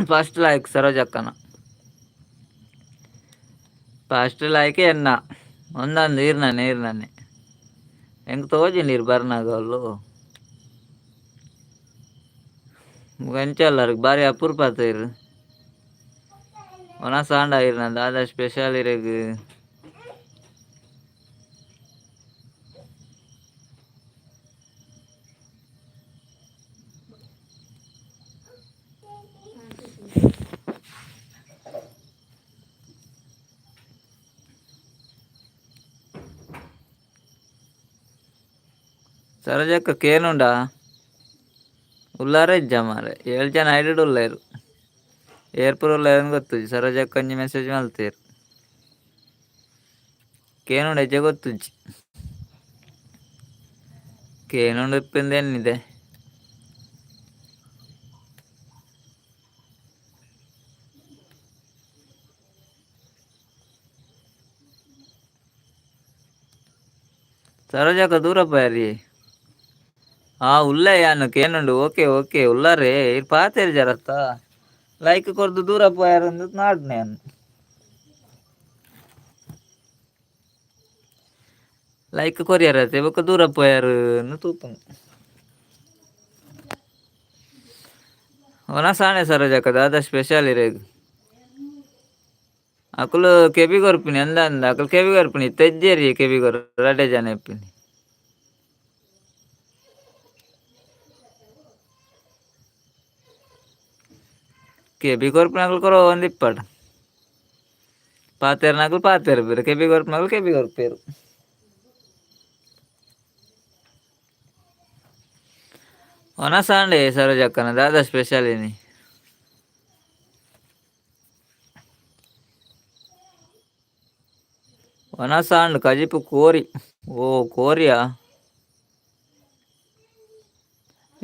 First like ಸರೋಜಕ್ಕನ. First like ಎನ್ನ ಒಂದೊಂದು ಈರ್ನನೆ ಈರ್ನನೆ ಎಂಕ್ ತೋಜಿ ನೀರು ಬರ್ನಾಗಲ್ಲು ಎಂಚಲ್ಲರ್ ಬಾರಿ ಅಪರೂಪ ಇರು. ಒಣ ಸಾಂಡ ಇರ್ನ ದಾದ ಸ್ಪೆಷಲ್ ಇರೆಗ್. ಸರೋಜಕ್ಕ ಕೇನುಂಡಾ? ಉಲ್ಲಾರ ಇಜ್ಜ ಮಾರೆ, ಏಳು ಜನ ಐಡಿಡ್ ಉಲ್ಲೇರು. ಏರ್ಪುರ ಉಲ್ಲೇರ್ ಗೊತ್ತುಜ್ಜಿ. ಸರೋಜಕ್ಕ ಒಂಜಿ ಮೆಸೇಜ್ ಮಲ್ತೇರು. ಕೇನುಂಡ ಹೆಜ್ಜೆ ಗೊತ್ತುಜ್ಜಿ. ಕೇನುಂಡು ಇಪ್ಪಿಂದ ಎನ್ನಿದೆ. ಸರೋಜಕ್ಕ ದೂರ ಪೋಯರಿ. ಆ ಉಲ್ಲೆ ಯಾನು ಕೇನುಂಡು. ಓಕೆ ಓಕೆ ಉಲ್ಲಾರೆ ಇರ್ ಪಾತೇರು ಜರತ್ತ. ಲೈಕ್ ಕೊರ್ದು ದೂರ ಪೋಯಾರ ನಾಡ್ನೆ ಯಾನ್. ಲೈಕ್ ಕೊರಿಯರ್ ಬೊಕ್ಕ ದೂರ ಪೋಯಾರು ತೂಪುನು. ಒನಸಾಣೆ ಸರೋಜಕ್ಕ ದಾದ ಸ್ಪೆಷಲ್ ಇರೆಗ್. ಅಕುಲು ಕೆಬಿ ಕೊರ್ಪಿನಿ ಅಂದ ಅಂದ ಅಕುಲು ಕೆಬಿ ಕೊರ್ಪಿನಿ ತೆಜ್ಜೇರಿ ಕೆಬಿ ಕೊರು ರಡ್ಡೆ ಜನ ಇಪ್ಪಿನಿ. ಕೆಬಿ ಕೊರ್ಪಿನಕುಲು ಕೊರ ಒಂದಿಪ್ಪಡ್. ಪಾತೆರ್ನಕುಲು ಪಾತೆರ್ಪೆರ್, ಕೆಬಿ ಕೊರ್ಪಿನಕುಲು ಕೆಬಿ ಕೊರ್ಪೆರ್. ಒನಸಾಂಡೆ ಸರೋಜಕ್ಕನ ದಾದ ಸ್ಪೆಷಲ್ ಇನಿ. ಒನಸಾಂಡ್ ಕಜಿಪು ಕೋರಿ. ಓ ಕೋರಿಯಾ?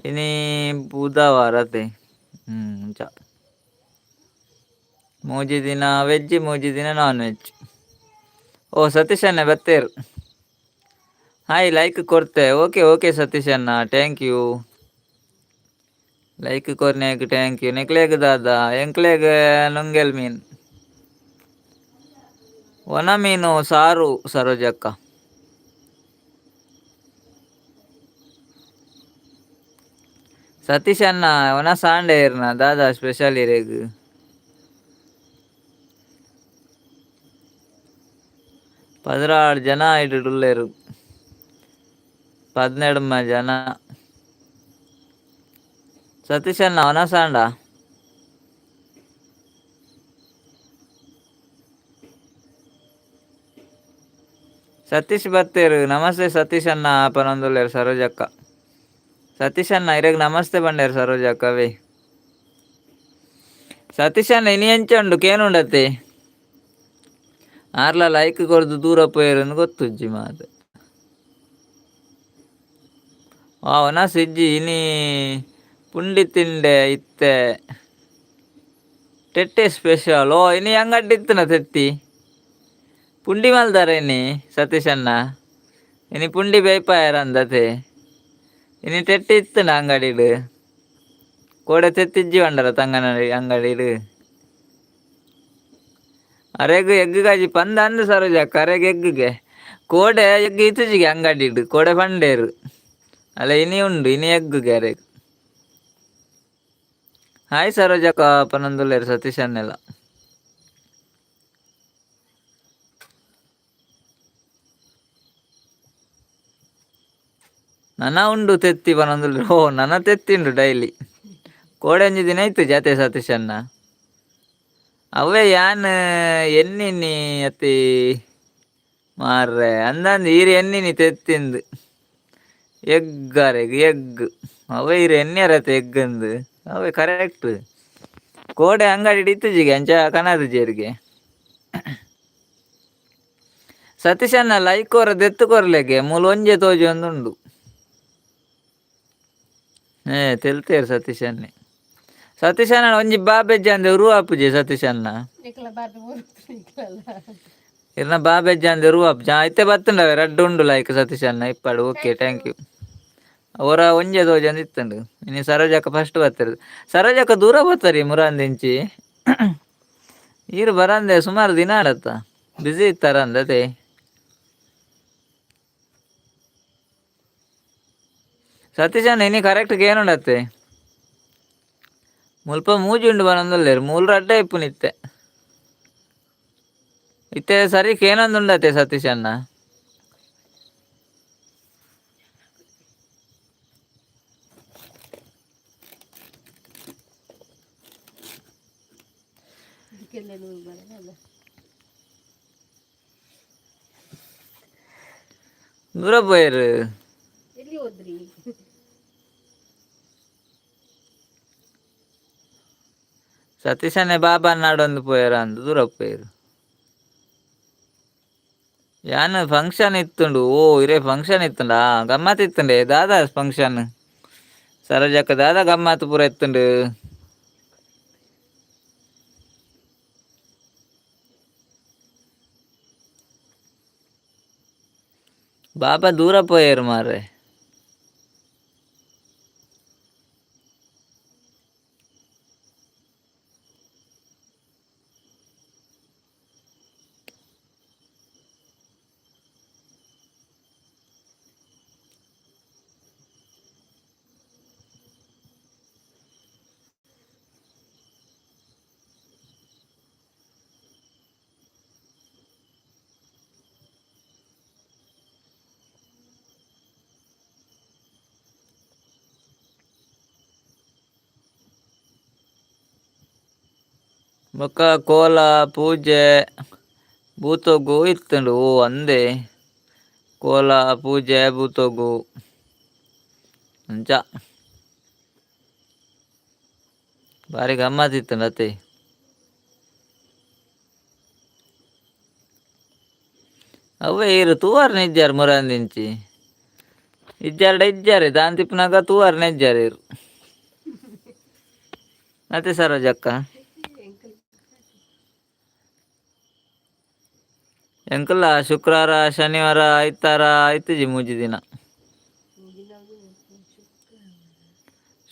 ಇನಿ ಬುಧವಾರತೆ. ಅಂಚ. ಮೂಜಿ ದಿನ ವೆಜ್, ಮೂಜಿ ದಿನ ನಾನ್ ವೆಜ್. ಓ ಸತೀಶ್ ಅಣ್ಣ ಬತ್ತೇರು. ಹಾಯ್ ಲೈಕ್ ಕೊರ್ತೆ. ಓಕೆ ಓಕೆ ಸತೀಶ್ ಅಣ್ಣ, thank you. Like ಕೊರ್ನೇಗ್ thank you. ನೆಕ್ಲೆಗ್ ದಾದ? ಎಂಕ್ಲೆಗ್ ನುಂಗೆಲ್ ಮೀನ್. ಒಣ ಮೀನು ಸಾರು ಸರೋಜಕ್ಕ. ಸತೀಶ್ ಅಣ್ಣ ಒಣ ಸಾಂಡೆ ಇರ್ನ ದಾದಾ ಸ್ಪೆಷಲ್ ಇರೆಗ್. 16 ಜನ ಇಡುಲ್ಲೇರು. 12 ಜನ. ಸತೀಶ್ ಅಣ್ಣ ಒಣ ಸಾಂಡ. ಸತೀಶ್ ಬತ್ತೇರು. ನಮಸ್ತೆ ಸತೀಶ್ ಅಣ್ಣ ಪನೊಂದುಲ್ಲೇರು ಸರೋಜಕ್ಕ. ಸತೀಶ್ ಅಣ್ಣ ಇರೆಗ್ ನಮಸ್ತೆ ಪಂಡೇರು ಸರೋಜಕ್ಕ ಅವೇ. ಸತೀಶ್ ಅಣ್ಣ ಇನಿ ಎಂಚ ಉಂಡು ಕೇನುಂಡತ್ತೆ. ಆರ್ಲ ಲೈಕ್ ಕೊರ್ದು ದೂರ ಪೋಯೆರ್ ಗೊತ್ತುಜ್ಜಿ ಮಾತ. ಆ ಒನಸ್ ಇಜ್ಜಿ ಇನಿ ಪುಂಡಿ ತಿಂಡೆ ಇತ್ತೆ. ತೆಟ್ಟೆ ಸ್ಪೆಷಲ್. ಓ ಇನಿ ಅಂಗಡಿ ಇತ್ತನ ತೆತ್ತಿ. ಪುಂಡಿ ಮಲ್ದಾರ ಇನಿ ಸತೀಶ್ ಅಣ್ಣ. ಇನಿ ಪುಂಡಿ ಬೇಯ್ಪಾಯರ ಅಂದತೆ. ಇನಿ ತೆಟ್ಟಿ ಇತ್ತನ ಅಂಗಡಿಡ್. ಕೋಡೆ ತೆತ್ತಿಜ್ಜಿ ಪಂಡರ ತಂಗನ ಅಂಗಡಿಡ್. ಅರೆಗ್ ಎಗ್ ಕಾಜಿ ಪಂದ ಅಂದ್ ಸರೋಜಕ್ಕ ಅರೆಗ್ ಎಗ್ಗುಗೆ. ಕೋಡೆ ಎಗ್ ಇತ್ತುಜಿಗೆ ಅಂಗಡಿಡ್ ಕೋಡೆ ಪಂಡೇರು. ಅಲ್ಲ ಇನಿ ಉಂಡು ಇನಿ ಎಗ್ಗುಗೆ ಅರೆಗ್. ಹಾಯ್ ಸರೋಜಕ್ಕ ಪನೊಂದುಲ್ಲೆರ್ ಸತೀಶ್ ಅಣ್ಣೆಲ. ನನ ಉಂಡು ತೆತ್ತಿ ಪನೊಂದುಲ್ಲೆರ್. ಓ ನನ ತೆತ್ತಿ ಉಂಡು ಡೈಲಿ. ಕೋಡೆ ಒಂಜಿ ದಿನ ಇತ್ತು ಜಾತೆ ಸತೀಶಣ್ಣ. ಅವೇ ಯಾನ್ ಎನ್ನಿನಿ ಅತಿ ಮಾರ್ರೆ ಅಂದಂದು ಈರ್ ಎನ್ನಿನಿ ತೆತ್ತಿಂದು ಎಗ್ಗಾರೆಗ್ ಎಗ್ ಅವೇ ಈರ್ ಎನ್ನಿಯರತ್ತೆ ಎಗ್ಗಂದು ಅವೇ ಕರೆಕ್ಟ್. ಕೋಡೆ ಅಂಗಡಿ ಇತ್ತುಜಿಗೆ ಅಂಚ ಕನದುಜೆರ್ಗೆ. ಸತೀಶಣ್ಣ ಲೈಕ್ ಕೊರ ದೆತ್ತು ಕೊರ್ಲೆಗೆ ಮೂಲು ಒಂಜೆ ತೋಜೊಂದುಂಡು. ಏ ತೆಲ್ತೇರು ಸತೀಶಣ್ಣೆ. ಸತೀಶಣ್ಣ ಒಂಜಿ ಬಾಬೆಜ್ಜಂದೆ ಉರು ಆಪುಜೆ ಸತೀಶಣ್ಣ. ನಿಕ್ಲ ಬಾಬಿ ನಿಕ್ಲಲ್ಲ. ಇರ್ನ ಬಾಬೆಜ್ಜಂದೆ ಉರು ಆಪುಜೆ. ಇತ್ತೆ ಬತ್ತುಂಡವೆ ರಡ್ಡ್ ಉಂಡು ಲೈಕ್ ಸತೀಶಣ್ಣ ಇಪ್ಪಡು. Okay thank you. ಒರ ಒಂಜೆ ತೋಜೊಂದು ಇತ್ತುಂಡು. ಇನಿ ಸರೋಜಕ್ಕ ಫಸ್ಟ್ ಬತ್ತೆರ್. ಸರೋಜಕ್ಕ ದೂರ ಬತ್ತರಿ ಮುರಾಂದಿಂಚಿ. ಈರ್ ಬರಂದೆ ಸುಮಾರು ದಿನ ಆಡತ್ತ ಬ್ಯುಸಿ ಇತ್ತಾರ ಅಂದತೆ. ಸತೀಶಣ್ಣ ಇನಿ ಕರೆಕ್ಟ್ ಏನುಂಡತ್ತೆ ಮುಲ್ಪ ಮೂಜಿ ಉಂಡು ಬರಂದುಲ್ಲೆರ್ ಮೂಲು ರಡ್ಡೆ ಇಪ್ಪುನಿತ್ತೆ. ಇತ್ತೆ ಸರಿ ಕೇನೊಂದುಂಡತ್ತೆ ಸತೀಶಣ್ಣ. ಇದಕ್ಕೆಲ್ಲ ನೂರು ಬರಲ್ಲ. ದೂರ ಪೋಯೆರ್. ಎಲ್ಲಿ ಹೋದ್ರಿ? ಸತೀಶಣ್ಣೆ ಬಾಬಾ ನಾಡೊಂದು ಪೋಯೆರ ಅಂದ್ ದೂರ ಪೋಯೆರ್. ಯಾನ್ ಫಂಕ್ಷನ್ ಇತ್ತುಂಡು. ಓ ಇರೇ ಫಂಕ್ಷನ್ ಇತ್ತುಂಡಾ ಗಮ್ಮತ್ ಇತ್ತುಂಡೆ ದಾದಾ ಫಂಕ್ಷನ್ ಸರೋಜಕ್ಕ ದಾದಾ ಗಮ್ಮತ್ ಪೂರ ಇತ್ತುಂಡು. ಬಾಬಾ ದೂರ ಪೋಯೆರ್ ಮಾರ್ರೆ. ಬೊಕ್ಕ ಕೋಲ ಪೂಜೆ ಭೂತೊಗು ಇತ್ತುಂಡು. ಓ ಅಂದೆ ಕೋಲ ಪೂಜೆ ಭೂತೊಗು ಅಂಚ ಬಾರಿ ಗಮ್ಮತ್ ಇತ್ತುಂಡು ಅತ್ತೆ. ಅವ್ವೆ ಈರ್ ತೂವರ್ನ ಇಜ್ಜಾರ್ ಮುರಾಂದಿಂಚಿ ಇಜ್ಜಾರ್ಡ ಇಜ್ಜಾರೆ ದಾಂತಿ ಇಪ್ಪುನಗ ತೂವರ್ನ ಇಜ್ಜಾರ್ ಈರ್ ಅತ್ತೆ ಸರೋಜಕ್ಕ. ಎಂಕುಲ ಶುಕ್ರವಾರ ಶನಿವಾರ ಐತಾರ ಐತುಜಿ ಮೂಜಿ ದಿನ.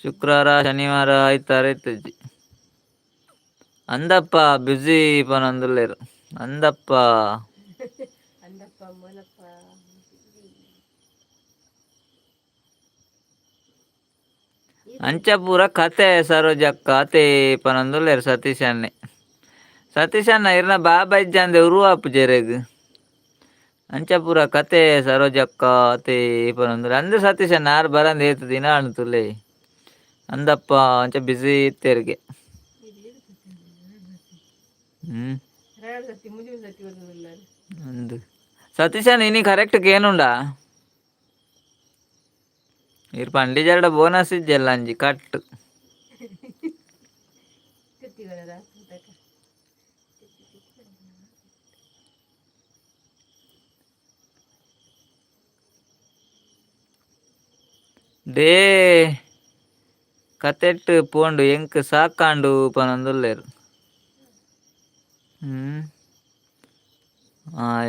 ಶುಕ್ರವಾರ ಶನಿವಾರ ಐತಾರ ಐತುಜಿ. ಅಂದಪ್ಪ ಬ್ಯುಸಿ ಪನೊಂದುಲ್ಲೆರ್ ಅಂದಪ್ಪ. ಅಂದಪ್ಪ ಮೋನಪ್ಪ. ಅಂಚ ಪೂರ ಕತೆ ಸರೋಜಕ್ಕ ಅತೆ ಪನೊಂದುಲ್ಲೆರ್ ಸತೀಶಣ್ಣೆ. ಸತೀಶಣ್ಣ ಇರ್ನ ಬಾಬಾ ಇಜ್ಜಂದೆ ಉರು ಆಪುಜೆರೆಗ್. ಅಂಚ ಪೂರ ಕತೆ ಸರೋಜಕ್ಕ ಅತೆ ಪನೊಂದುಲ್ಲೆರ್. ಅಂದ್ ಸತೀಶಣ್ಣ ಆರ್ ಬರಂದೆ ಏತ್ ದಿನ ಆಂಡ್ ತೂಲೆ. ಅಂದಪ್ಪ ಅಂಚ ಬ್ಯುಸಿ ಇತ್ತೆರ್ಗೆ. ಹ್ಮ್ ಎರಡು ಸತಿ ಮುಂಜಿ ಸತಿ ಬರ್ತದಲ್ಲ. ಅಂದ್ ಸತೀಶಣ್ಣ ಇನಿ ಕರೆಕ್ಟ್ ಕೇನುಂಡಾ? ಈರ್ ಪಂಡಿಜೆರ್ಡ ಬೋನಸ್ ಇಜ್ಜಲ್ಲ ಅಂಜಿ ಕಟ್. ತಿತ್ತಿಗಳದ ತಕ. ಡೇ ಕತೆಟ್ ಪೋಂಡು ಎಂಕ್ ಸಾಕಾಂಡು ಪನೊಂದುಲ್ಲೆರ್. ಹ್ಮ್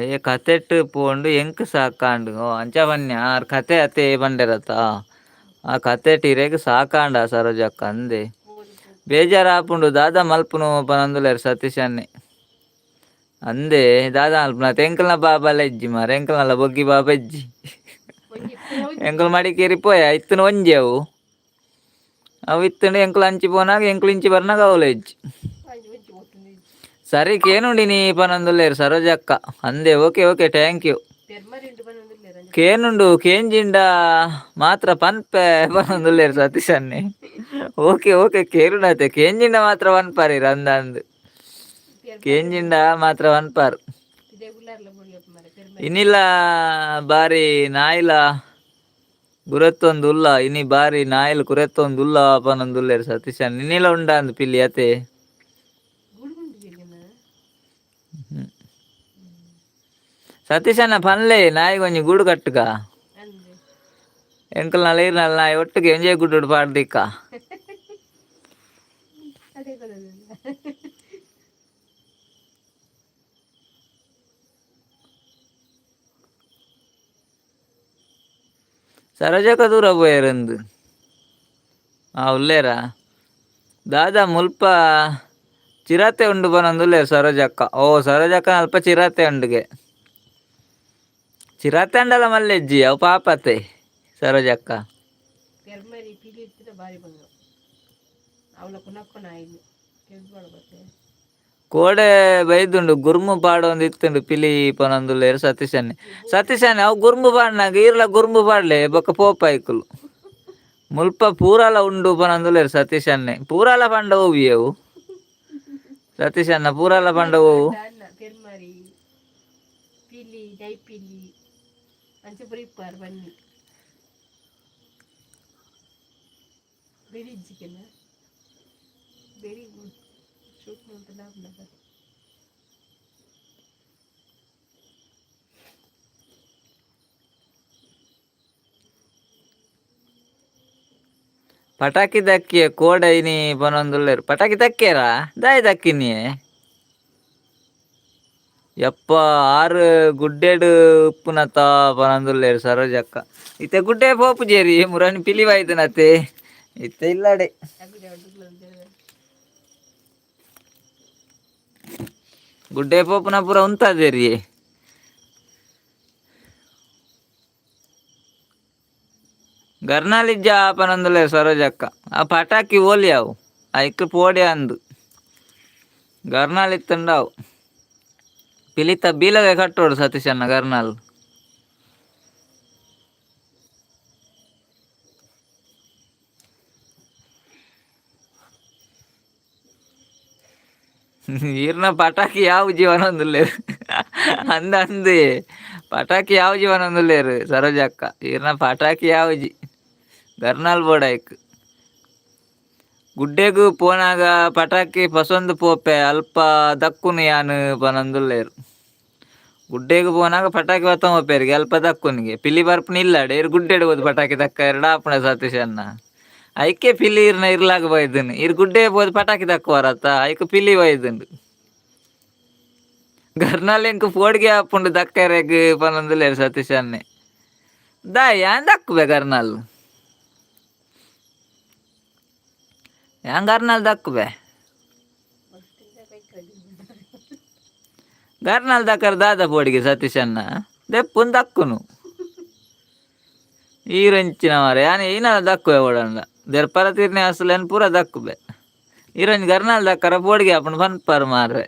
ಏ ಕತೆಟ್ ಪೋಂಡು ಎಂಕ್ ಸಾಕಾಂಡು. ಓ ಅಂಚ ಪನ್ಯ ಆರ್ ಕತೆ ಅತೆ ಪಂಡೆರತ್ತ. ಆ ಕತೆಟ್ ಇರೆಗ್ ಸಾಕಾಂಡ ಸರೋಜಕ್ಕ ಅಂದೆ. ಬೇಜಾರಾಪುಂಡು ದಾದಾ ಮಲ್ಪುನು ಪನೊಂದುಲ್ಲೆರ್ ಸತೀಶಣ್ಣೆ. ಅಂದೆ ದಾದಾ ಮಲ್ಪುನ ಎಂಕಲ್ನ ಬಾಬಾಲ ಇಜ್ಜಿ ಮಾರ್ರೆ ಎಂಕಲ್ನಲ ಬೊಗ್ಗಿ ಬಾಬಾ ಇಜ್ಜಿ. ಒಂಜಿ ಎಂಕುಲು ಮಡಿಕೇರಿ ಪೋಯ ಇತ್ತುಂಡ ಒಂಜಿ ಅವು ಅವು ಇತ್ತುಂಡ ಎಂಕುಲು ಅಂಚಿ ಪೋನಾಗ ಎಂಕುಲು ಇಂಚಿ ಬರ್ನಾಗ ಅವುಲ ಇಜ್ಜಿ. ಒಂಜಿ ಒಂಜಿ ಒತ್ತುಂದು. ಸರಿ ಕೇನುಂಡಿನಿ ಪನೊಂದುಲ್ಲೆರ್ ಸರೋಜಕ್ಕ. ಅಂದೆ ಓಕೆ ಓಕೆ thank you. ಪೆರ್ಮರಿ ಉಂಡು ಪನೊಂದುಲ್ಲೆರ್. ಕೇನುಂಡು ಕೇಂಜಿಂಡ ಮಾತ್ರ ಪನ್ಪೆ ಪನೊಂದುಲ್ಲೆರ್ ಸತೀಶನ್ನೆ. ಓಕೆ ಓಕೆ, ಕೇರುಂಡತೆ, ಕೇಂಜಿಂಡ ಮಾತ್ರ ಪನ್ಪಾರಿ ಅಂದಂದು, ಕೇಂಜಿಂಡ ಮಾತ್ರ ಪನ್ಪಾರ್. ಇನಿಲ ಬಾರಿ ನಾಯಿಲ ಗುರೆತ್ತೊಂದುಲ್ಲ, ಇನಿ ಬಾರಿ ನಾಯಿಲ್ ಕುರೆತ್ತೊಂದುಲ್ಲ ಪನೊಂದುಲ್ಲೆರ್ ಸತೀಶನ್. ಇನಿಲ ಉಂಡಾಂದು ಪಿಲಿ ಅತೆ. ಸತೀಶಣ್ಣ ಪನ್ಲೆ, ನಾಯಿಗೊಂಜಿ ಗೂಡು ಕಟ್ಟುಕ. ಎಂಕಲ್ ನಲ್ಲ ಇರ್ನಲ್ ನಾಯಿ ಒಟ್ಟಿಗೆ ಎಂಜೆ ಗುಡ್ಡು ಪಾಡ್ದಿಕ್ಕ. ಸರೋಜಕ್ಕ ದೂರ ಪೋಯೆರಂದು ಆ ಉಲ್ಲೇರಾ ದಾದಾ? ಮುಲ್ಪ ಚಿರತೆ ಉಂಡು ಪನೊಂದುಲ್ಲೆರ್ ಸರೋಜಕ್ಕ. ಓ ಸರೋಜಕ್ಕ, ಅಲ್ಪ ಚಿರತೆ ಉಂಡುಗೆ. ಚಿರತೆ ಅಂಡಲ ಮಲ್ಲೆಜ್ಜಿ, ಅವು ಪಾಪತೆ ಸರೋಜಕ್ಕ. ಪೆರ್ಮರಿ ಪಿಲಿ ಇತ್ತಿನ ಬಾರಿ ಬಂಗ ಅವಳ ಕುನಕ್ಕನ ಆಯ್ಲು ಕೆಲ್ಬೋಡ ಬತ್ತೆ. ಕೋಡೆ ಬೈದುಂಡು, ಗುರ್ಮು ಪಾಡೊಂದು ಇತ್ತುಂಡು ಪಿಲಿ ಪನೊಂದುಲ್ಲೆರ್ ಸತೀಶನ್ನೆ. ಸತೀಶನ್ನೆ, ಅವು ಗುರ್ಮು ಪಾಡ್ನಾಗ ಈರ್ಲ ಗುರ್ಮು ಪಾಡ್ಲೆ, ಬೊಕ್ಕ ಪೋಪಾಯ್ಕುಲು. ಮುಲ್ಪ ಪೂರಾಲ ಉಂಡು ಪನೊಂದುಲ್ಲೆರ್ ಸತೀಶನ್ನೆ. ಪೂರಾಲ ಪಂಡ ಓವಿ ಅವು ಸತೀಶಣ್ಣ? ಪೂರಾಲ ಪಂಡ ಓವು? ಅನ್ನ ಪೆರ್ಮರಿ ಪಿಲಿ ಜೈಪಿಲಿ ಅಂಚೆ ಪುರಿಪಾರ್ ಬನ್ನಿ ಬೆರಿ ಚಿಕನ್ ವೆರಿ ಗುಡ್ ಶೂಟ್ ಮಾಡ್ತಾ. ಪಟಾಕಿ ದಕ್ಕಿಯ ಕೋಡೆ ಇನಿ ಪನೊಂದುಲ್ಲೆರ್. ಪಟಾಕಿ ದಕ್ಕಿಯರಾ? ದಾಯಿ ದಕ್ಕಿನಿ? ಯಪ್ಪ, ಆರು ಗುಡ್ಡೆಡ್ ಉಪ್ಪುನತ ಪನೊಂದುಲ್ಲೆರ್ ಸರೋಜಕ್ಕ. ಇತ್ತೆ ಗುಡ್ಡೆ ಪೋಪುಜೇರಿ ಮುರನಿ ಪಿಲಿ ಬೈದನತೆ ಇತ್ತೆ ಇಲ್ಲಡೆ. ಗುಡ್ಡೆ ಪೋಪುನ ಪೂರ ಉಂತಾದೇರಿ. ಗರ್ನಾಲಿಜ್ಜ ಪನೊಂದುಲ್ಲೆರ್ ಸರೋಜಕ್ಕ. ಆ ಪಟಾಕಿ ಓಲಿ ಅವು ಐಕ್ ಪೋಡೆ ಅಂದು ಗರ್ನಾಲ್ ಇತ್ತುಂಡವು. ಪಿಲಿತ ಬೀಲಗೆ ಕಟ್ಟೋಡು ಸತೀಶಣ್ಣ ಗರ್ನಾಲ್. ಈರ್ನ ಪಟಾಕಿ ಯಾವ ಜೀವನ ಒಂದುಲ್ಲೇರು ಅಂದ ಅಂದು ಪಟಾಕಿ ಯಾವ ಜೀವನ ಒಂದುಲ್ಲೇರು ಸರೋಜಕ್ಕ. ಈರ್ನ ಪಟಾಕಿ ಯಾವ್ಜಿ, ಗರ್ನಾಲ್ ಬೋಡಾಯ್ಕ್. ಗುಡ್ಡೆಗು ಪೋನಾಗ ಪಟಾಕಿ ಪಸೊಂದು ಪೋಪೆ, ಅಲ್ಪ ದಕ್ಕುನು ಯಾನ್ ಪನೊಂದುಲ್ಲೇರು. ಗುಡ್ಡೆಗ್ ಪೋನಾಗ ಪಟಾಕಿ ಬತ್ತೊಂದು ಪೋಪೆರಿಗೆ, ಅಲ್ಪ ದಕ್ಕುನಿಗೆ. ಪಿಲಿ ಬರ್ಪುನ ಇಲ್ಲ ಇರ್ ಗುಡ್ಡೆಡ್ ಹೋದು ಪಟಾಕಿ ದಕ್ಕ ಎರಡು ಆಪುಣ ಸತೀಶ್ ಅಣ್ಣ. ಐಕೆ ಪಿಲಿ ಇರ್ನ ಇರ್ಲಾಗ ಬೈದನು. ಇರ್ ಗುಡ್ಡೆ ಪೋದು ಪಟಾಕಿ ದಕ್ಕುವರತ್ತ, ಐಕ್ ಪಿಲಿ ಬೈದುಂಡು. ಗರ್ನಾಲ್ ಎಂಕ್ ಪೋಡಿಗೆ ಆಪುಂಡು ದಕ್ಕರೆಗ್ ಪನೊಂದುಲ್ಲೇರು ಸತೀಶ್ ಅಣ್ಣೆ. ದಾಯೆ ಯಾನ್ ದಕ್ಕುವೆ ಗರ್ನಾಲ್? ಯಾನ್ ಗರ್ನಾಲ್ ದಕ್ಕುವೆ? ಗರ್ನಾಲ್ ದಕ್ಕರ್ ದಾದ ಪೋಡಿಗೆ ಸತೀಶ್ ಅಣ್ಣ? ದೆಪ್ಪುನ್ ದಕ್ಕುನು ಈರಂಚಿನ ಮಾರೆ. ಯಾನ್ ಈನಲ ದಕ್ಕುವೆ ಓಡಂಡ ದೆರ್ಪರ ತೀರ್ನೆ ಅಸಲು ಪೂರ ದಕ್ಕುವೆ. ಈರೊಂಜಿ ಗರ್ನಾಲ್ ದಕ್ಕರ ಪೋಡಿಗೆ ಆಪುಂಡು ಪನ್ಪರ್ ಮಾರ್ರೆ.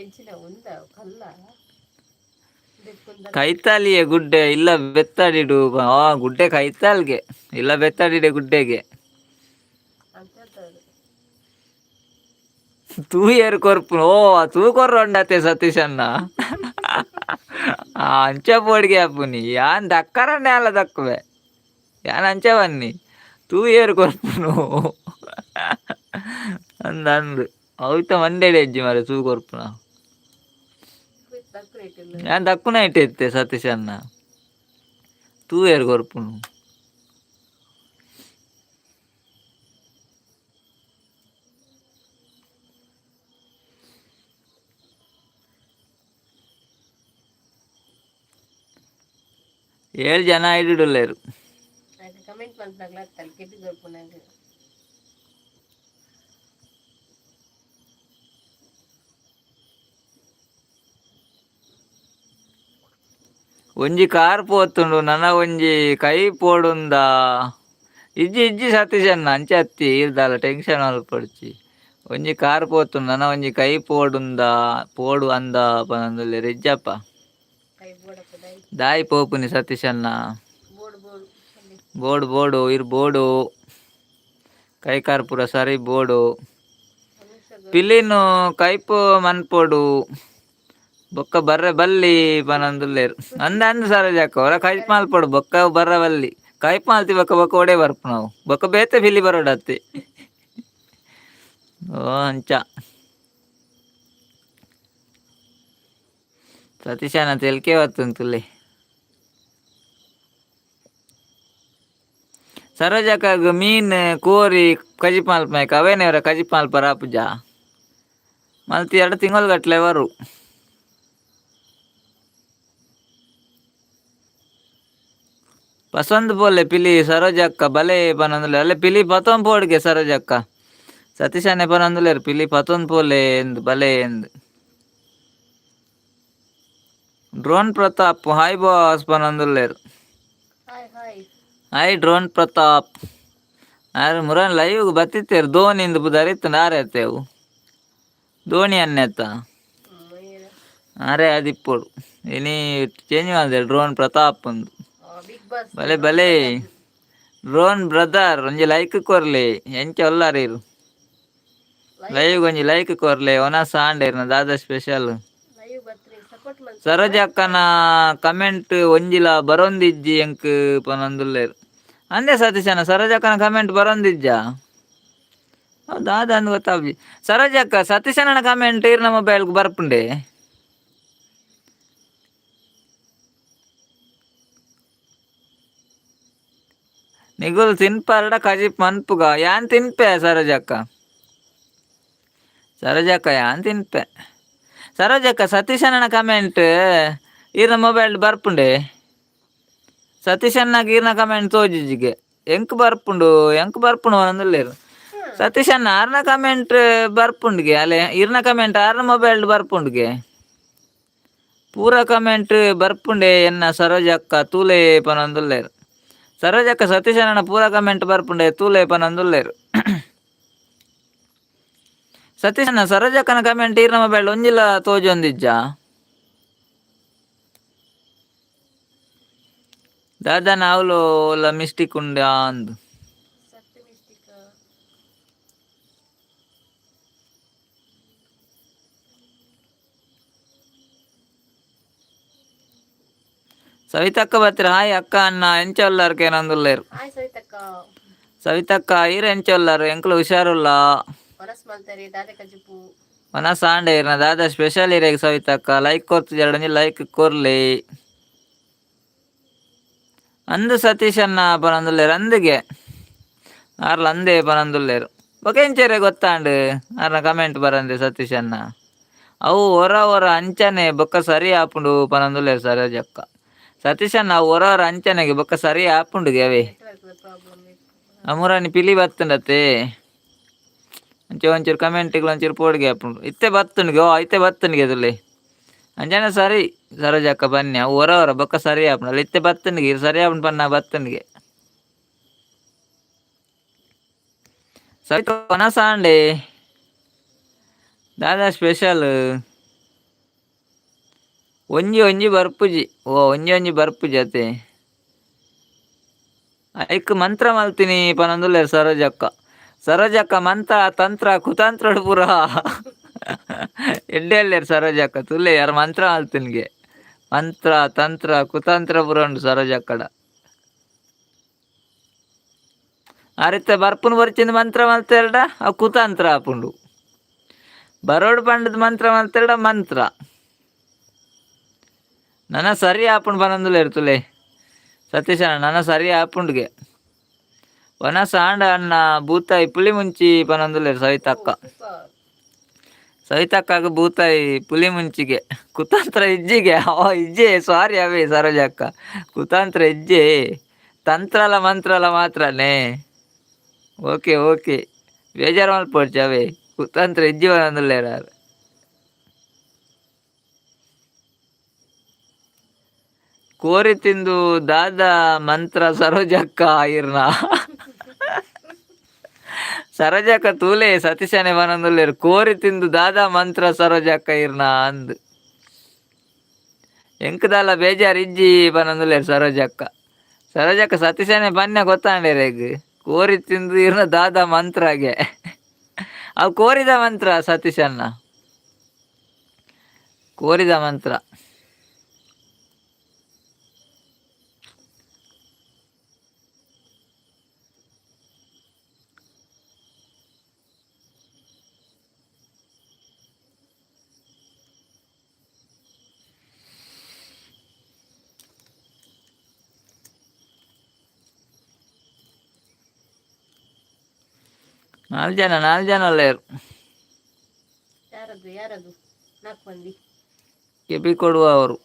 ಎಂಚಿನ ಉಂದ ಕಲ್ಲ? ಕೈತಾಲಿಯೇ ಗುಡ್ಡೆ ಇಲ್ಲ ಬೆತ್ತಡಿಡು. ಆ ಗುಡ್ಡೆ ಕೈತಾಲ್ಗೆ ಇಲ್ಲ ಬೆತ್ತಡಿಡೆ ಗುಡ್ಡೆಗೆ. ತೂಯೆರ್ ಕೊರ್ಪು. ಓ ತೂ ಕೊರ್ರೊಂಡತೆ ಸತೀಶಣ್ಣ. ಆ ಅಂಚ ಪೋಡಿಗೆ ಆಪುನಿ. ಯಾನ್ ದಕ್ಕರನ್ನೇ ಅಲ್ಲ ದಕ್ಕುವೆ ಯಾನ್ ಅಂಚ ಬನ್ನಿ. ತೂಯೆರ್ ಕೊರ್ಪುನು ಅಂದ್ ಅಂದ್ ಅವಿತ ಮಂಡೆಡೆ ಹೆಜ್ಜೆ ಮಾರೆ. ತೂ ಕೊರ್ಪುನ ಯಾನ್ ದಕ್ಕುನ ಇಟ್ಟೆ ಇತ್ತೆ ಸತೀಶಣ್ಣ. ತೂಯೆರ್ ಕೊರ್ಪುನು. ಏಳು ಜನ ಇಡುಲ್ಲೇರು. Comment ಮಲ್ಪನಾಗ್ಲ KP ಕೊರ್ಪುನಾಗ. ಒಂಜಿ ಕಾರ್ ಪೋತುಂಡು, ನನ ಒಂಜಿ ಕೈ ಪೋಡುಂದ? ಇಜ್ಜಿ ಇಜ್ಜಿ ಸತೀಶಣ್ಣ, ಅಂಚೆ ಅತ್ತಿ. ಈರ್ದಾಲ ಟೆನ್ಷನ್ ಮಲ್ಪೊಡ್ಚಿ. ಒಂಜಿ ಕಾರ್ ಪೋತುಂಡು ನನ ಒಂಜಿ ಕೈ ಪೋಡುಂದ ಪೋಡು ಅಂದ ಪನೊಂದುಲ್ಲೆರ್ ಇಜ್ಜಪ್ಪ. ಕೈ ಬೋಡಪ್ಪ ದಾಯಿ. ದಾಯಿ ಪೋಪುನಿ ಸತೀಶಣ್ಣ? ಬೋಡು ಬೋಡು ಪನ್ಲೆ. ಬೋಡು ಬೋಡು ಇರ್ ಬೋಡು, ಕೈ ಕಾರ್ ಪೂರ ಸರಿ ಬೋಡು. ಮನುಷ್ಯಗ್ ಪಿಲಿನು ಕೈಪು ಮನ್ಪೊಡು ಬೊಕ್ಕ ಬರ್ರೆ ಬಲ್ಲಿ ಪನೊಂದುಲ್ಲೆರ್. ಅಂದ ಅಂದ್ ಸರೋಜಕ್ಕ, ಒರ ಕೈಪ್ ಮಲ್ಪೊಡು ಬೊಕ್ಕ ಬರ್ರೆ ಬಲ್ಲಿ. ಕೈಪ್ ಮಲ್ತಿ ಬೊಕ್ಕ ಬೊಕ್ಕ ಒಡೆ ಬರ್ಪುನವು, ಬೊಕ್ಕ ಬೇತೆ ಪಿಲಿ ಬರೋಡತ್ತಿ. ಓ ಅಂಚ ಸತೀಶನ ತೆಲ್ಕೆ ಬತ್ತುಂತುಲ್ಲೆ. ಸರೋಜಕ್ಕಗ್ ಮೀನ್ ಕೋರಿ ಕಜಿಪ್ ಮಲ್ಪುನೈಕ್ ಅವೇನೇ ಒರ ಕಜಿಪ್ ಮಲ್ಪರ ಆಪುಜ ಮಲ್ತಿ ಎರಡು ತಿಂಗೊಳು ಗಟ್ಲೆ ಬರು. ಪಸಂದ್ ಪೋಲೆ ಪಿಲಿ ಸರೋಜಕ್ಕ ಬಲೆ ಪನೊಂದುಲ್ಲೆರ್. ಅಲ್ಲೆ ಪಿಲಿ ಪತೊಂದು ಪೋಡಿಗೆ ಸರೋಜಕ್ಕ. ಸತೀಶನ್ನೆ ಪನೊಂದುಲ್ಲೆರ್ ಪಿಲಿ ಪತೊಂದು ಪೋಲೆ ಎಂದ್ ಬಲೆ ಎಂದ್. ಡ್ರೋನ್ ಪ್ರತಾಪ್ ಹಾಯ್ ಬಾಸ್ ಪನೊಂದುಲ್ಲೆರ್. Hi hi. Hi drone Pratap. ಆರ್ ಮುರನ್ ಲೈವ್ ಬತ್ತಿತ್ತೆರ್ ಧೋನಿ ಇಂದ್ ಪುದರ್ ಇತ್ತ್ಂಡ್ ಆರೆ ಅತ್ತೆ ಅವು ಧೋನಿ ಅನ್ನೆತ್ತ. ಮಯ್ಯರ. ಆರೇ ಆದಿಪ್ಪೊಡು, ಇನಿ ಚೇಂಜ್ ಮಲ್ದೆರ್ ಡ್ರೋನ್ ಪ್ರತಾಪ್ ಅಂದ್. Big boss. ಬಲೆ ಬಲೆ ಡ್ರೋನ್ ಬ್ರದರ್, ಒಂಜಿ ಲೈಕ್ ಕೊರ್ಲೆ. ಎಂಚ ಉಲ್ಲರ್ ಇರ್? ಲೈವ್ ಒಂಜಿ ಲೈಕ್ ಕೊರ್ಲೆ. ಒನಸ್ ಆಂಡ್ ಇರ್ನ ದಾದ ಸ್ಪೆಷಲ್? ಲೈವ್ ಬತ್ತ್ರಿ ಸಪೋರ್ಟ್ ಮಲ್ತ್. ಸರೋಜಕ್ಕನ ಕಮೆಂಟ್ ಒಂಜಿಲ ಬರೊಂದಿಜ್ಜಿ ಎಂಕ್ ಪನೊಂದುಲ್ಲೆರ್. ಅಂದೆ ಸತೀಶನ, ಸರೋಜಕ್ಕನ ಕಮೆಂಟ್ ಬರೊಂದಿಜ್ಜಾ? ದಾದ ಅಂದ್ ಗೊತ್ತಾಪುಜಿ. ಸರೋಜಕ್ಕ, ಸತೀಶನ ಕಮೆಂಟ್ ಇರ್ನ ಮೊಬೈಲ್ ಬರ್ಪುಂಡೆ? ನಿಗುಲ್ ತಿನ್ಪರಡ ಕಜಿಪ್ ಮನ್ಪುಗ. ಯಾನ್ ತಿನ್ಪೆ ಸರೋಜಕ್ಕ, ಸರೋಜಕ್ಕ ಯಾನ್ ತಿನ್ಪೆ. ಸರೋಜಕ್ಕ, ಸತೀಶನ ಕಮೆಂಟ್ ಈರ್ನ ಮೊಬೈಲ್ ಬರ್ಪುಂಡೆ? ಸತೀಶಣ್ಣಗ್ ಈರ್ನ ಕಮೆಂಟ್ ತೋಜಿಜಿಗೆ, ಎಂಕ್ ಬರ್ಪುಂಡು, ಎಂಕ್ ಬರ್ಪುಂಡು ಪನೊಂದುಲ್ಲೆರ್. ಸತೀಶಣ್ಣ, ಆರ್ನ ಕಮೆಂಟ್ ಬರ್ಪುಂಡುಗೆ. ಅಲೆ ಇರ್ನ ಕಮೆಂಟ್ ಆರ್ನ ಮೊಬೈಲ್ ಬರ್ಪುಂಡುಗೆ. ಪೂರ ಕಮೆಂಟ್ ಬರ್ಪುಂಡೆ ಎನ್ನ ಸರೋಜಕ್ಕ ತೂಲೆ ಪನೊಂದುಲ್ಲೆರ್. ಸರೋಜಕ್ಕ, ಸತೀಶಣ್ಣನ ಪೂರ ಕಮೆಂಟ್ ಬರ್ಪುಂಡೆ ತೂಲೆ ಪನೊಂದುಲ್ಲೆರ್. ಸತೀಶಣ್ಣ, ಸರೋಜಕ್ಕನ ಕಮೆಂಟ್ ಈರ್ನ ಮೊಬೈಲ್ ಒಂಜಿಲ ತೋಜೊಂದಿಜ್ಜಾ? ದಾದನ ಅವ್ಲು ಓಲ ಮಿಸ್ಟೇಕ್ ಉಂಡಾ ಅಂದ್. ಸತ್ಯ ಮಿಸ್ಟಿಕ್. ಸವಿತಕ್ಕ ಬತ್ತರ. ಹಾಯ್ ಅಕ್ಕ ಅಣ್ಣ ಎಂಚ ಉಲ್ಲರ್ ಕೇನೊಂದುಲ್ಲೆರ್. ಹಾಯ್ ಸವಿತಕ್ಕ. ಸವಿತಕ್ಕ, ಈರ್ ಎಂಚ ಉಲ್ಲರ್? ಎಂಕ್ಲು ಹುಷಾರುಲ್ಲ. ವನಸ್ ಮಲ್ತಾರೆ ದಾದೆ ಕಜಿಪು? ವನಸ್ ಆಂಡ. ಇರ್ನ ದಾದ ಸ್ಪೆಷಲ್ ಇರೆಗ್? ಸವಿತಕ್ಕ, ಲೈಕ್ ಕೊರ್ತಿಜರಡ ಲೈಕ್ ಕೊರ್ಲಿ. ಅಂದು ಸತೀಶಣ್ಣ ಪನೊಂದುಲ್ಲೆರ್. ಅಂದ್ಗೆ ಆರ್ಲ ಅಂದೇ ಪನೊಂದುಲ್ಲೆರ್. ಬೊಕ ಎಂಚೆರೆ ಗೊತ್ತಾಂಡ್ ಆರ್ನ ಕಮೆಂಟ್ ಬರಂದೆ ಸತೀಶಣ್ಣ? ಅವು ಒರ ಒರ ಅಂಚನೆ, ಬೊಕ್ಕ ಸರಿ ಆಪುಂಡು ಪನೊಂದುಲ್ಲೆರ್ ಸರೋಜಕ್ಕ. ಸತೀಶಣ್ಣ, ಅವು ಒರ ಒರ ಅಂಚನೆಗೆ, ಬೊಕ್ಕ ಸರಿ ಆಪುಂಡುಗೆ ಅವೇ. Network problem. ಅಮುರಾನಿ ಪಿಲಿ ಬತ್ತುಂಡತ್ತೆ, ಅಂಚೆ ಒಂಚೂರು ಕಮೆಂಟ್ಗಳು ಒಂಚೂರು ಪೋಡಿಗೆ ಆಪುಂಡು. ಇತ್ತೆ ಬತ್ತುಂಡುಗೆ. ಓ ಇತ್ತೆ ಬತ್ತುಂಡುಗೆ ತುಲೆ. ಅಂಚನೆ ಸರಿ ಸರೋಜಕ್ಕ ಬನ್ನಿ. ಅವು ಒರ ಒರ ಬೊಕ್ಕ ಸರಿ ಆಪುಂಡು ಅಲ್ಲ. ಇತ್ತೆ ಬತ್ತುಂಡುಗೆ, ಸರಿ ಆಪುಂಡು ಪನ್ನ ಬತ್ತುಂಡುಗೆ. ಸರಿ ವನಸಾಂಡೆ. ದಾದಾ ಸ್ಪೆಷಲ್? ಒಂಜಿ ಒಂಜಿ ಬರ್ಪುಜಿ. ಓ ಒಂಜಿ ಒಂಜಿ ಬರ್ಪುಜಿ ಅತೆ. ಐಕ್ ಮಂತ್ರ ಮಲ್ತಿನಿ ಪನೊಂದುಲ್ಲೆರ್ ಸರೋಜಕ್ಕ. ಸರೋಜಕ್ಕ ಮಂತ್ರ ತಂತ್ರ ಕುತಂತ್ರಡ್ ಪೂರ ಎಡ್ಡೆ ಅಲ್ಲೆರ್ ಸರೋಜಕ್ಕ. ತುಲೆ ಯಾರ್ ಮಂತ್ರ ಮಲ್ತಿನ್ಗೆ. ಮಂತ್ರ ತಂತ್ರ ಕುತಂತ್ರ ಪೂರ ಉಂಡು ಸರೋಜಕ್ಕಡ. ಆರಿತ್ತೆ ಬರ್ಪುನು ಬರ್ಚಿಂದ ಮಂತ್ರ ಮಲ್ತೆರಡ ಅವು ಕುತಂತ್ರ ಆಪುಂಡು. ಬರೋಡು ಪಂಡದ ಮಂತ್ರ ಮಲ್ತೆರಡ ಮಂತ್ರ ನನ ಸರಿ ಆಪುಂಡು ಪನೊಂದುಲ್ಲೆರ್ ತುಲೆ. ಸತೀಶಣ್ಣ, ನನ ಸರಿ ಆಪುಂಡುಗೆ. ವನಸ್ ಆಂಡ ಅಣ್ಣ, ಬೂತಾಯಿ ಪುಳಿ ಮುಂಚಿ ಪನೊಂದುಲ್ಲೆರ್ ಸವಿತಕ್ಕ. ಸೂಪರ್. ಸವಿತಕ್ಕಾಗ ಬೂತಾಯಿ ಪುಲಿ ಮುಂಚಿಗೆ. ಕುತಂತ್ರ ಇಜ್ಜಿಗೆ. ಓ ಇಜ್ಜೆ, ಸಾರಿ ಅವೇ ಸರೋಜಕ್ಕ, ಕುತಂತ್ರ ಇಜ್ಜೆ, ತಂತ್ರಲ ಮಂತ್ರಲ ಮಾತ್ರನೇ. ಓಕೆ ಓಕೆ, ಬೇಜಾರು ಮಲ್ಪೊಡ್ಚಿ ಅವೇ. ಕುತಂತ್ರ ಇಜ್ಜಿ ಪನೊಂದುಲ್ಲೆರ್ ಆರ್. ಕೋರಿ ತಿಂದು ದಾದ ಮಂತ್ರ ಸರೋಜಕ್ಕ ಇರ್ನ? ಸರೋಜಕ್ಕ ತೂಲೆ ಸತೀಶನೆ ಬನೊಂದುಲ್ಲೆರ್ ಕೋರಿ ತಿಂದು ದಾದಾ ಮಂತ್ರ ಸರೋಜಕ್ಕ ಇರ್ನ ಅಂದ್. ಎಂಕ್ ದಾಲ ಬೇಜಾರ್ ಇಜ್ಜಿ ಪನೊಂದುಲ್ಲೆರ್ ಸರೋಜಕ್ಕ. ಸರೋಜಕ್ಕ ಸತೀಶನೆ ಬನ್ನೆ ಗೊತ್ತಾಂಡೆರೆಗ್ ಕೋರಿ ತಿಂದು ಇರ್ನ ದಾದಾ ಮಂತ್ರಾಗೆ. ಅವು ಕೋರಿದ ಮಂತ್ರ ಸತೀಶಣ್ಣ, ಕೋರಿದ ಮಂತ್ರ. ನಾಲ್ಕು ಜನ, ನಾಲ್ಕು ಜನ ಉಲ್ಲೆರ್. ಯಾರದು ಯಾರದು ನಾಲ್ಕು ಮಂದಿ? ಕೆಬಿ ಕೊಡುವವರು.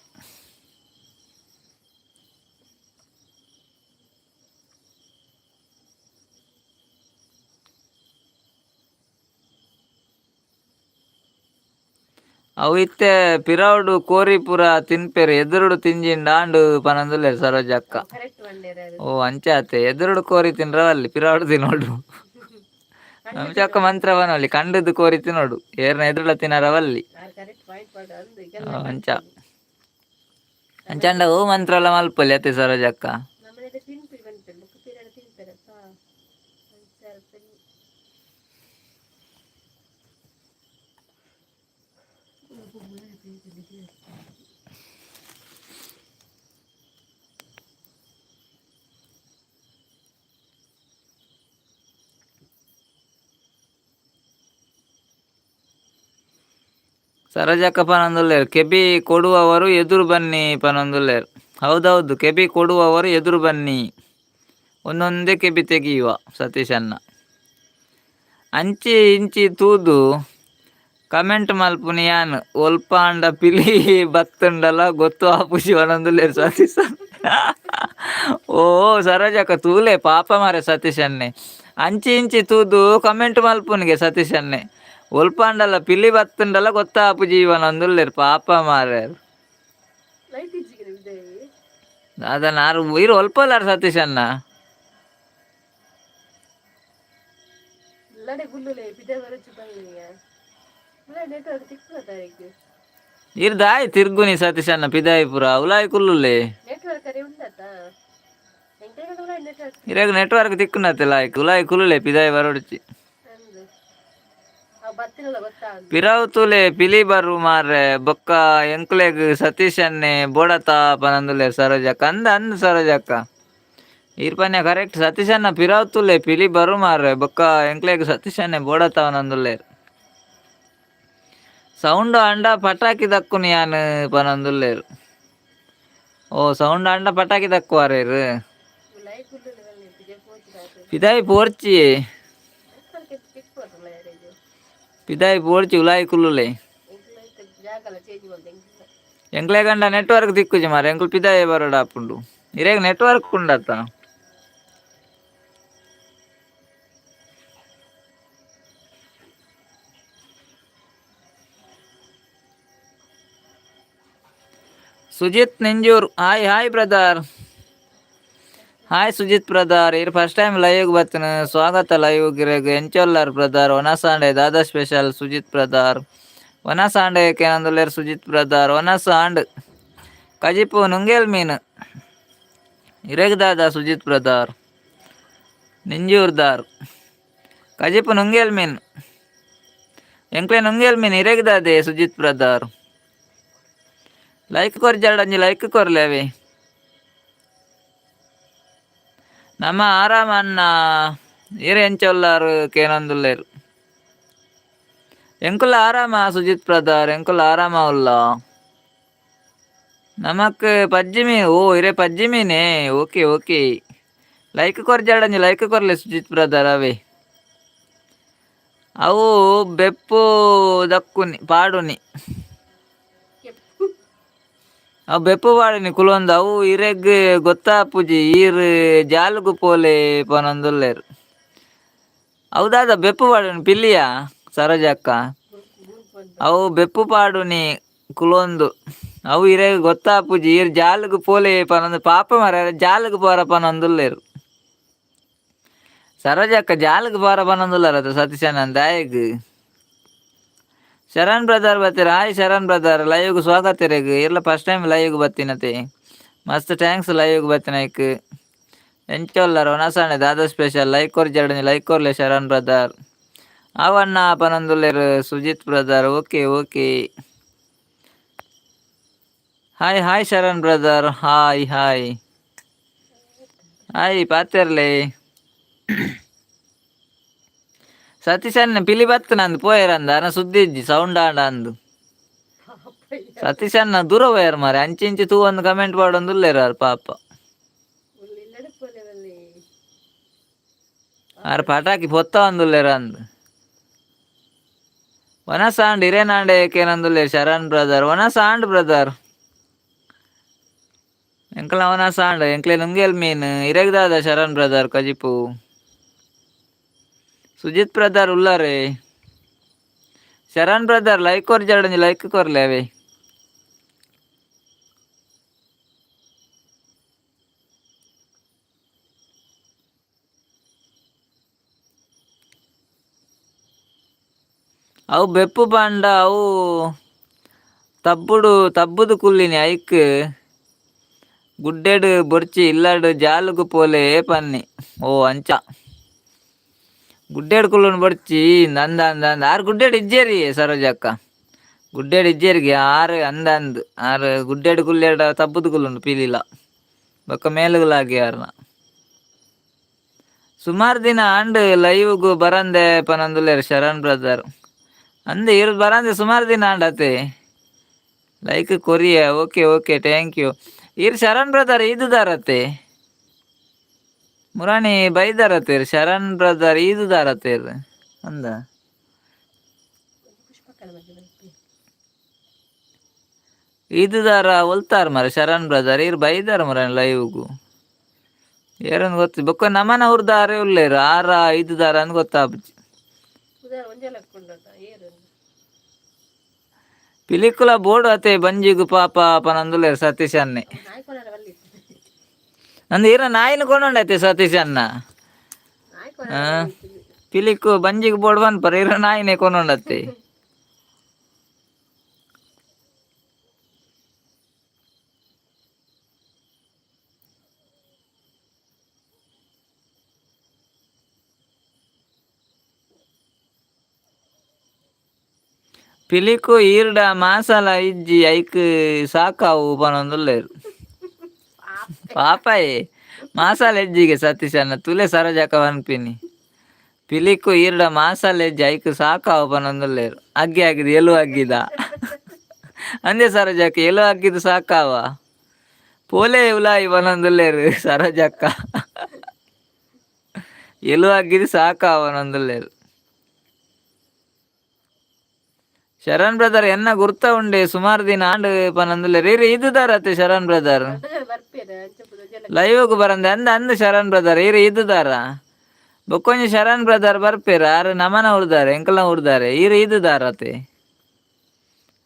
ಅವು ಇತ್ತೆ ಪಿರವುಡು ಕೋರಿ ಪೂರ ತಿನ್ಪೆರ್, ಎದುರುಡು ತಿಂಜಿಂಡ ಆಂಡ್ ಪನೊಂದುಲ್ಲೆರ್ ಸರೋಜಕ್ಕ. ಕರೆಕ್ಟ್ ಬಂಡೇರ. ಓ ಅಂಚ ಆತೆ, ಎದುರುಡು ಕೋರಿ ತಿನ್ರವಲ್ಲಿ, ಪಿರವುಡು ತಿನ್ನೋಡು. ಅಂಚಕ್ಕ ಮಂತ್ರ ಪನೊಲಿ, ಕಂಡದ್ದು ಕೋರಿ ತಿನ್ನೋಡು, ಏರ್ನ ಎದುರುಡ ತಿನ್ನರವಲ್ಲಿ. ಕರೆಕ್ಟ್ ಪಾಯಿಂಟ್ ಪಾಡ ಅಂದು. ಅಂಚ ಅಂಚಾಂಡ ಓ ಮಂತ್ರ ಎಲ್ಲ ಮಲ್ಪೊಲಿ ಅತ್ತೆ ಸರೋಜಕ್ಕ. ನಮ್ಮನೇಲಿ ತಿನ್ಪಿ ಬಂತೆ ಬೊಕ್ಕ ಪಿರಡ ತಿನ್ಪೆರಪ್ಪ ಅಂಚ. ಸರೋಜಕ್ಕ ಪನೊಂದುಲ್ಲೆರ್ ಕೆಬಿ ಕೊಡುವವರು ಎದುರು ಬನ್ನಿ ಪನೊಂದುಲ್ಲೆರ್. ಹೌದೌದು, ಕೆಬಿ ಕೊಡುವವರು ಎದುರು ಬನ್ನಿ, ಒಂದೊಂದೇ ಕೆಬಿ ತೆಗೆಯುವ ಸತೀಶಣ್ಣ. ಅಂಚಿ ಇಂಚಿ ತೂದು ಕಮೆಂಟ್ ಮಲ್ಪುನಿ ಯಾನ್, ಒಲ್ಪ ಆಂಡ ಪಿಲಿ ಬತ್ತುಂಡಲ ಗೊತ್ತು ಆಪುಜಿ ಪನೊಂದುಲ್ಲೆರ್ ಸತೀಶ್. ಓ ಸರೋಜಕ್ಕ ತೂಲೆ, ಪಾಪ ಮಾರೆ ಸತೀಶನ್ನೆ. ಅಂಚಿ ಇಂಚಿ ತೂದು ಕಮೆಂಟ್ ಮಲ್ಪುನಿಗೆ ಸತೀಶನ್ನೆ, ಒಲ್ಪ ಆಂಡಲ ಪಿಲಿ ಬತ್ತುಂಡಲ ಗೊತ್ತಾಪುಜಿ ಪನೊಂದುಲ್ಲೆರ್, ಪಾಪ ಮಾರೆ. ಲೈಟ್ ಇಜ್ಜಿಗೆ ವಿಜಯ್. ಅದನ್ನ ಆರು ಇರು ಒಲ್ಪಲಾರ ಸತೀಶಣ್ಣ. ಇಲ್ಲಡೆ ಗುಲ್ಲುಲೆ ಬಿದೆ ಬರಚು ಬಂದಿಯ ನೆಟ್ವರ್ಕ್ ತಿಕ್ಕುವ ತಾರೀಕು. ಇರ್ ದಾಯಿ ತಿರ್ಗುನಿ ಸತೀಶಣ್ಣ ಪಿದಾಯಿ ಪುರ ಉಲಾಯಿ ಕುಲ್ಲುಲೆ. ನೆಟ್ವರ್ಕ್ ಅರೆ ಉಂಡತ್ತ ಎಂಕಲ್ಗಡ ನೆಟ್ವರ್ಕ್. ಇರಾಗ ನೆಟ್ವರ್ಕ್ ತಿಕ್ಕುನತ್ತೆ, ಲಾಯ್ಕ್ ಉಲಾಯಿ ಕುಲ್ಲುಲೆ, ಪಿದಾಯಿ ಬರೋಡ್ಚಿ. ಅಂದು ಅವು ಬತ್ತಿನಲ್ಲ ಗೊತ್ತಾ. ಪಿರಾವು ತೂಲೆ ಪಿಲಿ ಬರು ಮಾರ್ರೆ, ಬೊಕ್ಕ ಎಂಕ್ಲೆಗ್ ಸತೀಶನ್ನೆ ಬೋಡತ ಪನೊಂದುಲ್ಲೆರ್ ಸರೋಜಕ್ಕ. ಅಂದ ಅಂದ್ ಸರೋಜಕ್ಕ, ಈರ್ ಪನ್ಯ ಕರೆಕ್ಟ್. ಸತೀಶಣ್ಣ ಪಿರಾವು ತೂಲೆ ಪಿಲಿ ಬರು ಮಾರ್ರೆ, ಬೊಕ್ಕ ಎಂಕ್ಲೆಗ್ ಸತೀಶನ್ನೆ ಬೋಡತ ಪನೊಂದುಲ್ಲೆರ್. ಸೌಂಡ್ ಆಂಡ ಪಟಾಕಿ ದಕ್ಕುನಿ ಯಾನ್ ಪನೊಂದುಲ್ಲೆರ್. ಓ ಸೌಂಡ್ ಆಂಡ ಪಟಾಕಿ ದಕ್ಕುವಾರೇರ್. ಉಲಾಯಿ ಕುಲ್ಲುಲೆ ಬಿಜೆ ಪೋಚಿದ. ಪಿದಾಯಿ ಪೋರ್ಚಿ. ನೆಟ್ವರ್ಕ್ ತಿಕ್ಕುವಲ್ಲ ಯಾರಿಗೆ. ಪಿದಾಯಿ ಪೋರ್ಚಿ, ಉಲಾಯಿ ಕುಲ್ಲುಲೆ. ಎಂಕಲ್ ಜಾಗಲ ಚೇಂಜ್ ಮಲ್ತೆ ಎಂಕಲ್. ಎಂಕ್ಲೆ ಗಂಡ ನೆಟ್ವರ್ಕ್ ತಿಕ್ಕುಜಿ ಮಾರೆ, ಎಂಕುಲು ಪಿದಾಯಿ ಬರೋಡ ಆಪುಂಡು. ಇರೆಗ್ network ಉಂಡತ್ತ. Sujith Ninjur, hi hi brother, hi Sujith brother. ಇರ್ first time live ಬತ್ತಿನ, ಸ್ವಾಗತ ಲೈವ್ ಗಿರೆಗ್. ಎಂಚೊಲ್ಲಾರ್ ಬ್ರದರ್? ಒನಸಾಂಡೆ ದಾದಾ ಸ್ಪೆಷಲ್ ಸುಜಿತ್ ಬ್ರದರ್? ಒನಸಾಂಡೆ ಕೇನೊಂದುಲ್ಲೆರ್ ಸುಜಿತ್ ಬ್ರದರ್. ಒನಸ್ ಆಂಡ್ ಕಜಿಪು ನುಂಗೇಲ್ ಮೀನು. ಇರೆಗ್ ದಾದಾ ಸುಜಿತ್ ಬ್ರದರ್? ನಿಂಜೂರ್ದಾರ್ ಕಜಿಪು ನುಂಗೇಲ್ ಮೀನ್, ಎಂಕ್ಲೆ ನುಂಗೇಲ್ ಮೀನ್. ಇರೆಗ್ ದಾದೆ ಸುಜಿತ್ ಬ್ರದರ್? ಲೈಕ್ ಕೊರ್ಜಾಡ, ಒಂಜಿ ಲೈಕ್ ಕೊರ್ಲೆ ಅವೆ. ನಮ್ಮ ಆರಾಮ ಅಣ್ಣ, ಇರ್ ಎಂಚೊಲ್ಲಾರ್ ಕೇನೊಂದುಲ್ಲೆರ್. ಎಂಕುಲ ಆರಾಮ ಸುಜಿತ್ ಬ್ರದರ್, ಎಂಕುಲ ಆರಾಮ ಉಲ್ಲ. ನಮಕ್ ಪಜ್ಜಿ ಮೀನ್. ಓ ಇರೆ ಪಜ್ಜಿ ಮೀನೇ, okay okay. Like ಕೊರ್ಜಾಡ, ಒಂಜಿ ಲೈಕ್ ಕೊರ್ಲೆ ಸುಜಿತ್ ಬ್ರದರ್ ಅವೇ. ಅವು ಬೆಪ್ಪು ದಕ್ಕುನಿ ಪಾಡುನಿ. ಕೆಪ್ಪು. ಅವು ಬೆಪ್ಪು ಪಾಡುನಿ ಕುಲೊಂದು, ಅವು ಇರೆಗ್ ಗೊತ್ತಾಪುಜಿ, ಈರ್ ಜಾಲುಗು ಪೋಲೆ ಪನೊಂದುಲ್ಲೆರ್. ಅವು ದಾದ ಬೆಪ್ಪು ಪಾಡುನಿ ಪಿಲ್ಲಿಯಾ ಸರೋಜಕ್ಕ? ಗುಂಪು ಅಂತ. ಅವು ಬೆಪ್ಪು ಪಾಡುನಿ ಕುಲೊಂದು, ಅವು ಇರೆಗ್ ಗೊತ್ತಾಪುಜಿ, ಈರ್ ಜಾಲುಗು ಪೋಲೆ ಪನೊಂದು. ಪಾಪ ಮಾರ್ರೆ, ಜಾಲುಗು ಪೋರ ಪನೊಂದುಲ್ಲೆರ್. ಸರೋಜಕ್ಕ ಜಾಲಕ್ಕೆ ಬಾರ ಬನ್ನೊಂದುಲ್ಲಾರ ಸತೀಶಣ್ಣ ದಾಯಗ್. ಶರಣ್ ಬ್ರದರ್ ಬತ್ತೀರ. ಹಾಯ್ ಶರಣ್ ಬ್ರದರ್, ಲೈವ್ಗೆ ಸ್ವಾಗತ ಇರೆಗ್. ಇರ್ಲ ಫಸ್ಟ್ ಟೈಮ್ ಲೈವ್ಗೆ ಬತ್ತಿನತೆ, ಮಸ್ತ್ thanks ಲೈವ್ಗೆ ಬತ್ತಿನ ಐಕ್. ಎಂಚೊಲ್ಲರ್ ಒನಸಾಣೆ ದಾದ ಸ್ಪೆಷಲ್? ಲೈಕ್ ಕೊರ್ ಜರಡನಿ, ಲೈಕ್ ಕೊರ್ಲೆ ಶರಣ್ ಬ್ರದರ್. ಅವಣ್ಣ ಪನೊಂದುಲ್ಲೆರ್ Sujit brother. Okay okay, hi hi Sharan brother, hi hi hi. ಪಾತೆರ್ಲೆ ಸತೀಶ್ ಅಣ್ಣ ಪಿಲಿ ಬತ್ತು ನಂದು ಪೋಯರಂದ ಅನ ಸುದ್ದಿ ಇಜ್ಜಿ ಸೌಂಡ್ ಆಂಡ ಅಂದು. ಸತೀಶ್ ಅಣ್ಣ ದೂರ ಪೋಯರ್ ಮಾರೆ, ಅಂಚಿ ಇಂಚಿ ತೂ ಒಂದು ಕಮೆಂಟ್ ಪಾಡೊಂದುಲ್ಲೆರ್ ಆರ್ ಪಾಪ. ಆರ್ ಪಟಾಕಿ ಪೊತ್ತ ಒಂದುಲ್ಲೆರ್ ಅಂದ್. ವನಸಾಂಡ್ ಇರೇನಾಂಡೆ ಏಕೇನಂದುಲ್ಲೆರ್ ಶರಣ್ ಬ್ರದರ್. ವನಸಾಂಡ್ ಬ್ರದರ್, ಎಂಕಲ್ನ ವನಸಾಂಡ್, ಎಂಕ್ಲೆ ನುಂಗೇಲ್ ಮೀನ್. ಇರೆಗ್ ದಾದ ಶರಣ್ ಬ್ರದರ್ ಕಜಿಪು? ಸುಜಿತ್ ಬ್ರದರ್ ಉಲ್ಲಾರೆ. ಶರಣ್ ಬ್ರದರ್ ಲೈಕ್ ಕೊರ್ ಜರಡಂಜಿ ಲೈಕ್ ಕೊರ್ಲೆ ಅವೇ. ಅವು ಬೆಪ್ಪು ಪಾಂಡ ಅವು ತಬ್ಬುಡು ತಬ್ಬುದು ಕುಲ್ಲಿನಿ ಐಕ್ ಗುಡ್ಡೆಡ್ ಬೊರ್ಚಿ ಇಲ್ಲಡ್ ಜಾಲುಗು ಪೋಲೆ ಪನ್ನಿ. ಓ ಅಂಚ ಗುಡ್ಡೆಡ್ ಕುಲ್ಲುನು ಬೊರ್ಚಿ ಅಂದ ಅಂದ ಅಂದ. ಆರ್ ಗುಡ್ಡೆಡ್ ಇಜ್ಜೇರಿ ಸರೋಜಕ್ಕ, ಗುಡ್ಡೆಡ್ ಇಜ್ಜೇರಿಗೆ ಆರ್ ಅಂದ ಅಂದ್. ಆರ್ ಗುಡ್ಡೆಡ್ ಕುಲ್ಲೆಡ ತಬ್ಬುದು ಕುಲ್ಲುಂಡು ಪಿಲಿಲ ಬೊಕ್ಕ ಮೇಲುಗುಲಾಗಿ ಆರ್ನ. ಸುಮಾರು ದಿನ ಆಂಡ್ ಲೈವ್ಗು ಬರಂದೆ ಪನೊಂದುಲ್ಲೆರ್ ಶರಣ್ ಬ್ರದರ್. ಅಂದ್ ಇರ್ ಬರಂದೆ ಸುಮಾರು ದಿನ ಆಂಡ್ ಅತೆ. ಲೈಕ್ ಕೊರಿಯ, ಓಕೆ ಓಕೆ thank you. ಇರ್ ಶರಣ್ ಬ್ರದರ್ ಈದುದಾರತೆ ಮುರಾಣಿ ಬೈದಾರತೇರ್ ಶರಣ್ ಬ್ರದರ್ ಈದುದಾರತೇರ್ ಅಂದ. ಈದುದಾರ ಒಲ್ತಾರ್ ಮರ ಶರಣ್ ಬ್ರದರ್, ಇರ್ ಬೈದಾರ ಮುರಾಣಿ ಲೈವ್ಗು. ಏರನ್ ಗೊತ್ತು ಬೊಕ್ಕ ನಮನ ಊರ್ದಾರೆ ಉಲ್ಲೇರು ಆರ ಐದುದಾರ ಅಂದ್ ಗೊತ್ತಾಪುಜಿ. ಪಿಲಿಕುಲ ಬೋಡು ಅತೆ ಬಂಜಿಗು ಪಾಪ ಪನೊಂದುಲ್ಲೆರ್ ಸತೀಶ್ ಅಣ್ಣೆ. ಅಂದ್ ಈರ ನಾಯಿನ ಕೊಂಡೊಂಡೈತೆ ಸತೀಶ್ ಅಣ್ಣ. ಪಿಲಿಕ್ಕು ಬಂಜಿಗೆ ಬೋಡು ಪನ್ಪರ್, ಈರ ನಾಯಿನೇ ಕೊಂಡೊಂಡತ್ತೆ. ಪಿಲಿಕು ಈರ್ಡ ಮಾಸಲ ಇಜ್ಜಿ ಐಕ್ ಸಾಕಾವು ಪನೊಂದುಲ್ಲೆರ್. ಪಾಪಾಯೆ ಮಾಸಾಲ ಇಜ್ಜಿಗೆ ಸತೀಶ್ ಅಣ್ಣ ತುಲೆ ಸರೋಜಕ್ಕ ಪನ್ಪಿನಿ. ಪಿಲಿಕು ಈರ್ಡ ಮಾಸಾಲ ಇಜ್ಜಿ ಐಕ್ ಸಾಕಾವು ಪನೊಂದುಲ್ಲೆರ್. ಅಗ್ಗಿ ಆಗಿದೆ ಎಲು ಅಗ್ಗಿದ ಅಂದೆ ಸರೋಜಕ್ಕ, ಎಲು ಅಗ್ಗಿದ ಸಾಕಾವ ಪೋಲೆ ಉಲಾಯಿ ಪನೊಂದುಲ್ಲೆರ್ ಸರೋಜಕ್ಕ. ಎಲು ಅಗ್ಗಿದ ಸಾಕಾವ ಪನೊಂದುಲ್ಲೆರ್. ಶರಣ್ ಬ್ರದರ್ ಎನ್ನ ಗುರ್ತ ಉಂಡೆ ಸುಮಾರು ದಿನ ಆಂಡ್ ಪನೊಂದುಲ್ಲೆರ್. ಇರ್ ಇದ್ದುದಾರತೆ ಶರಣ್ ಬ್ರದರ್ ಲೈವ್ಗ್ ಬರಂದೆ ಅಂದ ಅಂದ್ ಶರಣ್ ಬ್ರದರ್ ಇರ್ ಇದ್ದುದಾರ. ಬೊಕ್ಕೊಂಜಿ ಶರಣ್ ಬ್ರದರ್ ಬರ್ಪೇರ್, ಆರ್ ನಮನ ಊರ್ದಾರೆ ಎಂಕಲ್ನ ಊರ್ದಾರೆ. ಇರ್ ಇದ್ದುದಾರತೆ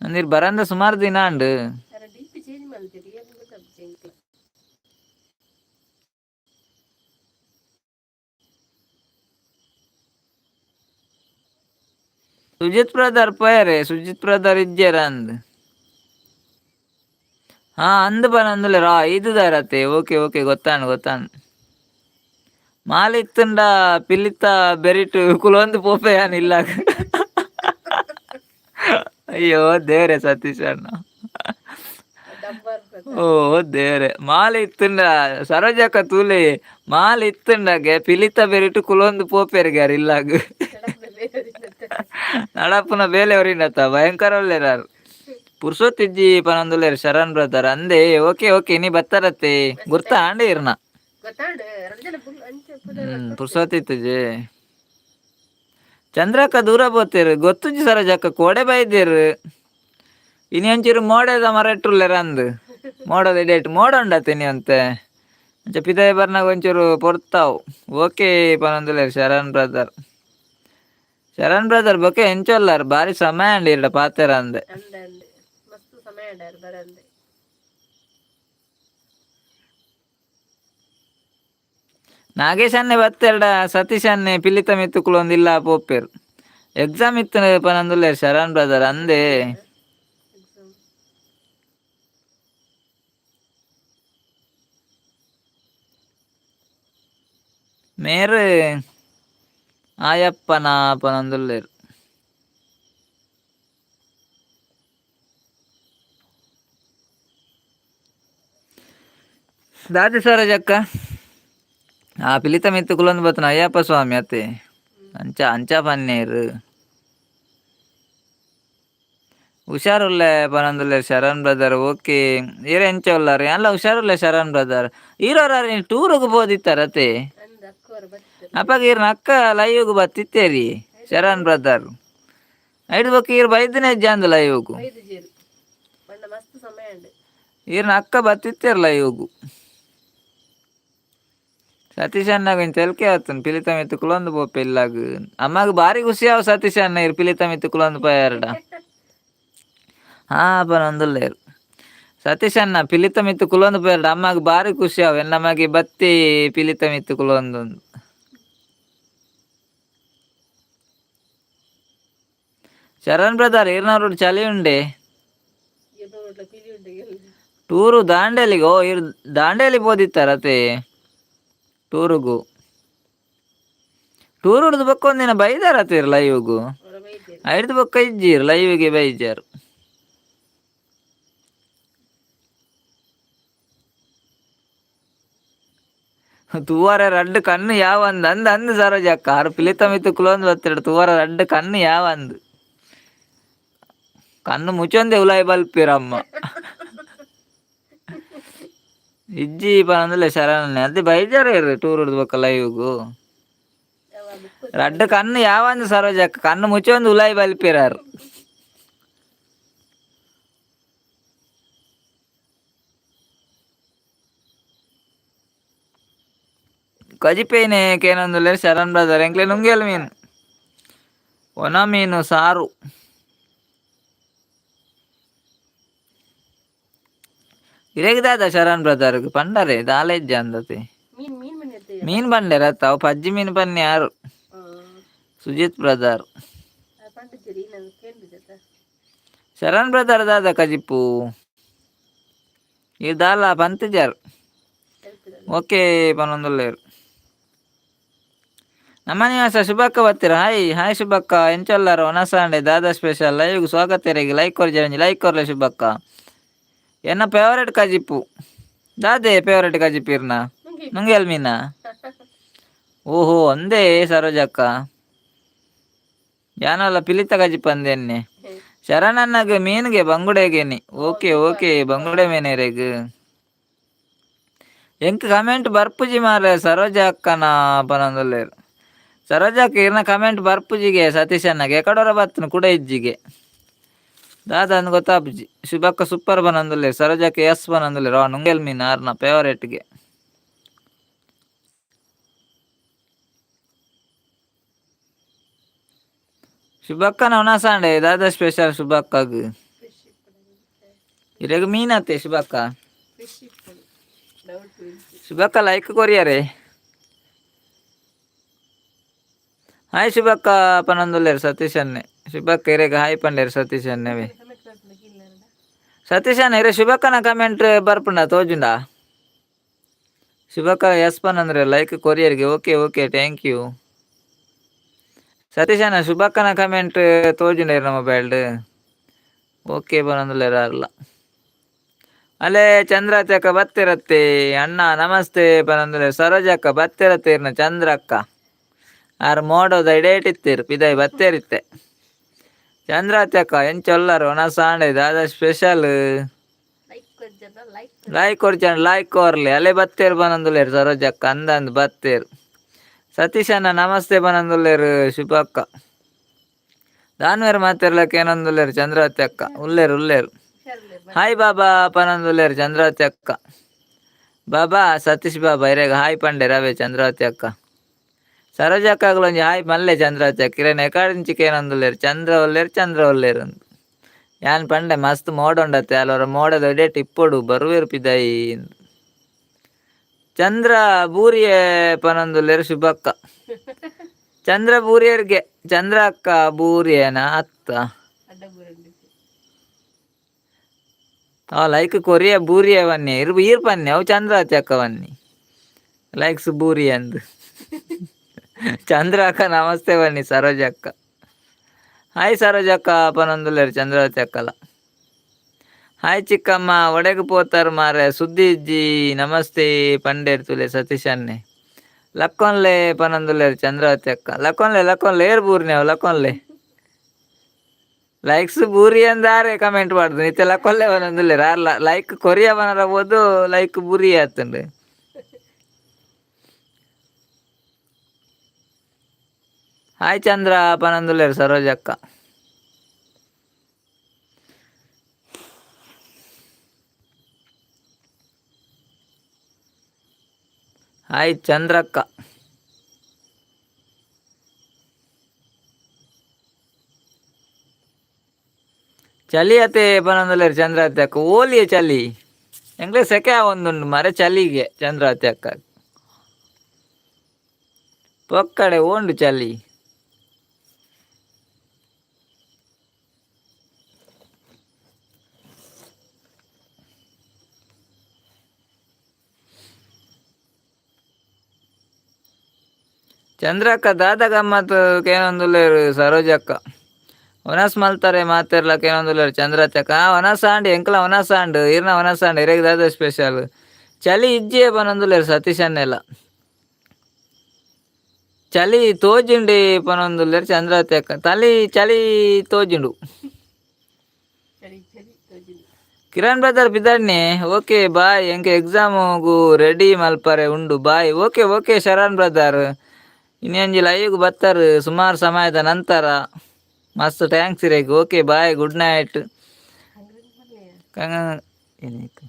ಅಂದಿರ್ ಬರಂದ ಸುಮಾರು ದಿನ ಆಂಡ್. ಸುಜಿತ್ ಬ್ರದರ್ ಪೋಯರೆ, ಸುಜಿತ್ ಬ್ರದರ್ ಇಜ್ಜೆರ ಅಂದ್. ಹಾ ಅಂದ್ ಪನೊಂದುಲ್ಲೆರ್. ಆ ಇದ್ದುದಾರತೆ ಓಕೆ ಓಕೆ ಗೊತ್ತಾಂಡ್ ಗೊತ್ತಾಂಡ್. ಮಾಲ್ ಇತ್ತುಂಡ ಪಿಲಿತ ಬೆರಿಟ್ ಕುಲೊಂದು ಪೋಪೆ ಯಾನ್ ಇಲ್ಲಾಗ. ಅಯ್ಯೋ ದೇವ್ರೆ ಸತೀಶ್ ಅಣ್ಣ, ಓ ದೇವ್ರೆ. ಮಾಲ್ ಇತ್ತುಂಡ ಸರೋಜಕ್ಕ ತೂಲೆ, ಮಾಲ್ ಇತ್ತುಂಡಗೆ ಪಿಲಿತ ಬೆರಿಟ್ ಕುಲೊಂದು ಪೋಪೆರ್ಗೆ ಯಾರ್ ಇಲ್ಲಾಗ. ನಡಪುನ ಬೇಲೆ ಒರಿನತ ಭಯಂಕರ ಉಲ್ಲೆರ್. ಪುರ್ಸೊತ್ತಿಜ್ಜಿ ಪನೊಂದುಲ್ಲೆರ್ ಶರಣ್ ಬ್ರದರ್. ಅಂದೆ ಓಕೆ ಓಕೆ ನೀ ಬತ್ತಾರತ್ತೆ ಗುರ್ತ ಆಂಡೆ ಇರ್ನ ಪುರ್ಸೊತ್ತಿತ್ತುಜಿ. ಚಂದ್ರಕ್ಕ ದೂರ ಪೋತೇರು ಗೊತ್ತುಜ್ಜಿ ಸರೋಜಕ್ಕ ಕೋಡೆ ಬೈದೇರು. ಇನಿ ಒಂಚೂರು ಮೋಡದ ಮರ ಇಟ್ಟುಲ್ಲೆರ್ ಅಂದ್, ಮೋಡದ ಡೇಟ್ ಮೋಡ ಉಂಡತ್ತೆ ಇನಿ ಅಂತೆ. ಅಂಚ ಪಿದಾಯಿ ಬರ್ನಾಗ ಒಂಚೂರು ಪೊರ್ತಾವು. ಓಕೆ ಪನೊಂದುಲ್ಲೆರ್ ಶರಣ್ ಬ್ರದರ್. ಶರಣ್ ಬ್ರದರ್ ಬೊಕ ಎಂಚೊಲ್ಲಾರ್ ಬಾರಿ ಸಮಯ ಅಂಡ್ ಇರ್ಡ ಪಾತೆರ ಅಂದೆ. Nagesh ಅನ್ನೆ ಬತ್ತೆರಡ ಸತೀಶ್ ಅನ್ನೆ ಪಿಲಿತ ಮಿತ್ತುಕುಲೊಂದಿಲ್ಲ ಪೋಪೆರ್. ಎಕ್ಸಾಮ್ ಇತ್ತು ಪನಂದುಲ್ಲೇರ್ ಶರಣ್ ಬ್ರದರ್ ಅಂದೇ. ಎಕ್ಸಾಮ್. ಮೇರ್ ಆಯಪ್ಪನ ಪನಂದುಲ್ಲೇರ್. ದಾದೆ ಸರೋಜಕ್ಕ ಆ ಪಿಲಿತ ಮಿತ್ತು ಕುಲೊಂದು ಬತ್ತನ ಅಯ್ಯಪ್ಪ ಸ್ವಾಮಿ ಅತ್ತೆ ಅಂಚ ಅಂಚ ಪನ್ನೇರು. ಹುಷಾರುಲ್ಲೆ ಪನಂದುಲ್ಲೇರ್ ಶರಣ್ ಬ್ರದರ್. ಓಕೆ, ಈರ್ ಎಂಚ ಉಲ್ಲಾರ್? ಯಾನ್ಲ ಹುಷಾರುಲ್ಲೆ ಶರಣ್ ಬ್ರದರ್. ಈರೋರ ಟೂರುಗು ಪೋದಿತ್ತಾರ ಅತ್ತೆ? ಅಂದ್ ಅಕ್ಕೋರ ಬತ್ತೆ. ಅಪ್ಪಗ ಈರ್ನ ಅಕ್ಕ ಲೈವ್ಗ್ ಬತ್ತಿತ್ತೇರಿ ಶರಣ್ ಬ್ರದರ್. ಐಡ್ ಬೊಕ್ಕ ಈರ್ ಬೈದಿನ ಹೆಜ್ಜೆ ಲೈವ್ಗು. ಬೈದು ಜೇರು ಬಣ್ಣ ಮಸ್ತ್ ಸಮಯ ಉಂಡು. ಈರ್ನ ಅಕ್ಕ ಬತ್ತಿತ್ತೇರ್ ಲೈವ್ಗು. ಸತೀಶ್ ಅಣ್ಣಗ್ ಒಂಜಿ ತೆಲ್ಕೆ ಆತುಂಡು ಪಿಲಿತ ಮಿತ್ತ್ ಕುಲೊಂದು ಪೋಪೆ ಇಲ್ಲಾಗ್. ಅಮ್ಮಗ್ ಬಾರಿ ಖುಷಿ ಆವು ಸತೀಶ್ ಅಣ್ಣ ಈರ್ ಪಿಲಿತ ಮಿತ್ತ್ ಕುಲೊಂದು ಪೋಯರ್ಡ. ಹಾ ಪನೊಂದುಲ್ಲೇರ್ ಸತೀಶ್ ಅಣ್ಣ ಪಿಲಿತ ಮಿತ್ತ್ ಕುಲೊಂದು ಪೋಯರ್ಡ ಅಮ್ಮಗ್ ಬಾರಿ ಖುಷಿ ಆವು. ಎನ್ನ ಮಗೆ ಬತ್ತಿ ಪಿಲಿತ ಮಿತ್ತ್ ಕುಲೊಂದು. ಶರಣ್ ಬ್ರದರ್ ಈರ್ನವ್ರು ಚಳಿ ಉಂಡೆ? ಎಬ್ಬ ಪಿಲಿ ಉಂಡು ಗೆಲ್ಲ. ಟೂರು ದಾಂಡೇಲಿಗೆ? ಓ, ಇರ್ ದಾಂಡೇಲಿ ಪೋದಿತ್ತಾರತೆ ಟೂರುಗು. ಟೂರ್ ಹಿಡ್ದು ಬೊಕ್ಕ ಒಂದಿನ ಬೈದಾರತ್ತೀರ್ ಲೈವ್ಗು. ಅವರ ಬೈದೇರು. ಐಡ್ದು ಬೊಕ್ಕ ಇಜ್ಜೀರ್ ಲೈವ್ಗೆ ಬೈಜಾರ್. ತೂವರ ರಡ್ಡ್ ಕಣ್ಣು ಯಾವಂದ್ ಅಂದ್ ಅಂದ್ ಸರೋಜಕ್ಕ. ಆರು ಪಿಲಿತ ಮಿತ್ತು ಕುಲೊಂದು ಬತ್ತಿರಡು ತೂವರ ರಡ್ಡ್ ಕಣ್ಣು ಯಾವಂದ್. ಕಣ್ಣು ಮುಚ್ಚೊಂದೆ ಉಲಾಯಿ ಬಲ್ಪಿರಮ್ಮ. ಇಜ್ಜಿ ಪನಂದುಲ್ಲೆ ಶರಣನ್ನೇ. ಅದೇ ಬೈಜಾರ ಇರು ಟೂರ್ ಹಿಡ್ದು ಬೊಕ್ಕ ಲೈವ್ಗು. ಯಾವ ಬುಕ್. ರಡ್ಡ್ ಕಣ್ಣು ಯಾವಂದ್ ಸರೋಜಕ್ಕ, ಕಣ್ಣು ಮುಚ್ಚೊಂದು ಉಲಾಯಿ ಬಲ್ಪಿರಾರು. ಕಜಿಪೇನೆ ಕೇನೊಂದುಲ್ಲೆರ್ ಶರಣ್ ಬ್ರದರ್. ಎಂಕ್ಲೆ ನುಂಗೇಲ್ ಮೀನು, ಒಣ ಮೀನು ಸಾರು. ಇರೆಗ್ ದಾದ ಶರಣ್ ಬ್ರದರ್ ಪಂಡರೆ ದಾಲ ಇಜ್ಜ ಅಂದತೆ. ಮೀನ್ ಮೀನ್ ಮನೆ ಎತ್ತೆ. ಮೀನ್ ಬಂಡೆರ ಅತ್ತ ಅವು ಪಜ್ಜಿ ಮೀನು ಪನ್ನಿ ಯಾರು ಸುಜಿತ್ ಬ್ರದರ್. ಪಂಡಿಜೇರಿ ನಾನು ಕೇಳಿದೆ. ಶರಣ್ ಬ್ರದರ್ ದಾದ ಕಜಿಪು ಈ ದಾಲ ಪಂತಿಜಾರ್? ಓಕೆ ಪನೊಂದುಲ್ಲೇರ್. ನಮ್ಮ ನಿವಾಸ ಶುಭಕ್ಕ ಬತ್ತೀರ. Hi hi ಶುಭಕ್ಕ, ಎಂಚೊಲ್ಲಾರ? ಒನಸಾಂಡೆ ದಾದಾ ಸ್ಪೆಷಲ್ ಲೈವ್ಗೆ ಸ್ವಾಗತ. ಲೈಕ್ ಕೊರ್ಜಿ, ಲೈಕ್ ಕೊರ್ಲೆ ಶುಭಕ್ಕ. ಎನ್ನ ಫೇವರೇಟ್ ಕಜಿಪು ದಾದೆ? ಫೇವರೇಟ್ ಕಜಿಪು ಇರ್ನ? ನುಂಗಿ. ನುಂಗೇಲ್ ಮೀನಾ? ಓಹೋ, ಅಂದೇ ಸರೋಜಕ್ಕ. ಯಾನಲ್ಲ ಪಿಲಿತ ಕಜಿಪು ಅಂದೆನ್ನೆ. ಶರಣಣ್ಣಗ್ ಮೀನ್ಗೆ ಬಂಗುಡೆಗೇನಿ. ಓಕೆ ಓಕೆ, ಬಂಗುಡೆ ಮೀನೇರೆಗ್. ಎಂಕ್ ಕಮೆಂಟ್ ಬರ್ಪುಜಿ ಮಾರೆ ಸರೋಜ ಅಕ್ಕನ ಪನೊಂದುಲ್ಲೆರ್. ಸರೋಜಕ್ಕ ಇರ್ನ ಕಮೆಂಟ್ ಬರ್ಪುಜಿಗೆ. ಸತೀಶ್ ಅಣ್ಣಗೆ ಎಕಡೋರ ಬತ್ತನ ಕುಡ ಇಜ್ಜಿಗೆ, ದಾದ ಅಂದ್ ಗೊತ್ತಾಪುಜಿ. ಶುಭಕ್ಕ ಸೂಪರ್ ಪನೊಂದುಲ್ಲೆರ್. ಸರೋಜಕ್ಕ ಎಸ್ ಪನೊಂದುಲ್ಲೆರ್. ಆ ನುಂಗೆಲ್ ಮೀನ್ ಆರ್ನ ಫೇವರೇಟ್ಗೆ. ಶುಭಕ್ಕನ ಒಣಸಾಂಡೆ ದಾದಾ ಸ್ಪೆಷಲ್ ಶುಭಕ್ಕಗ್? ಫಿಶ್. ಇರೆಗ್ ಮೀನತ್ತೆ ಶುಭಕ್ಕ? ಫಿಶ್ ಇಪ್ಪುಡು ಡೌಟ್. ಶುಭಕ್ಕ ಲೈಕ್ ಕೊರಿಯರೆ. ಹಾಯ್ ಶುಭಕ್ಕ ಪನೊಂದುಲ್ಲೆರ್ ಸತೀಶ್ ಅನ್ನೆ. ಶುಭಕ್ಕ ಇರೆಗ್ ಹಾಯ್ ಪಂಡೇರ್ ಸತೀಶ್ ಅನ್ನೆವೆ. ಕಮೆಂಟ್ ಬರ್ಪುಂಡ ಇಲ್ಲ. ಸತೀಶ್ ಅಣ್ಣ ಇರೆ ಶುಭಕ್ಕನ ಕಮೆಂಟ್ ಬರ್ಪುಂಡ ತೋಜುಂಡ? ಶುಭಕ್ಕ ಎಸ್ ಪನಂದ್ರೆ ಲೈಕ್ ಕೊರಿಯರ್ಗೆ. Okay okay, thank you Satish ಅಣ್ಣ. ಶುಭಕ್ಕನ ಕಮೆಂಟ್ ತೋಜುಂಡ ಇರ್ನ ಮೊಬೈಲ್ಡ್? ಓಕೆ ಪನೊಂದುಲ್ಲೆರ್ ಅರ್ಲ. ಅಲ್ಲೇ ಚಂದ್ರತೆ ಅಕ್ಕ ಬತ್ತಿರತ್ತೆ. ಅಣ್ಣ ನಮಸ್ತೆ ಪನೊಂದುಲ್ಲೆರ್ ಸರೋಜಕ್ಕ. ಬತ್ತಿರತ್ತೆ ಇರ್ನ ಚಂದ್ರಕ್ಕ. ಆರ್ ಮೋಡೋದ ಇಡೇಟಿತ್ತೀರ್ ಪಿದಾಯಿ ಬತ್ತೇರಿತ್ತೆ. ಚಂದ್ರಾತಿ ಅಕ್ಕ ಎಂಚೊಲ್ಲರು? ಒಣಸಾಂಡೆ ದಾದಾ ಸ್ಪೆಷಲ್? ಲೈಕ್ ಕೊರ್ಜನ ಲೈಕ್. ಲೈಕ್ ಕೊರ್ಚಂಡ್, ಲೈಕ್ ಕೊರ್ಲಿ. ಅಲ್ಲೇ ಬತ್ತೇರ್ ಪನೊಂದುಲ್ಲೆರ್ ಸರೋಜಕ್ಕ. ಅಂದಂದ್ ಬತ್ತೇರ್. ಸತೀಶ್ ಅಣ್ಣ ನಮಸ್ತೆ ಪನೊಂದುಲ್ಲೆರ್ ಶುಭಕ್ಕ. ದಾನ್ವೇರ್ ಮಾತೆರ್ಲಕ್ಕ ಏನೊಂದುಲ್ಲೆರ್ ಚಂದ್ರಾವತಿ ಅಕ್ಕ. ಉಲ್ಲೇರ್ ಉಲ್ಲೇರ್. ಹುಷಾರಿಲ್ಲ. ಹಾಯ್ ಬಾಬಾ ಪನೊಂದುಲ್ಲೆರ್ ಚಂದ್ರಾವತಿ ಅಕ್ಕ. ಬಾಬಾ ಸತೀಶ್ ಬಾಬಾ ಇರೆಗ್ ಹಾಯ್ ಪಂಡೆರ್ ಅವೇ ಚಂದ್ರಾವತಿ ಅಕ್ಕ. ಸರೋಜ ಅಕ್ಕಗ್ಲ ಒಂಜಿ ಹಾಯ್ ಮಲ್ಲೆ ಚಂದ್ರಾವತಿ ಅಕ್ಕ. ಇರೆನ ಎಕಾಡಿಂಚಿಕ ಏನೊಂದುಲ್ಲೆರ್ ಚಂದ್ರ ಉಲ್ಲೇರ್ ಚಂದ್ರ ಉಲ್ಲೇರ್ ಅಂದ್. ಯಾನ್ ಪಂಡೆ ಮಸ್ತ್ ಮೋಡ ಉಂಡತ್ತೆ ಅಲೋರ ಮೋಡದ ಇಡೇಟ್ ಇಪ್ಪೊಡು ಬರುವೆರ್ ಪಿದಾಯಿ. ಚಂದ್ರ ಬೂರಿಯ ಪನೊಂದುಲ್ಲೆರ್ ಶುಭಕ್ಕ. ಚಂದ್ರ ಬೂರಿಯರ್ಗೆ, ಚಂದ್ರ ಅಕ್ಕ ಬೂರಿಯನ ಅತ್ತ. ಅಡ್ಡ ಬೂರಂಡಿ. ಆ ಲೈಕ್ ಕೊರಿಯ ಬೂರಿಯ ವನ್ನಿ ಇರ್ ಈರ್ ಪನ್ನಿ ಅವು ಚಂದ್ರಾತಿ ಅಕ್ಕ ವನ್ನಿ ಲೈಕ್ಸ್ ಬೂರಿ ಅಂದು. ಚಂದ್ರ ಅಕ್ಕ ನಮಸ್ತೆ ಬನ್ನಿ. ಸರೋಜ ಅಕ್ಕ ಹಾಯ್. ಸರೋಜ ಅಕ್ಕ ಪನೊಂದುಲ್ಲೆರ್ ಚಂದ್ರಾವತಿ ಅಕ್ಕಲ. ಹಾಯ್ ಚಿಕ್ಕಮ್ಮ, ಒಡೆಗ್ ಪೋತಾರ್ ಮಾರೆ, ಸುದ್ದಿ ಇಜ್ಜಿ. ನಮಸ್ತೆ ಪಂಡೇರ್ ತುಲೆ ಸತೀಶ್ ಅನ್ನೆ. ಲಕ್ಕೊಂಲೆ ಪನೊಂದುಲ್ಲೆರ್ ಚಂದ್ರಾವತಿ ಅಕ್ಕ. ಲಕ್ಕೊಂಲೆ ಲಕ್ಕೊಂಲೆ, ಏರ್ ಬೂರ್ನೆ ಅವು ಲಕ್ಕೊಂಲೆ. ಲೈಕ್ಸ್ ಬೂರಿ ಅಂದಾರೆ ಕಮೆಂಟ್ ಮಾಡುದು ನಿತ್ಯ. ಲಕ್ಕೊಂಲೆ ಪನೊಂದುಲ್ಲೆರ್ ಆರ್ಲ. ಲೈಕ್ ಕೊರಿಯ ಪನರ ಬೋದು, ಲೈಕ್ ಬೂರಿ ಆತುಂಡು. ಹಾಯ್ ಚಂದ್ರ ಪನೊಂದುಲ್ಲೆರ್ ಸರೋಜಕ್ಕ. ಹಾಯ್ ಚಂದ್ರಕ್ಕ. ಚಳಿ ಅತೆ ಪನೊಂದುಲ್ಲೆರ್ ಚಂದ್ರಾವತಿ ಅಕ್ಕ. ಓಲಿಯೆ ಚಳಿ, ಎಂಕ್ಲೆ ಸೆಕೆ ಆವೊಂದುಂಡು ಮಾರೆ ಚಳಿಗೆ. ಚಂದ್ರಾವತಿ ಅಕ್ಕ, ಪೊಕ್ಕಡೆ ಓಂಡು ಚಳಿ. ಚಂದ್ರಕ್ಕ ದಾದ ಗಮ್ಮತ್ ಕೇನೊಂದುಲ್ಲೆರ್ ಸರೋಜಕ್ಕ. ಒನಸ್ ಮಲ್ತಾರೆ ಮಾತೆರ್ಲ ಕೇನೊಂದುಲ್ಲೆರ್ ಚಂದ್ರಕ್ಕ. ಒನಸ್ ಆಂಡ್, ಎಂಕ್ಲ ಒನಸ್ ಆಂಡ್, ಇರ್ನ ಒನಸ್ ಆಂಡ್. ಇರೆಗ್ ದಾದ ಸ್ಪೆಷಲ್? ಚಳಿ ಇಜ್ಜಿಯೇ ಪನೊಂದುಲ್ಲೆರ್ ಸತೀಶ್ ಅನ್ನೆಲ್ಲ. ಚಳಿ ತೋಜುಂಡಿ ಪನೊಂದುಲ್ಲೆರ್ ಚಂದ್ರಾವತಿ ಅಕ್ಕ. ತಲಿ ಚಳಿ ತೋಜುಂಡು. ಚಳಿ ಚಳಿ ತೋಜಿಂಡು. ಕಿರಣ್ ಬ್ರದರ್ ಪಿದಡ್ನೆ, ಓಕೆ ಬಾಯ್. ಎಂಕ್ ಎಕ್ಸಾಮುಗು ರೆಡಿ ಮಲ್ಪರೆ ಉಂಡು, bye. Okay okay Sharan brother, ಇನ್ನೊಂಜಿ ಲೈವ್ಗ್ ಬತ್ತರ್ ಸುಮಾರು ಸಮಯದ ನಂತರ. ಮಸ್ತ್ thanks ಇರೆಗ್. Okay bye, good night. ಹಂಗ್ರೆ.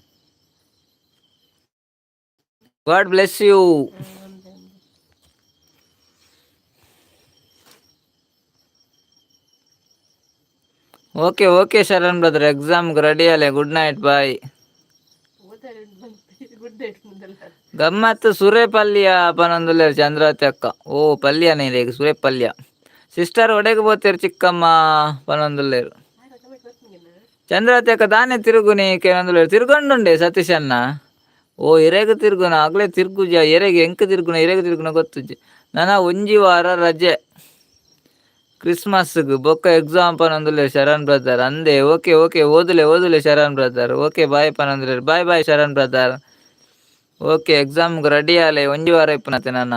God bless you. ಒಂದೇ. ಓಕೆ ಓಕೆ ಶರಣ್ ಬ್ರದರ್, ಎಕ್ಸಾಮ್ಗೆ ರೆಡಿ ಅಲ್ಲೇ. Good night, bye. ಓದಾರೆ ಗುಡ್ ನೈಟ್ ಮುಂದಲ್ಲ. ಗಮ್ಮತ್ತು ಸುರೇ ಪಲ್ಯ ಪನೊಂದುಲ್ಲೆರ್ ಚಂದ್ರಾವತಿ ಅಕ್ಕ. ಓ ಪಲ್ಯನೇ ಇರೆಗ್ ಸುರೇ ಪಲ್ಯ. ಸಿಸ್ಟರ್ ಒಡೆಗ್ ಪೋತೇರ್ ಚಿಕ್ಕಮ್ಮ ಪನೊಂದುಲ್ಲೆರ್. ಕಮೆಂಟ್ ಬರ್ತೀನಿ. ಚಂದ್ರಾವತಿ ಅಕ್ಕ ದಾನೆ ತಿರುಗುನಿ ಕೇನೊಂದುಲ್ಲೆರ್. ತಿರುಗೊಂಡುಂಡೆ ಸತೀಶ್ ಅಣ್ಣ. ಓ ಇರೆಗ್ ತಿರುಗುನ, ಆಗ್ಲೇ ತಿರ್ಗುಜ ಎರೆಗ್ ಎಂಕ್ ತಿರುಗುನ ಇರೆಗ್ ತಿರುಗುನ ಗೊತ್ತುಜ್ಜಿ. ನನ ಒಂಜಿ ವಾರ ರಜೆ ಕ್ರಿಸ್ಮಸ್ಗ್, ಬೊಕ್ಕ ಎಕ್ಸಾಮ್ ಪನೊಂದುಲ್ಲೆರ್ ಶರಣ್ ಬ್ರದರ್. ಅಂದೆ, ಓಕೆ ಓಕೆ, ಓದುಲೆ ಓದುಲೆ ಶರಣ್ ಬ್ರದರ್. ಓಕೆ ಬಾಯ್ ಪನೊಂದುಲ್ಲೆರ್. Bye bye Sharan brother. Okay, ಎಕ್ಸಾಮ್ಗೆ ರೆಡಿ ಆಲೆ. ಒಂಜಿ ವಾರ ಇಪ್ಪುನತೆ ನಾನ.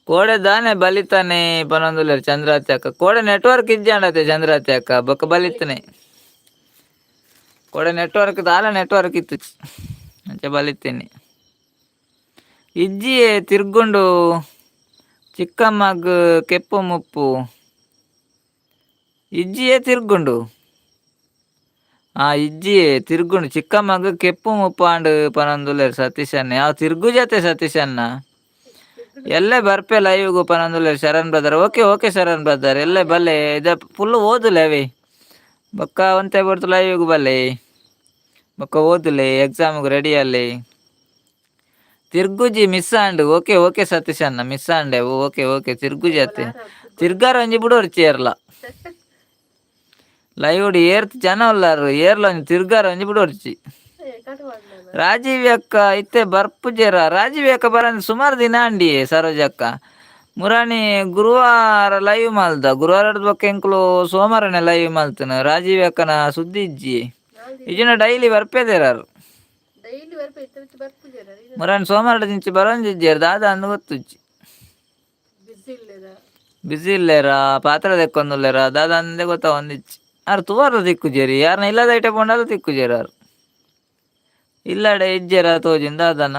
ಕೋಡೆ ದಾನೆ ಬಲಿತಾನೆ ಪನೊಂದುಲ್ಲೆರ್ ಚಂದ್ರಾವತಿ ಅಕ್ಕ. ಕೋಡೆ ನೆಟ್ವರ್ಕ್ ಇಜ್ಜಾಂಡತೆ ಚಂದ್ರಾವತಿ ಅಕ್ಕ, ಬೊಕ್ಕ ಬಲಿತನೆ. ಕೋಡೆ ನೆಟ್ವರ್ಕ್ ದಾಲ ನೆಟ್ವರ್ಕ್ ಇತ್ತು, ಅಂಚ ಬಲಿತೇನೆ. ಇಜ್ಜಿಯೇ ತಿರ್ಗುಂಡು. ಚಿಕ್ಕಮ್ಮಗ್ ಕೆಪ್ಪು ಮುಪ್ಪು ಇಜ್ಜಿಯೇ ತಿರ್ಗುಂಡು. ಆ ಇಜ್ಜಿಯೇ ತಿರ್ಗುಂಡು. ಚಿಕ್ಕಮ್ಮಗ್ ಕೆಪ್ಪು ಮುಪ್ಪು ಆಂಡ್ ಪನೊಂದುಲ್ಲೆರ್ ಸತೀಶ್ ಅಣ್ಣ. ಯಾವ ತಿರ್ಗುಜತೆ ಸತೀಶ್ ಅಣ್ಣ. ಎಲ್ಲೇ ಬರ್ಪೆ ಲೈವ್ಗು ಪನೊಂದುಲ್ಲೆರ್ Sharan brother. Okay okay Sharan brother, ಎಲ್ಲೇ ಬಲ್ಲೆ. ಇದ ಫುಲ್ ಓದುಲೆ ಅವೇ, ಬೊಕ್ಕ ಒಂತೆ ಬೊರ್ತು ಲೈವ್ಗ್ ಬಲ್ಲೆ. ಬೊಕ್ಕ ಓದುಲೆ, ಎಕ್ಸಾಮ್ಗೆ ರೆಡಿ ಅಲ್ಲಿ. ತಿರ್ಗುಜಿ ಮಿಸ್ ಆಂಡ್. ಓಕೆ ಓಕೆ ಸತೀಶ್ ಅಣ್ಣ, ಮಿಸ್ ಆಂಡೆ. ಓಕೆ ಓಕೆ, ತಿರ್ಗುಜಿ ಅತ್ತೆ. ತಿರ್ಗಾರ ಒಂಜಿ ಬುಡೋರ್ಚಿ ಏರ್ಲ ಲೈವ್ ಏರ್ತ್ ಜನ ಉಲ್ಲಾರು, ಏರ್ಲ ಒಂಜಿ ತಿರ್ಗಾರ ಒಂಜಿ ಬುಡೋರ್ಚಿ. ರಾಜೀವ್ ಅಕ್ಕ ಇತ್ತೆ ಬರ್ಪುಜೆರ? ರಾಜೀವ್ ಅಕ್ಕ ಬರಂದ್ ಸುಮಾರು ದಿನ ಅಂಡಿ. ಸರೋಜ ಅಕ್ಕ, ಮುರಾಣಿ ಗುರುವಾರ ಲೈವ್ ಮಲ್ದ. ಗುರುವಾರದ ಬೊಕ್ಕ ಎಂಕುಲು ಸೋಮವಾರನೆ ಲೈವ್ ಮಲ್ತನ. ರಾಜೀವ್ ಅಕ್ಕನ ಸುದ್ದಿ ಇಜ್ಜಿ. ಇಜಿನ ಡೈಲಿ ಬರ್ಪೇದೇರಾರು. ಡೈಲಿ ಬರ್ಪೆ ಇತ್ತೆ ಬರ್ಪುಜೆರ. ಮುರಾಣಿ ಸೋಮವಾರ ದಿಂಚಿ ಬರೋಂಜಿಜ್ಜೇರ್, ದಾದ ಅಂದ್ ಗೊತ್ತುಜ್ಜಿ. ಬಿಸಿ ಇಲ್ಲೇರ. ಬಿಸಿ ಇಲ್ಲೇರ, ಪಾತ್ರ ದೆಕ್ಕೊಂದುಲ್ಲೇರ, ದಾದ ಅಂದೆ ಗೊತ್ತ ಒಂದಿಚ್ಚಿ. ಆರ್ ತುವಾರ ತಿಕ್ಕುಜೇರಿ. ಯಾರನ್ನ ಇಲ್ಲದ ಐಟೆ ಪೋಂಡಲ ತಿಕ್ಕುಜೇರು ಆರ್. ಇಲ್ಲಡೆ ಇಜ್ಜೆರ ತೋಜಿಂದ ದಾದನ.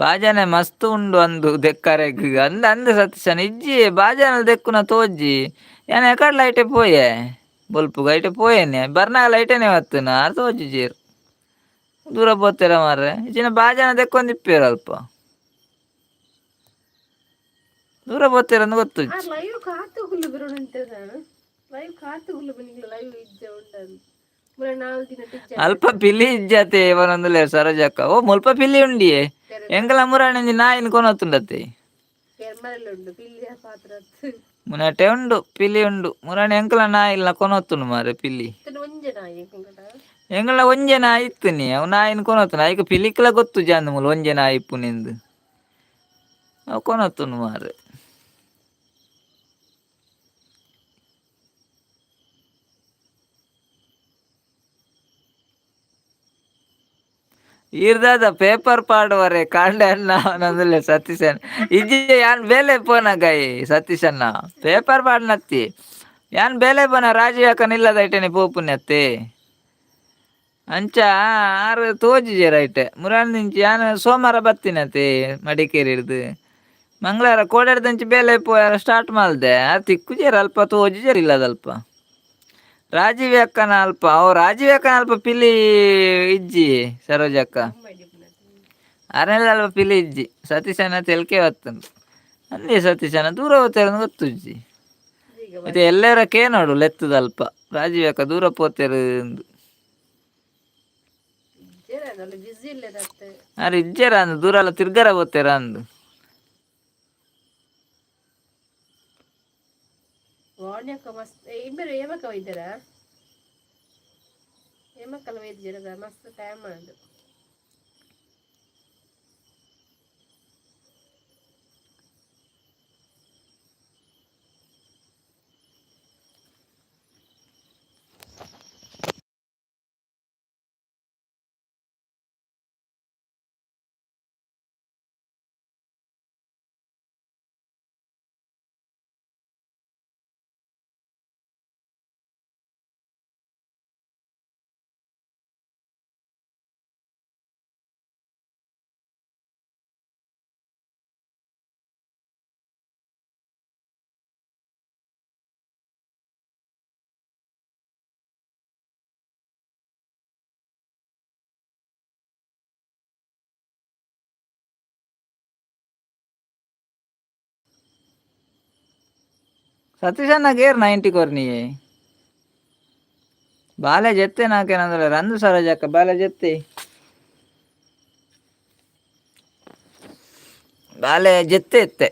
ಬಾಜನೆ ಮಸ್ತ್ ಉಂಡು ಅಂದು ದೆಕ್ಕರೆಗ್ ಅಂದ ಅಂದ ಸತೀಶನ್. ಇಜ್ಜಿ, ಬಾಜನ ದೆಕ್ಕುನ ತೋಜಿ. ಯಾನ್ ಎಕಡ್ಲ ಐಟೆ ಪೋಯೆ, ಬೊಲ್ಪುಗು ಐಟೆ ಪೋಯೇನೆ. ಬರ್ನಾಗ ಲೈಟೇನೆ ಬತ್ತುನ, ಆರ್ ತೋಜಿಜೇರ್. ದೂರ ಪೋತೆರ ಮಾರ್ರೆ. ಇಜ್ಜಿನ ಬಾಜನ ದೆಕ್ಕೊಂದಿಪ್ಪೇರು, ಅಲ್ಪ ದೂರ ಪೋತೆರಂದು ಗೊತ್ತುಜ್ಜಿ. ಲೈವ್ ಕಾತು ಹುಲ್ಲು ಬಿರೋಣ. Live ಕಾತುಗುಲು ನಿಂಗೆ ಲೈವ್ ಇಜ್ಜ ಉಂಡದು ಮುರ 4 ದಿನ ಟೀಚರ್. ಅಲ್ಪ ಪಿಲಿ ಇಜ್ಜತೆ ಇವನೊಂದುಲೆ ಸರೋಜಕ್ಕ. ಓ, ಮುಲ್ಪ ಪಿಲಿ ಉಂಡಿಯೇ? ಎಂಕಲ ಮುರಾಣಿ ನಾಯಿನ ಕೊನೊತ್ತುಂಡತೆ. ಪೆರ್ಮರೆಲ್ಲ ಉಂಡು ಪಿಲಿಯ ಪಾತ್ರ. ಮುನಟೆ ಉಂಡು, ಪಿಲಿ ಉಂಡು. ಮುರಾಣಿ ಎಂಕಲ ನಾಯಿ ಇಲ್ಲ ಕೊನೊತ್ತುಂಡು ಮಾರೆ ಪಿಲಿ. ಒಂಜೆ ನಾಯಿ ಎಂಕಡ. ಎಂಕಲ ಒಂಜೆ ನಾಯಿ ಇತ್ತು ನೀ, ಅವು ನಾಯಿನ ಕೊನೊತ್ತುಂಡು. ಐಕ್ ಪಿಲಿಕ್ಲ ಗೊತ್ತು ಜಾಂದು ಮೂಲು ಒಂಜೆ ನಾಯಿ ಇಪ್ಪುನಿಂದು. ಅವು ಕೊನೊತ್ತುಂಡು ಮಾರೆ. ಈರ್ದಾದ ಪೇಪರ್ ಪಾಡುವರೆ ಕಾಂಡೆ ಅಣ್ಣ ನಂದುಲ್ಲೆ ಸತೀಶನ್. ಇಜ್ಜಿ, ಯಾನ್ ಬೇಲೆ ಪೋನಾಗ ಸತೀಶಣ್ಣ ಪೇಪರ್ ಪಾಡ್ನತ್ತಿ. ಯಾನ್ ಬೇಲೆ ಪೋನ ರಾಜೀವ್ ಅಕ್ಕನ ಇಲ್ಲದ ಐಟನೆ ಪೋಪುನತ್ತೆ. ಅಂಚ ಆರು ತೋಜಿಜೆರ್ ಐಟೆ. ಮುರಾನಿಂಚಿ ಯಾನ್ ಸೋಮವಾರ ಬತ್ತಿನತೆ ಮಡಿಕೇರಿಡ್ದು. ಮಂಗಳವಾರ ಕೋಡೆಡ್ದಂಚಿ ಬೇಲೆ ಪೋಯರ ಸ್ಟಾರ್ಟ್ ಮಲ್ದೆ. ಆರ್ ತಿಕ್ಕುಜೆರ್ ಅಲ್ಪ, ತೋಜಿಜೆರ್ ಇಲ್ಲದಲ್ಪ. ರಾಜೀವ್ ಅಕ್ಕನ ಅಲ್ಪ, ಓ ರಾಜೀವ್ ಅಕ್ಕನ ಅಲ್ಪ ಪಿಲಿ ಇಜ್ಜಿ ಸರೋಜಕ್ಕ. ಅರನೆಲ್ಲ ಅಲ್ಪ ಪಿಲಿ ಇಜ್ಜಿ. ಸತೀಶನ ತೆಲ್ಕೆ ಬತ್ತುಂಡು ಅಂದೇ. ಸತೀಶನ ದೂರ ಹೋಗ್ತಾರೆ ಗೊತ್ತುಜ್ಜಿ. ಈಗ. ಮತ್ತೆ ಎಲ್ಲರ ಕೇನೋಡು ಲೆತ್ತದಲ್ಪ ರಾಜೀವ್ ಅಕ್ಕ ದೂರ ಪೋತೇರು ಅಂದು. ಬಿಸಿ ಇಲ್ಲದತ್ತೆ. ಆರ್ ಇಜ್ಜೆರ ಅಂದು, ದೂರ ಎಲ್ಲ ತಿರ್ಗರ ಪೋತೇರ ಅಂದು. ವಾಣ್ಯಕ್ಕ ಮಸ್ತ್ ಇಬ್ಬರು ಏಮಕ್ಕ ಒಯ್ದಾರ? ಏಮಕ್ಕಲ್ಲ ಒಯ್ದಿರ? ಮಸ್ತ್ ಟೈಮ್ ಅದು. ಸತೀಶಣ್ಣ ಗೇರ್ 90 ಕೊರ್ನಿಯೇ. ಬಾಲೆ ಜೆತ್ತೆ ನಾಕೇನಂದ್ರೆ ರಂದು ಸರೋಜಕ್ಕ. ಬಾಲೆ ಜೆತ್ತೆ, ಬಾಲೆ ಜೆತ್ತೆ ಎತ್ತೆ.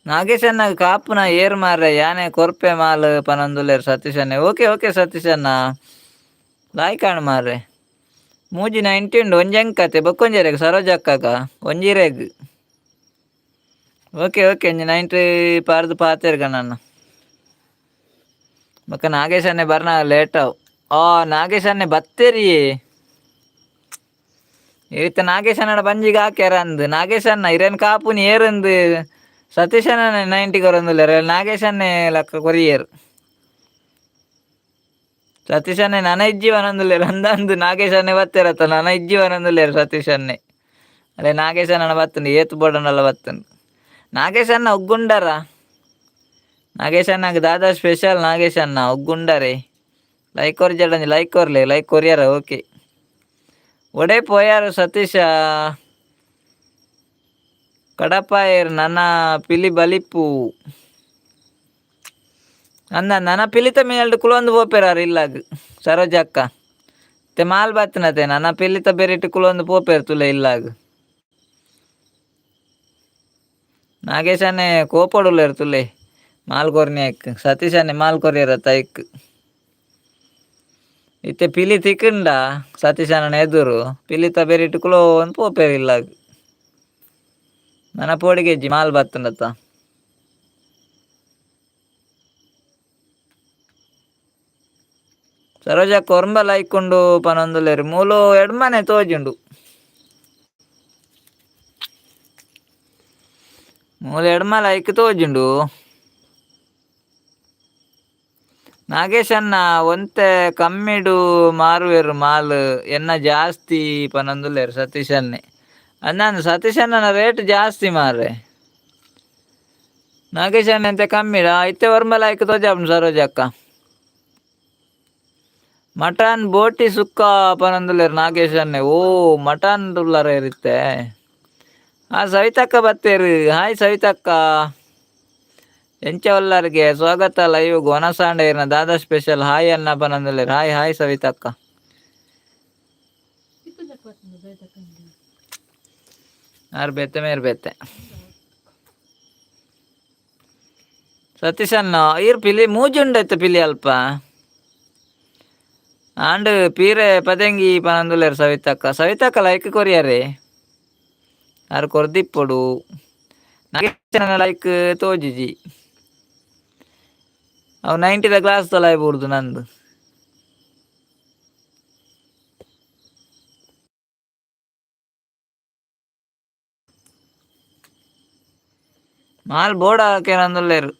ನಾಗೇಶಣ್ಣ ಕಾಪುನ ಏರ್ ಮಾರ್ರೆ, ಯಾನೆ ಕೊರ್ಪೆ ಮಾಲ್ ಪನೊಂದುಲ್ಲೆರ್ ಸತೀಶಣ್ಣೆ. ಓಕೆ ಓಕೆ ಸತೀಶಣ್ಣ, ಲಾಯ್ಕ್ ಆಂಡ್ ಮಾರ್ರೆ. 3 90 ಉಂಡು. ಒಂಜಿ ಅಂಕತೆ ಬೊಕ್ಕೊಂಜೆರೆಗ್ ಸರೋಜಕ್ಕಗ ಒಂಜಿರೆಗ್. ಓಕೆ ಓಕೆ, ಒಂಜಿ 90 ಪಾರ್ದು ಪಾತೆರ್ಗ ನನ್ನ. ಬೊಕ್ಕ ನಾಗೇಶಣ್ಣೆ ಬರ್ನ ಲೇಟ್ ಅವು. ಆ ನಾಗೇಶಣ್ಣೆ ಬತ್ತೇರಿಯೇ ಇತ್ತ. ನಾಗೇಶಣ್ಣನ ಬಂಜಿಗೆ ಹಾಕ್ಯಾರ ಅಂದು. ನಾಗೇಶಣ್ಣ ಇರೇನ್ ಕಾಪುನಿ ಏರಂದು. ಸತೀಶಣ್ಣ 90 ಕೊರೊಂದುಲ್ಲೆರ್, ನಾಗೇಶಣ್ಣೆ ಲಕ್ಕ ಕೊರಿಯೆರ್. ಸತೀಶಣ್ಣೆ ನನ ಇಜ್ಜಿ ವನೊಂದುಲ್ಲೆರ್ ಅಂದಂದು. ನಾಗೇಶಣ್ಣೆ ಬತ್ತೆರತ್ತ, ನನ ಇಜ್ಜಿ ವನೊಂದುಲ್ಲೆರ್ ಸತೀಶಣ್ಣೆ. ಅಲ್ಲೇ ನಾಗೇಶಣ್ಣನ ಬತ್ತುಂಡು. ಏತ್ ಬೋಡಂಡಲ ಬತ್ತುಂಡು. ನಾಗೇಶಣ್ಣ ಉಗ್ಗುಂಡರ? ನಾಗೇಶಣ್ಣಗ್ ದಾದಾ ಸ್ಪೆಷಲ್? ನಾಗೇಶಣ್ಣ ಉಗ್ಗುಂಡರೆ? ಲೈಕ್ ಕೊರ್ಜಡ, ಲೈಕ್ ಕೊರ್ಲೆ. ಲೈಕ್ ಕೊರಿಯರ? ಓಕೆ. ಒಡೆ ಪೋಯಾರು ಸತೀಶ? ಕಡಪಾಯೆರ್. ನನ ಪಿಲಿ ಬಲಿಪು ಅಂದ. ನನ ಪಿಲಿತ ಮೇಲ್ಡ್ ಕುಲೊಂದು ಪೋಪೆರಾರ್ ಇಲ್ಲಾಗ್ ಸರೋಜಕ್ಕ. ते ಮಾಲ್ ಬತ್ತಿನತೆ ನನ ಪಿಲಿತ ಬೆರಿಟ್ ಕುಲೊಂದು ಪೋಪೆರ್ ತುಲೆ ಇಲ್ಲಾಗ್. ನಾಗೇಶಣ್ಣೆ ಕೋಪೊಡುಲ್ಲೆರ್ ತುಲೆ ಮಾಲ್ ಕೊರ್ನಿ ಐಕ್. ಸತೀಶಣ್ಣೆ ಮಾಲ್ ಕೊರಿಯರತ್ತ ಐಕ್. ಇತ್ತೆ ಪಿಲಿ ತಿಕ್ಕಂಡ ಸತೀಶಣ್ಣನ ಎದುರು ಪಿಲಿತ ಬೆರಿಟ್ ಕುಲೊಂದು ಪೋಪೆರ್ ಇಲ್ಲಾಗ್. ನನ ಪೋಡಿಗೆಜ್ಜಿ ಮಾಲ್ ಬತ್ತುಂಡತ್ತ. ಸರೋಜ ಕೊರಂಬ ಲೈಕ್ ಉಂಡು ಪನೊಂದುಲ್ಲೆರ್. ಮೂಲು ಎಡ್ಮನೆ ತೋಜುಂಡು. ಮೂಲು ಎಡ್ಮ ಲೈಕ್ ತೋಜುಂಡು. ನಾಗೇಶಣ್ಣ ಒಂತೆ ಕಮ್ಮಿಡು ಮಾರುವೆರು ಮಾಲ್, ಎನ್ನ ಜಾಸ್ತಿ ಪನೊಂದುಲ್ಲೆರ್ ಸತೀಶಣ್ಣೆ. ಅಂದಂದು ಸತೀಶಣ್ಣನ ರೇಟ್ ಜಾಸ್ತಿ ಮಾರ್ರೆ. ನಾಗೇಶಣ್ಣೆ ಅಂತೆ ಕಮ್ಮಿಡ. ಇತ್ತೆ ಒರ್ಂಬ ಲೈಕ್ ತೋಜಾಪುಂಡು ಸರೋಜಕ್ಕ. Mutton ಬೋಟಿ ಸುಕ್ಕ ಪನೊಂದುಲ್ಲೆರ್ ನಾಗೇಶ್ ಅಣ್ಣೆ. ಓ ಮಟನ್ ಉಲ್ಲರ ಇರುತ್ತೆ. ಆ ಸವಿತಕ್ಕ ಬತ್ತೇರು. ಹಾಯ್ ಸವಿತಕ್ಕ, ಎಂಚ ಉಲ್ಲರ್ಗೆ? ಸ್ವಾಗತ ಲೈವ್. ಒನಸಾಂಡ ಇರ್ನ ದಾದಾ ಸ್ಪೆಷಲ್? ಹಾಯ್ ಅನ್ನ ಪನೊಂದುಲ್ಲೆರ್. Hi hi ಸವಿತಕ್ಕ. ಇತ್ತುಂಜಕ್ಕೆ ಬರ್ತದೆ ಸವಿತಕ್ಕಂದು. ಆರ್ ಬೇತೆ ಮೇರ್ ಬೇತೆ. ಸತೀಶ್ ಅಣ್ಣ, ಈರ್ ಪಿಲಿ ಮೂಜುಂಡೈತೆ ಪಿಲಿ ಅಲ್ಪ ಆಂಡ್ ಪೀರೆ ಪದೆಂಗಿ ಪನೊಂದುಲ್ಲೆರ್ ಸವಿತಕ್ಕ. ಸವಿತಕ್ಕ ಲೈಕ್ ಕೊರಿಯರೆ, ಆರ್ ಕೊರ್ದಿಪ್ಪೊಡು. ಲೈಕ್ ತೋಜಿಜಿ. ಅವು 90ದ ಗ್ಲಾಸ್ ತಲಾಯ್ ಬೂರ್ದು ನಂದು. ಮಾಲ್ ಬೋರ್ಡ್ ಹಾಕೇನಂದುಲ್ಲೆರ್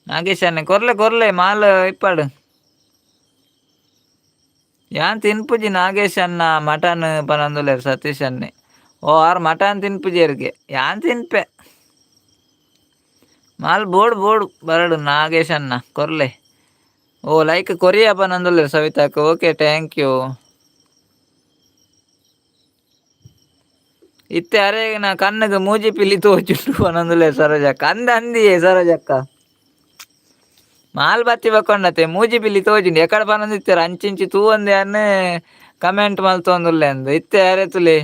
ನಾಗೇಶ್ ಅಣ್ಣೆ. ಕೊರ್ಲೆ ಕೊರ್ಲೆ ಮಾಲ್ ಇಪ್ಪಾಡು. ಯಾನ್ ತಿನ್ಪುಜಿ ನಾಗೇಶ್ ಅಣ್ಣ ಮಟನ್ ಪನೊಂದುಲ್ಲೆರ್ ಸತೀಶ್ ಅಣ್ಣೆ. ಓ ಆರ್ ಮಟನ್ ತಿನ್ಪುಜೆರ್ಗೆ, ಯಾನ್ ತಿನ್ಪೆ. Mall board board ಬರಡು ನಾಗೇಶ್ ಅಣ್ಣ ಕೊರ್ಲೆ. ಓ ಲೈಕ್ ಕೊರಿಯ ಪನೊಂದುಲ್ಲೆರ್ ಸವಿತಾಕ್. Okay, thank you. ಇತ್ತೆ ಅರೆಗಿನ ಕಣ್ಣಗೆ ಮೂಜಿ ಪಿಲಿ ತೋಚುಂಡು ಪನೊಂದುಲ್ಲೆರ್ ಸರೋಜಕ್ಕ. ಅಂದ ಅಂದಿಯೇ ಸರೋಜಕ್ಕ, ಮಾಲ್ ಬತ್ತಿ ಬಕ್ಕೊಂಡತೆ ಮೂಜಿ ಪಿಲಿ ತೋಜುಂಡು ಎಕಡೆ ಪನೊಂದಿತ್ತೆರ್. ಅಂಚಿಂಚಿ ತೂವಂದೆ ಅನ್ನು ಕಮೆಂಟ್ ಮಲ್ತೊಂದುಲ್ಲೆ ಅಂದ್. ಇತ್ತೆ ಅರೆ ತುಲೆ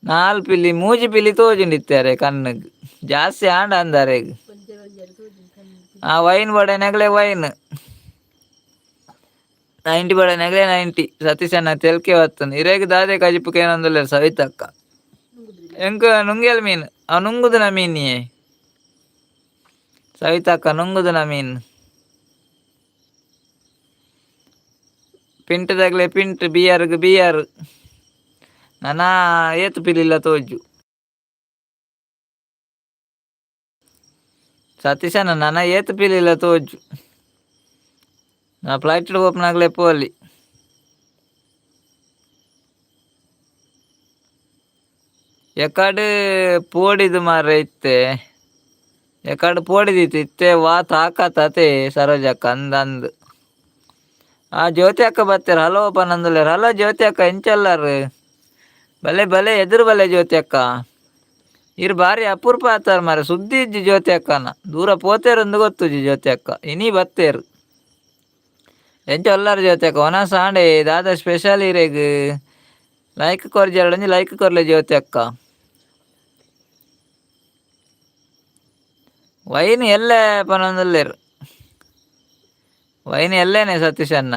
ನಾಲ್ ಪಿಲಿ ಮೂಜಿ ಪಿಲಿ ತೋಜುಂಡು ಇತ್ತೆ ಅರೆ ಕಣ್ಣಗ್. ಜಾಸ್ತಿ ಆಂಡ ಅಂದ ಅರೆಗ್. ಒಂಜೆ ಒಂಜೆ ತೋಜುಂಡು ಕಣ್ಣು. ಆ ವೈನ್ ಬಡನೆಗಲೆ ವೈನ್ 90 ಬಡನೆಗಲೆ 90. ಸತೀಶ್ ಅಣ್ಣ ತೆಲ್ಕೆ ಬತ್ತುಂಡು. ಇರೆಗ್ ದಾದೆ ಕಜಿಪು ಕೇನೊಂದುಲ್ಲೆರ್ ಸವಿತಕ್ಕ. ನುಂಗುದಿಲ್ಲ. ಎಂಕ್ ನುಂಗೇಲ್ ಮೀನ್. ಅವು ನುಂಗುದಿನ ಮೀನಿಯೇ ಸವಿತಕ್ಕ, ನುಂಗುದಿನ ಮೀನ್. ಪಿಂಟದಗ್ಲೆ ಪಿಂಟ್, ಬಿಯರ್ಗ್ ಬಿಯರ್. ನನ ಏತ್ ಪಿಲಿಲ್ಲ ತೋಜು ಸತೀಶಣ್ಣ, ನನ ಏತ್ ಪಿಲಿಲ್ಲ ತೋಜು. ನಾ ಫ್ಲೈಟ್ ಪೋಪುನಾಗ್ಲೆ ಪೋಲಿ. ಎಕಡ್ ಪೋಡಿದ್ ಮಾರ್ರೆ ಇತ್ತೆ, ಎಕಡ್ ಪೋಡಿದಿತ್ತು ಇತ್ತೆ ವಾ ತಾಕತ್ ಅತೆ ಸರೋಜಕ್ಕ ಅಂದ್ ಅಂದ್. ಆ ಜ್ಯೋತಿ ಅಕ್ಕ ಬತ್ತೆರ್, ಹಲೋ ಪನೊಂದುಲ್ಲೆರ್. ಹಲೋ ಜ್ಯೋತಿ ಅಕ್ಕ, ಎಂಚಲ್ಲಾರ್? ಬಲೆ ಬಲೆ ಎದುರು ಬಲೆ ಜ್ಯೋತಿ ಅಕ್ಕ. ಇರ್ ಬಾರಿ ಅಪರೂಪ ಆತಾರ್ ಮಾರ್ರೆ, ಸುದ್ದಿ ಇಜ್ಜಿ ಜ್ಯೋತಿ ಅಕ್ಕನ. ದೂರ ಪೋತೇರ್ ಗೊತ್ತುಜಿ ಜ್ಯೋತಿ ಅಕ್ಕ, ಇನಿ ಬತ್ತೇರ್. ಎಂಚ ಉಲ್ಲಾರ್ ಜ್ಯೋತಿ ಅಕ್ಕ? ಒನಸ್ ಆಂಡೆ, ದಾದ ಸ್ಪೆಷಲ್ ಇರೆಗ್? ಲೈಕ್ ಕೊರ್ಜಾರ ಒಂಜಿ ಲೈಕ್ ಕೊರ್ಲೆ ಜ್ಯೋತಿ ಅಕ್ಕ. ವೈನ್ ಎಲ್ಲೆ ಪನೊಂದುಲ್ಲೆರ್. ವೈನ್ ಎಲ್ಲೇನೆ ಸತೀಶ್ ಅಣ್ಣ?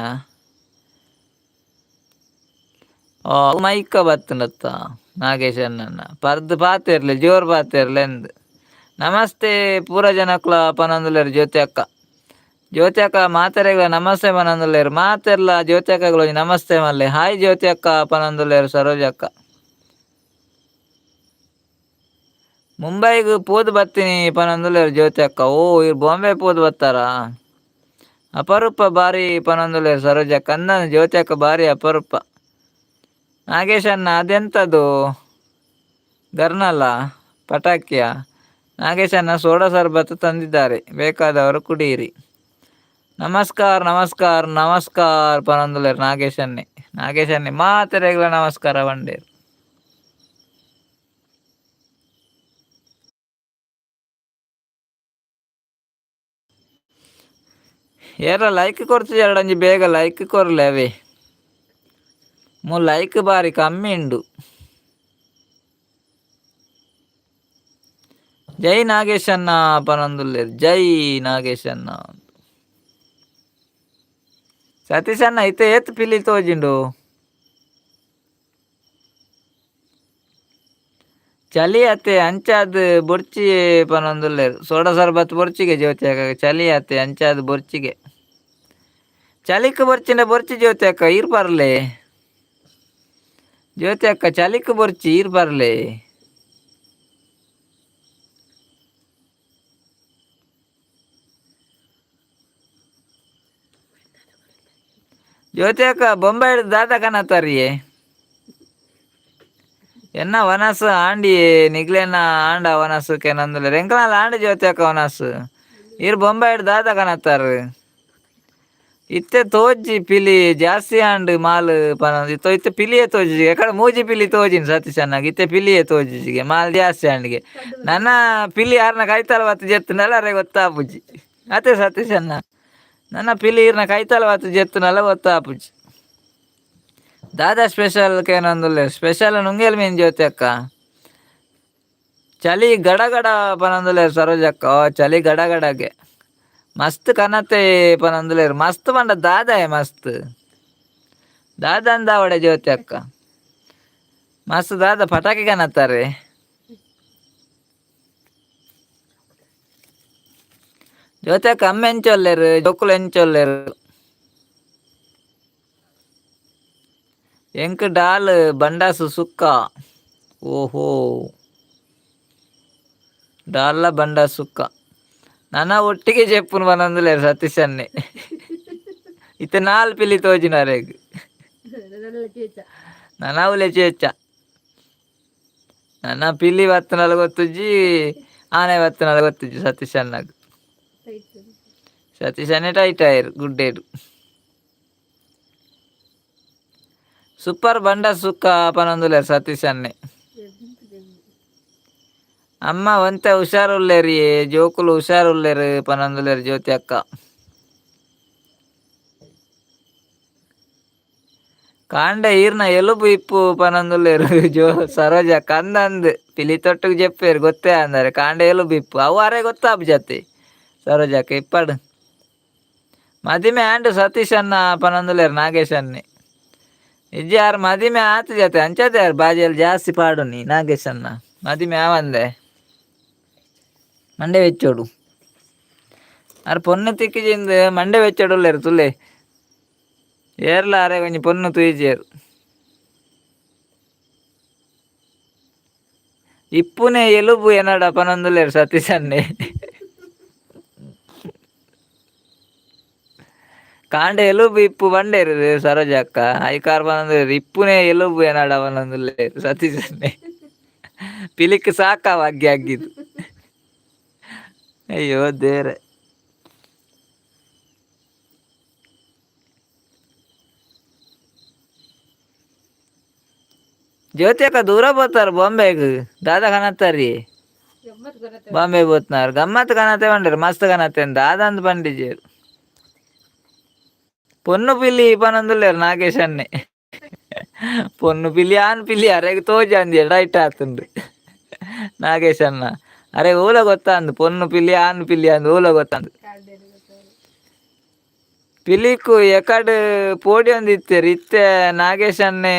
ಓ ಮೈಕ ಬತ್ತುಂಡತ್ತ ನಾಗೇಶ್ ಅಣ್ಣನ. ಪರ್ದ್ ಪಾತೆರ್ಲೆ, ಜೋರ್ ಪಾತೆರ್ಲೆ ಅಂದ್. ನಮಸ್ತೆ ಪೂರ ಜನಕ್ಲ ಪನೊಂದುಲ್ಲೆರ್ ಜ್ಯೋತಿ ಅಕ್ಕ. ಜ್ಯೋತಿ ಅಕ್ಕ ಮಾತೆರೆಗ್ಲ ನಮಸ್ತೆ ಪನೊಂದುಲ್ಲೆರ್. ಮಾತೆರ್ಲ ಜ್ಯೋತಿ ಅಕ್ಕಗ್ ಒಂಜಿ ನಮಸ್ತೆ ಮಲ್ಲೆ. ಹಾಯ್ ಜ್ಯೋತಿ ಅಕ್ಕ ಪನೊಂದುಲ್ಲೆರ್ ಸರೋಜ ಅಕ್ಕ. ಮುಂಬೈಗ್ ಪೋದು ಬತ್ತಿನಿ ಪನೊಂದುಲ್ಲೆರ್ ಜ್ಯೋತಿ ಅಕ್ಕ. ಓ ಇರ್ ಬಾಂಬೆ ಪೋದು ಬತ್ತಾರಾ? ಅಪರೂಪ ಬಾರಿ ಪನೊಂದುಲ್ಲೆರ್ ಸರೋಜ ಅಕ್ಕ. ಅಂದನ ಜ್ಯೋತಿ ಅಕ್ಕ ಬಾರಿ ಅಪರೂಪ. ನಾಗೇಶ್ ಅಣ್ಣ ಅದೆಂತದು ಗರ್ನಲ ಪಟಾಕಿಯ? ನಾಗೇಶ್ ಅಣ್ಣ ಸೋಡಾ ಸರ್ಬತ್ ತಂದಿದ್ದಾರೆ, ಬೇಕಾದವರು ಕುಡಿಯಿರಿ. ನಮಸ್ಕಾರ ನಮಸ್ಕಾರ ನಮಸ್ಕಾರ ಪನೊಂದುಲ್ಲೆರ್ ನಾಗೇಶ್ ಅಣ್ಣೆ. ನಾಗೇಶ್ ಅಣ್ಣೆ ಮಾತೆರೆಗ್ಲ ನಮಸ್ಕಾರ ಪಂಡೆರ್. ಏರ ಲೈಕ್ ಕೊರ್ತಿಜಾರ್ಡ ಒಂಜಿ ಬೇಗ ಲೈಕ್ ಕೊರ್ಲೆ ಅವೇ. ಮು ಲೈಕ್ ಬಾರಿ ಕಮ್ಮಿ ಉಂಡು. ಜೈ ನಾಗೇಶ್ ಅಣ್ಣ ಪನೊಂದುಲ್ಲೆರ್. ಜೈ ನಾಗೇಶ್ ಅಣ್ಣ. ಸತೀಶ್ ಅಣ್ಣ ಇತ್ತೆ ಏತ್ ಪಿಲಿ ತೋಜುಂಡು? ಚಳಿ ಅತ್ತೆ ಅಂಚಾದ್ ಬೊರ್ಚಿ ಪನೊಂದುಲ್ಲೆರ್. ಸೋಡಾ ಸರ್ಬತ್ ಬೊರ್ಚಿಗೆ ಜ್ಯೋತಿ ಅಕ್ಕ, ಚಳಿ ಅತ್ತೆ ಅಂಚಾದ್ ಬೊರ್ಚಿಗೆ. ಚಳಿಕ್ ಬೊರ್ಚಿಂಡ ಬೊರ್ಚಿ ಜ್ಯೋತಿ ಅಕ್ಕ, ಈರ್ ಪರ್ಲೆ. ಜ್ಯೋತಿ ಅಕ್ಕ ಚಳಿಕ್ ಬೊರ್ಚಿ, ಈರ್ ಪರ್ಲೆ. ಜ್ಯೋತಿ ಅಕ್ಕ ಬೊಂಬೈ ದಾದ ಕನತಾರಿಯೇ? ಎನ್ನ ವನಸ್ ಆಂಡಿ ನಿಗ್ಲೆನ ಆಂಡ ವನಸ್ ಕೆನಂದುಲ್ಲೆರ್. ಎಂಕಲ್ನ ಆಂಡ ಜ್ಯೋತಿ ಅಕ್ಕ ವನಸ್. ಈರ್ ಬೊಂಬಾಯಿಡ್ ದಾದ ಕನತಾರ್? ಇತ್ತೆ ತೋಜಿ ಪಿಲಿ ಜಾಸ್ತಿ ಆಂಡ್ ಮಾಲ್ ಪನ ಇತ್ತೋ ಇತ್ತೆ ಪಿಲಿಯೇ ತೋಜಿಗೆ ಎಕಡೆ ಮೂಜಿ ಪಿಲಿ ತೋಜಿನ ಸತೀಶ್ ಅಣ್ಣಗ್ ಇತ್ತೆ ಪಿಲಿಯೇ ತೋಜಿಗೆ ಮಾಲ್ ಜಾಸ್ತಿ ಆಂಡ್ಗೆ. ನನ್ನ ಪಿಲಿ ಯಾರನ್ನ ಕೈತಾಲ ಬತ್ತು ಜೆತ್ತುನಲ್ಲ ಅರೆ ಗೊತ್ತಾಪುಜಿ ಅತ್ತೆ ಸತೀಶ್ ಅಣ್ಣ. ನನ್ನ ಪಿಲಿ ಇರ್ನ ಕೈತಾಲ ಬತ್ತು ಜೆತ್ತುನಲ್ಲ ಗೊತ್ತಾಪುಜಿ. ದಾದಾ ಸ್ಪೆಷಲ್ ಕೇನೊಂದುಲ್ಲೆ ಸ್ಪೆಷಲ್ ನುಂಗೇಲ್ ಮೀನ್ ಜ್ಯೋತಿ ಅಕ್ಕ. ಚಳಿ ಗಡಗಡ ಪನೊಂದುಲ್ಲೆರ್ ಸರೋಜಕ್ಕ. ಓ ಚಳಿ ಗಡಗಡಗೆ ಮಸ್ತ್ ಕನತೆ ಪನೊಂದುಲ್ಲೆರ್. ಮಸ್ತ್ ಪಂಡ ದಾದಾಯೆ ಮಸ್ತ್ ದಾದಂದಾವಡೆ ಜ್ಯೋತಿ ಅಕ್ಕ. ಮಸ್ತ್ ದಾದ ಪಟಾಕಿ ಕನತ್ತಾರೆ. ಜ್ಯೋತಿ ಅಕ್ಕ ಅಮ್ಮ ಎಂಚೊಲ್ಲೆರ್ ಜೋಕುಲು ಎಂಚೊಲ್ಲೆರ್? ಎಂಕ್ ಡಾಲ್ ಬಂಡಾಸು ಸುಕ್ಕ. ಓಹೋ ಡಾಲ್ಲ ಬಂಡಾಸು ಸುಕ್ಕ ನನ ಒಟ್ಟಿಗೆ ಚೆಪ್ಪುನು ಪನೊಂದುಲ್ಲೆರ್ ಸತೀಶ್ ಅಣ್ಣೆ. ಇತ್ತೆ ನಾಲ್ ಪಿಲಿ ತೋಜಿನರೆಗ್. ನನ್ನ ಚೇಚ. ನನವುಲೆ ಚೇಚ. ನನ್ನ ಪಿಲಿ ಬತ್ತನಲ ಗೊತ್ತುಜ್ಜಿ ಆನೆ ಬತ್ತನಲ ಗೊತ್ತುಜ್ಜಿ ಸತೀಶ್ ಅಣ್ಣಗ್. ಟೈಟ್. ಸತೀಶ್ ಅಣ್ಣೆ ಟೈಟ್ ಆಯೆರ್ ಗುಡ್ಡೇಡು. ಸೂಪರ್ ಬಂಡ ಸುಕ್ಕ ಪನೊಂದುಲ್ಲೆರ್ ಸತೀಶ್ ಅಣ್ಣೆ. ಅಮ್ಮ ಒಂತೆ ಹುಷಾರುಲ್ಲೆರಿಯೇ ಜೋಕುಲು ಹುಷಾರುಲ್ಲೆರ್ ಪನೊಂದುಲ್ಲೆರ್ ಜ್ಯೋತಿ ಅಕ್ಕ. ಕಾಂಡೆ ಈರ್ನ ಎಲುಬು ಇಪ್ಪು ಪನೊಂದುಲ್ಲೆರ್ ಜೋ ಸರೋಜ. ಕಂದಂದ್ ಪಿಲಿ ತೊಟ್ಟುಗ್ ಜೆಪ್ಪೇರ್ ಗೊತ್ತೇ ಅಂದರೆ ಕಾಂಡೆ ಎಲುಬು ಇಪ್ಪು ಅವು ಅರೆ ಗೊತ್ತಾಪುಜತ್ತೆ ಸರೋಜಕ್ಕ ಇಪ್ಪಡು. ಮದಿಮೆ ಆಂಡ್ ಸತೀಶ್ ಅಣ್ಣ ಪನೊಂದುಲ್ಲೆರ್ ನಾಗೇಶ್ ಅಣ್ಣೆ. ಇಜ್ಜಿ ಆರ್ ಮದಿಮೆ ಆತು ಜತೆ ಅಂಚತೆ ಆರ್ ಬಾಜೆಲ್ ಜಾಸ್ತಿ ಪಾಡುನಿ ನಾಗೇಶ್ ಅಣ್ಣ. ಮದಿಮೆ ಆವಂದೆ ಮಂಡೆ ಬೆಚ್ಚೋಡು ಆರ್ ಪೊನ್ನು ತಿಕ್ಕಿಜಿಂದ್ ಮಂಡೆ ಬೆಚ್ಚೋಡುಲ್ಲೆರ್ ತುಲೆ ಏರ್ಲ ಅರೆ ಒಂಜಿ ಪೊನ್ನು ತೂಯಿಜೆರ್. ಇಪ್ಪುನೆ ಎಲುಬು ಎನಡ ಪನೊಂದುಲ್ಲೆರ್ ಸತೀಶ್ ಅಣ್ಣೆ. ಕಾಂಡೆ ಎಲುಬು ಇಪ್ಪು ಪಂಡೇರ್ ಸರೋಜ ಅಕ್ಕ. ಐಕಾರ್ ಪನೊಂದುಲ್ಲೆರ್ ಇಪ್ಪುನೆ ಎಲುಬು ಎನಡ ಪನೊಂದುಲ್ಲೆರ್ ಸತೀಶ್ ಅಣ್ಣೆ. ಪಿಲಿಕ್ ಸಾಕಾವ ಅಗ್ಗಿ ಅಗ್ಗಿದು. ಅಯ್ಯೋ ದೇವ್ರೆ. ಜ್ಯೋತಿ ಅಕ್ಕ ದೂರ ಪೋತಾರ ಬಾಂಬೆಗ್ ದಾದಾ ಕನತ್ತಾರಿ? ಗಮ್ಮತ್ ಗೊರತೆ. ಬಾಂಬೆ ಪೋತ್ನಾರ್ ಗಮ್ಮತ್ ಕನತೆ ಪಂಡೇರ್ ಮಸ್ತ್ ಕನತೆ ದಾದಂದ್ ಪಂಡಿಜೆರ್. ಪೊನ್ನು ಪಿಲಿ ಪನೊಂದುಲ್ಲೆರ್ ನಾಗೇಶ್ ಅಣ್ಣೆ. ಪೊನ್ನು ಪಿಲಿ ಆನ್ ಪಿಲಿ ಅರೆಗ್ ತೋಜಂದಿ ರೈಟ್ ಆತುಂಡು ನಾಗೇಶ್ ಅಣ್ಣ. ಅರೆ ಓಲ ಗೊತ್ತಾಂದು ಪೊನ್ನು ಪಿಲಿ ಆನ್ ಪಿಲಿ ಅಂದ್ ಓಲ ಗೊತ್ತಾಂದು. ಕಾಂಡೇರಿ ಗೊತ್ತಾಗ. ಪಿಲಿಕು ಎಕಡ್ ಪೋಡಿಯೊಂದಿತ್ತೆರ್ ಇತ್ತೆ ನಾಗೇಶ್ ಅಣ್ಣೆ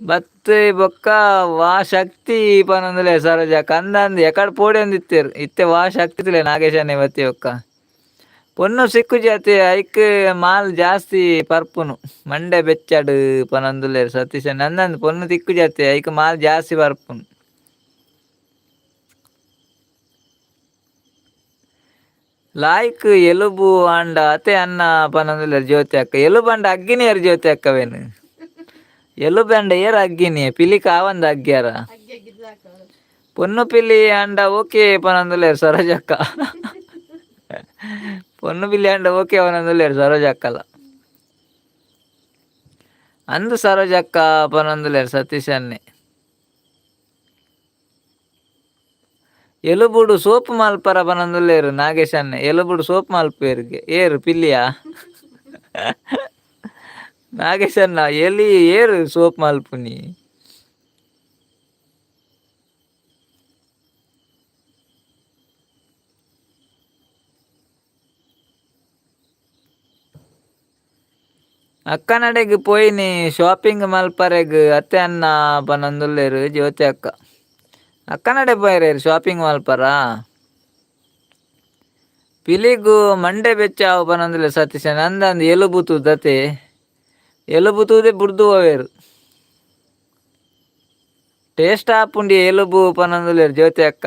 ಬತ್ತ್ ಬೊಕ್ಕ ವಾ ಶಕ್ತಿ ಪನೊಂದುಲ್ಲೆರ್ ಸರೋಜ. ಕಂದಂದ್ ಎಕಡ್ ಪೋಡಿಯೊಂದಿತ್ತೆರ್ ಇತ್ತೆ ವಾ ಶಕ್ತಿ ನಾಗೇಶ್ ಅಣ್ಣೆ ಬತ್ತಿ ಬೊಕ್ಕ. ಪೊನ್ನು ಸಿಕ್ಕುಜಿ ಐಕ್ ಮಾಲ್ ಜಾಸ್ತಿ ಪರ್ಪುನು ಮಂಡೆ ಬೆಚ್ಚಡ್ ಪನೊಂದುಲ್ಲೆರ್ ಸತೀಶ್ ಅಣ್ಣೆ. ಅಂದಂದ್ ಪೊನ್ನು ತಿಕ್ಕುಜಿ ಐಕ್ ಮಾಲ್ ಜಾಸ್ತಿ ಪರ್ಪುನು. ಲಾಯ್ಕ್ ಎಲುಬು ಆಂಡ ಅತೆ ಅನ್ನ ಪನೊಂದುಲ್ಲೆರ್ ಜ್ಯೋತಿ ಅಕ್ಕ. ಎಲುಬು ಅಂಡ ಅಗ್ಗಿನಿಯರ್ ಜ್ಯೋತಿ ಅಕ್ಕವೇನು. ಎಲುಬು ಅಂಡ ಏರ್ ಅಗ್ಗಿನಿ ಪಿಲಿಕ್ ಆವಂದ ಅಗ್ಗ್ಯಾರ. ಅಗ್ಗಿ ಅಗ್ಗಿ ಸಾಕು. ಪೊನ್ನು ಪಿಲಿ ಅಂಡ ಓಕೆ ಪನೊಂದುಲ್ಲೆರ್ ಸರೋಜಕ್ಕ. ಪೊನ್ನು ಪಿಲಿ ಅಂಡ ಓಕೆ ಪನೊಂದುಲ್ಲೆರ್ ಸರೋಜಕ್ಕಲ. ಅಂದ್ ಸರೋಜಕ್ಕ ಪನೊಂದುಲ್ಲೆರ್ ಸತೀಶ್ ಅಣ್ಣೆ. ಎಲುಬುಡು ಸೋಪು ಮಲ್ಪರ ಪನೊಂದುಲ್ಲೆರ್ ನಾಗೇಶ್ ಅಣ್ಣೆ. ಎಲುಬುಡು ಸೋಪು ಮಲ್ಪುವೆರ್ಗೆ ಏರ್ ಪಿಲಿಯಾ ನಾಗೇಶ್ ಅಣ್ಣ? ಎಲಿ ಏರ್ ಸೋಪ್ ಮಲ್ಪುನಿ? ಅಕ್ಕನಡೆಗ್ ಪೋಯಿನಿ ಶಾಪಿಂಗ್ ಮಲ್ಪರೆಗ್ ಅತ್ತೆ ಅಣ್ಣ ಪನೊಂದುಲ್ಲೆರ್ ಜ್ಯೋತಿ ಅಕ್ಕ. ಅಕ್ಕನಡೆ ಪೋಯೆರ್ ಶಾಪಿಂಗ್ ಮಲ್ಪರ. ಪಿಲಿಗು ಮಂಡೆ ಬೆಚ್ಚ ಆವು ಪನೊಂದುಲ್ಲೆರ್ ಸತೀಶ್ ಅಣ್ಣ. ಅಂದಂದ್ ಎಲುಬು ತೂದತೆ ಎಲುಬು ತೂದೆ ಬುಡ್ದು ಪೋವೆರ್. ಟೇಸ್ಟ್ ಆಪುಂಡಿ ಎಲುಬು ಪನೊಂದುಲ್ಲೆರ್ ಜ್ಯೋತಿ ಅಕ್ಕ.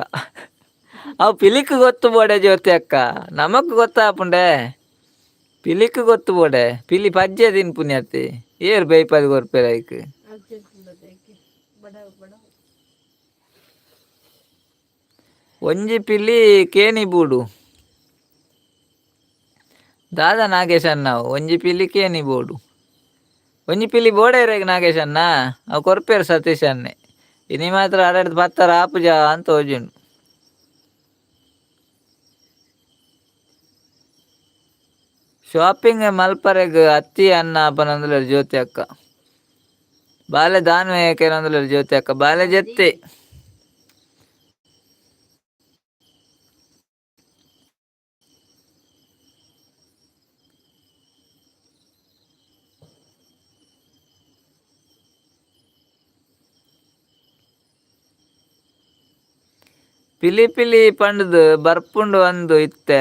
ಅವು ಪಿಲಿಕ್ ಗೊತ್ತು ಬೋಡೆ ಜ್ಯೋತಿ ಅಕ್ಕ, ನಮಕ್ ಗೊತ್ತಾಪುಂಡೆ. ಪಿಲಿಕ್ ಗೊತ್ತು ಬೋಡೆ ಪಿಲಿ ಪಜ್ಜೆ ತಿನ್ಪುನಿ ಅತ್ತೆ ಏರ್ ಬೇಯ್ಪದ್ ಕೊರ್ಪೆರ್ ಐಕ್. ಅರ್ಜೆಂಟ್ ಅದಕ್ಕೆ ಬಡ ಬಡ. ಒಂಜಿ ಪಿಲಿ ಕೇನಿ ಬೂಡು. ದಾದಾ ನಾಗೇಶ್ ಅಣ್ಣ ಒಂಜಿ ಪಿಲಿ ಕೇನಿ ಬೋಡು. ಒಂಜಿ ಪಿಲಿ ಬೋಡೇರೆಗ್ ನಾಗೇಶ್ ಅಣ್ಣ. ಅವು ಕೊರ್ಪೇರು ಸತೀಶ್ ಅಣ್ಣೆ. ಇನಿ ಮಾತ್ರ ಅರೆಡ್ದು ಪತ್ತರ ಆಪುಜ ಅಂತ ತೋಜುಂಡು. ಶಾಪಿಂಗ್ ಮಲ್ಪರೆಗ್ ಅತ್ತಿ ಅಣ್ಣ ಪನೊಂದುಲ್ಲೆರ್ ಜ್ಯೋತಿ ಅಕ್ಕ. ಬಾಲೆ ದಾನ್ವೆ ಕೇನೊಂದುಲ್ಲೆರ್ ಜ್ಯೋತಿ ಅಕ್ಕ. ಬಾಲೆ ಜೆತ್ತೆ. ಪಿಲಿ ಪಿಲಿ ಪಂಡ್ದ್ ಬರ್ಪುಂಡು ಅಂದ್ ಇತ್ತೆ.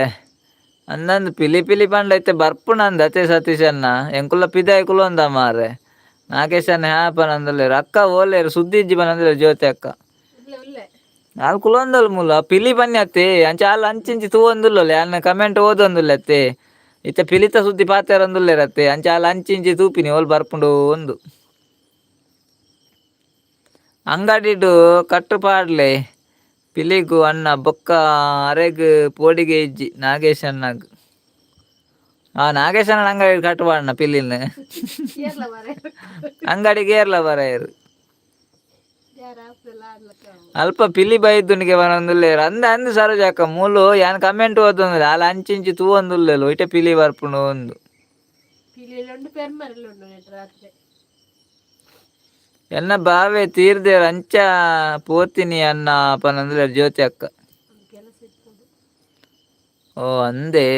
ಅಂದಂದ್ ಪಿಲಿ ಪಿಲಿ ಪಂಡ ಇತ್ತೆ ಬರ್ಪುಂಡು ಅಂದ್ ಅತೆ ಸತೀಶ್ ಅಣ್ಣ. ಎಂಕುಲ ಪಿದಾಯಿ ಕುಲೊಂದ ಮಾರ್ರೆ. ನಾಗೇಶ್ ಅಣ್ಣ ಹ್ಯಾ ಪನೊಂದುಲ್ಲೆರ್. ಅಕ್ಕ ಓಲೇರ್ ಸುದ್ದಿ ಇಜ್ಜಿ ಪನೊಂದುಲ್ಲೆರ್ ಜ್ಯೋತಿ ಅಕ್ಕ. ಉಲ್ಲೆ ಉಲ್ಲೆ. ಆಲ್ ಕುಲೊಂದಲ್ ಮೂಲ ಪಿಲಿ ಪನ್ಯತ್ತೆ ಅಂಚ ಆಲ್ ಅಂಚಿಂಚಿ ತೂವೊಂದುಲ್ಲೊಲೆ ಆಲ್ನ ಕಮೆಂಟ್ ಓದೊಂದುಲ್ಲೆ ಇತ್ತೆ ಪಿಲಿತ ಸುದ್ದಿ ಪಾತೆರೊಂದುಲ್ಲೆರತ್ತೆ ಅಂಚ ಆಲ್ ಅಂಚಿಂಚಿ ತೂಪಿನಿ ಓಲ್ ಬರ್ಪುಂಡು ಒಂದು. ಅಂಗಡಿಡು ಕಟ್ಟು ಪಾಡ್ಲೆ ಪಿಲಿಗು ಅಣ್ಣ ಬೊಕ್ಕ ಅರೆಗ್ ಪೋಡಿಗೆ ಇಜ್ಜಿ ನಾಗೇಶ್ ಅಣ್ಣಗ್. ಆ ನಾಗೇಶ್ ಅಣ್ಣ ಅಂಗಡಿ ಕಟ್ಟು ಪಾಡ್ನ ಪಿಲಿನ್. ಏರ್ಲ ಮಾರ್ರೆ. ಅಂಗಡಿಗೆ ಏರ್ಲ ಬರಾಯೆರ್. ಯಾರ್ ಆಪುದಲ್ಲ ಆಡ್ಲಕ್ಕ. ಅಲ್ಪ ಪಿಲಿ ಬೈದುನಿಗೆ ಬರೊಂದುಲ್ಲೆರ್ ಅಂದ ಅಂದ್ ಸರೋಜಕ್ಕ ಮೂಲು ಯಾನ್ ಕಮೆಂಟ್ ಓದೊಂದುಲ್ಲೆ ಆಲ್ ಅಂಚಿಂಚಿ ತೂವೊಂದುಲ್ಲೆಲ್ ಒಯ್ಟೆ ಪಿಲಿ ಬರ್ಪುಂಡು ಅಂದು. ಪಿಲಿಲುಂಡು ಪೆರ್ಮರಿಲುಂಡು ನೆಟ್ ರಾತ್ರೆ. ಎನ್ನ ಬಾವೆ ತೀರ್ದೆರ್ ಅಂಚ ಪೋತಿನಿ ಅಣ್ಣ ಪನೊಂದುಲ್ಲೆರ್ ಜ್ಯೋತಿ ಅಕ್ಕ. ಒಂದು ಕೆಲಸ ಇಪ್ಪುಂಡು. ಓ ಅಂದೇ.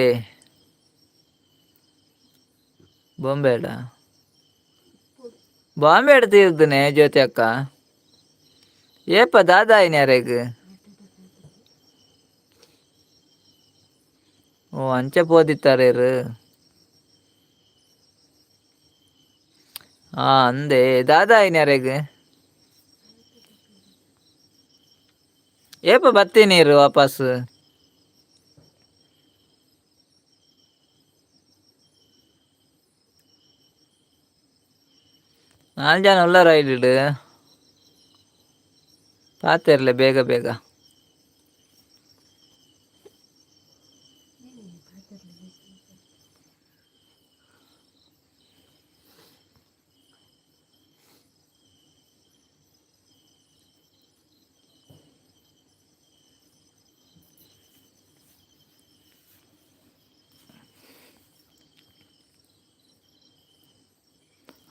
ಬೊಂಬೆಡ ಬಾಂಬೆಡ್ ತೀರ್ದನೆ ಜ್ಯೋತಿ ಅಕ್ಕ. ಏಪ ದಾದಾಯಿನಿ ಅರೆಗ್? ಓ ಅಂಚ ಪೋದಿತ್ತಾರೇರು. ಆ ಅಂದೇ ದಾದಾಯಿನಿ ಅರೆಗ್? ಏಪ ಬತ್ತಿ ನೀರು ವಾಪಸ್? ನಾಲ್ ಜನ ಉಲ್ಲರ ಇಡು ಪಾತೆರ್ಲೆ ಬೇಗ ಬೇಗ.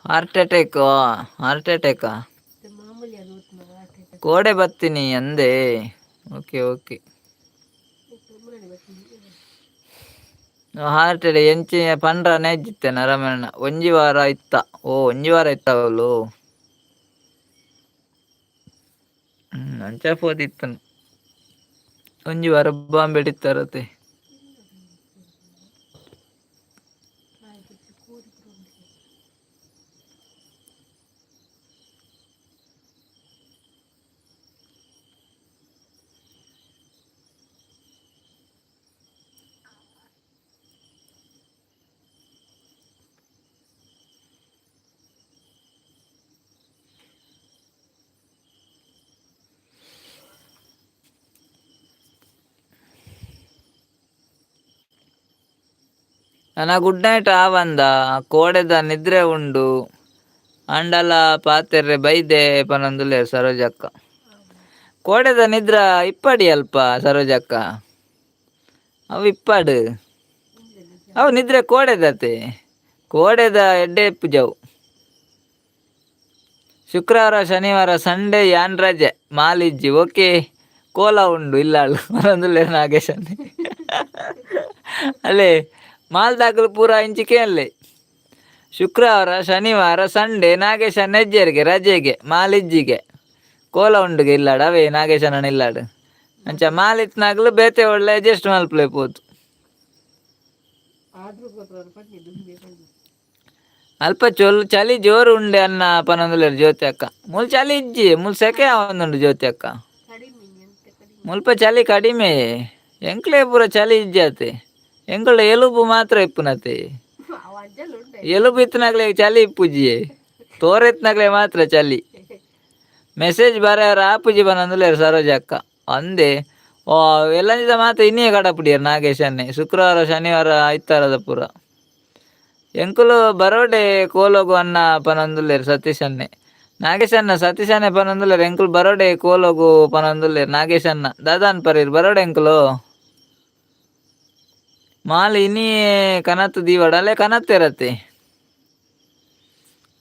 Heart attack heart ಅಟ್ಯಾಕಾ? ಮತ್ತೆ ಮಾಮೂಲಿ ಅದು ಹಾರ್ಟ್. ಕೋಡೆ ಬತ್ತೀನಿ ಅಂದೆ. Okay okay. ಪೆರ್ಮರಿ ಬರ್ತೀನಿ. ಹಾರ್ಟ್ ಅಟ್ಯಾಕ್ ಎಂಚಿ ಪಂಡ್ರ ನೇಜಿತ್ತೆ ನರಮಣ್ಣ. ಒಂಜಿ ವಾರ ಇತ್ತ. ಓ ಒಂಜಿ ವಾರ ಇತ್ತ ಅವಳು. ಅಂಚ ಪೋದಿತ್ತನು. ಒಂಜಿ ವಾರ ಬಾಂಬೆ ಇತ್ತಾರತೆ. ಆಯ್ತು ಕೋರಿ ಉಂಟು. ನನ್ನ ಗುಡ್ ನೈಟ್ ಆವಂದ ಕೋಡೆದ ನಿದ್ರೆ ಉಂಡು ಅಂಡಲ ಪಾತೆರ್ರೆ ಬೈದೆ ಪನೊಂದುಲ್ಲೆರ್ ಸರೋಜಕ್ಕ. ಕೋಡೆದ ನಿದ್ರ ಇಪ್ಪಡಿ ಅಲ್ಪ ಸರೋಜಕ್ಕ. ಅವು ಇಪ್ಪಾಡು. ಅವು ನಿದ್ರೆ ಕೋಡೆದತೆ. ಕೋಡೆದ ಎಡ್ಡೆ ಇಪ್ಪುಜವು. ಶುಕ್ರವಾರ ಶನಿವಾರ ಸಂಡೇ ಯಾನ್ ರಜೆ ಮಾಲಿಜ್ಜಿ ಓಕೆ ಕೋಲ ಉಂಡು ಇಲ್ಲಾಳು ಪನೊಂದುಲ್ಲೆರ್ ನಾಗೇಶ್ ಅಣ್ಣೆ. ಅಲ್ಲೇ ಮಾಲ್ದಾಕಲು ಪೂರ ಇಂಚಿಕೆ ಅಲ್ಲೇ. ಶುಕ್ರವಾರ ಶನಿವಾರ ಸಂಡೇ ನಾಗೇಶ ನೆಜ್ಜೆರಿಗೆ ರಜೆಗೆ ಮಾಲಿಜ್ಜಿಗೆ ಕೋಲ ಉಂಡುಗೆ ಇಲ್ಲಾಡು ಅವೇ ನಾಗೇಶನ ಇಲ್ಲಾಡು. ಅಂಚ ಮಾಲಿತ್ನಾಗ್ಲು ಬೇತೆ ಒಳ್ಳೆ ಅಡ್ಜಸ್ಟ್ ಮಲ್ಪಲೆ ಪೋತು. ಆರ್ಡ್ರ್ ಕೊರ್ಪುನ ಪನ್ನಿ ದುಂಬೆ ಪನ್ನಿ. ಅಲ್ಪ ಚೊಲ್ ಚಳಿ ಜೋರು ಉಂಡೆ ಅನ್ನ ಪನೊಂದುಲ್ಲೆರ್ ಜ್ಯೋತಿ ಅಕ್ಕ. ಮೂಲು ಚಳಿ ಇಜ್ಜಿ ಮೂಲು ಸೆಕೆ ಆವೊಂದುಂಡು ಜ್ಯೋತಿ ಅಕ್ಕ. ಕಡಿಮೆ ಎಂತ ಕಡಿಮೆ. ಮುಲ್ಪ ಚಳಿ ಕಡಿಮೆ. ಎಂಕ್ಲೆ ಪೂರ ಚಳಿ ಇಜ್ಜಾತೆ. ಎಂಕುಲ್ಡ ಎಲುಬು ಮಾತ್ರ ಇಪ್ಪುನತೆ. ಅವು ಅಂಜಲ್ ಉಂಡೆ. ಎಲುಬು ಇತ್ತಿನಾಗ್ಲೆ ಚಳಿ ಇಪ್ಪುಜಿಯೇ. ತೋರೆತ್ನಾಗ್ಲೆ ಮಾತ್ರ ಚಳಿ. ಮೆಸೇಜ್ ಬರೆಯರ ಆಪುಜಿ ಪನೊಂದುಲ್ಲೆರ್ ಸರೋಜ ಅಕ್ಕ. ಅಂದೆ ಓ ಎಲ್ಲಂಜಿದ ಮಾತ ಇನ್ನೇ ಕಡಪುಡಿಯರ್ ನಾಗೇಶ್ ಅನ್ನೆ. ಶುಕ್ರವಾರ ಶನಿವಾರ ಐತಾರದ ಪೂರ ಎಂಕುಲು ಬರೋಡೆ ಕೋಲೋಗು ಅನ್ನ ಪನೊಂದುಲ್ಲೆರ್ ಸತೀಶ್ ಅನ್ನೆ. ನಾಗೇಶ್ ಅಣ್ಣ, ಸತೀಶ್ ಅಣ್ಣೆ ಪನೊಂದುಲ್ಲೆರ್ ಎಂಕುಲು ಬರೋಡೆ ಕೋಲೋಗು ಪನೊಂದುಲ್ಲೆರ್ ನಾಗೇಶ್ ಅಣ್ಣ. ದಾದಾನ್ ಪರೀರ್ ಬರೋಡೆ ಎಂಕುಲು. ಮಾಲ್ ಇನಿ ಕನತ್ ದೀವಡ ಅಲ್ಲೇ ಕನತ್ತೇರತ್ತೆ.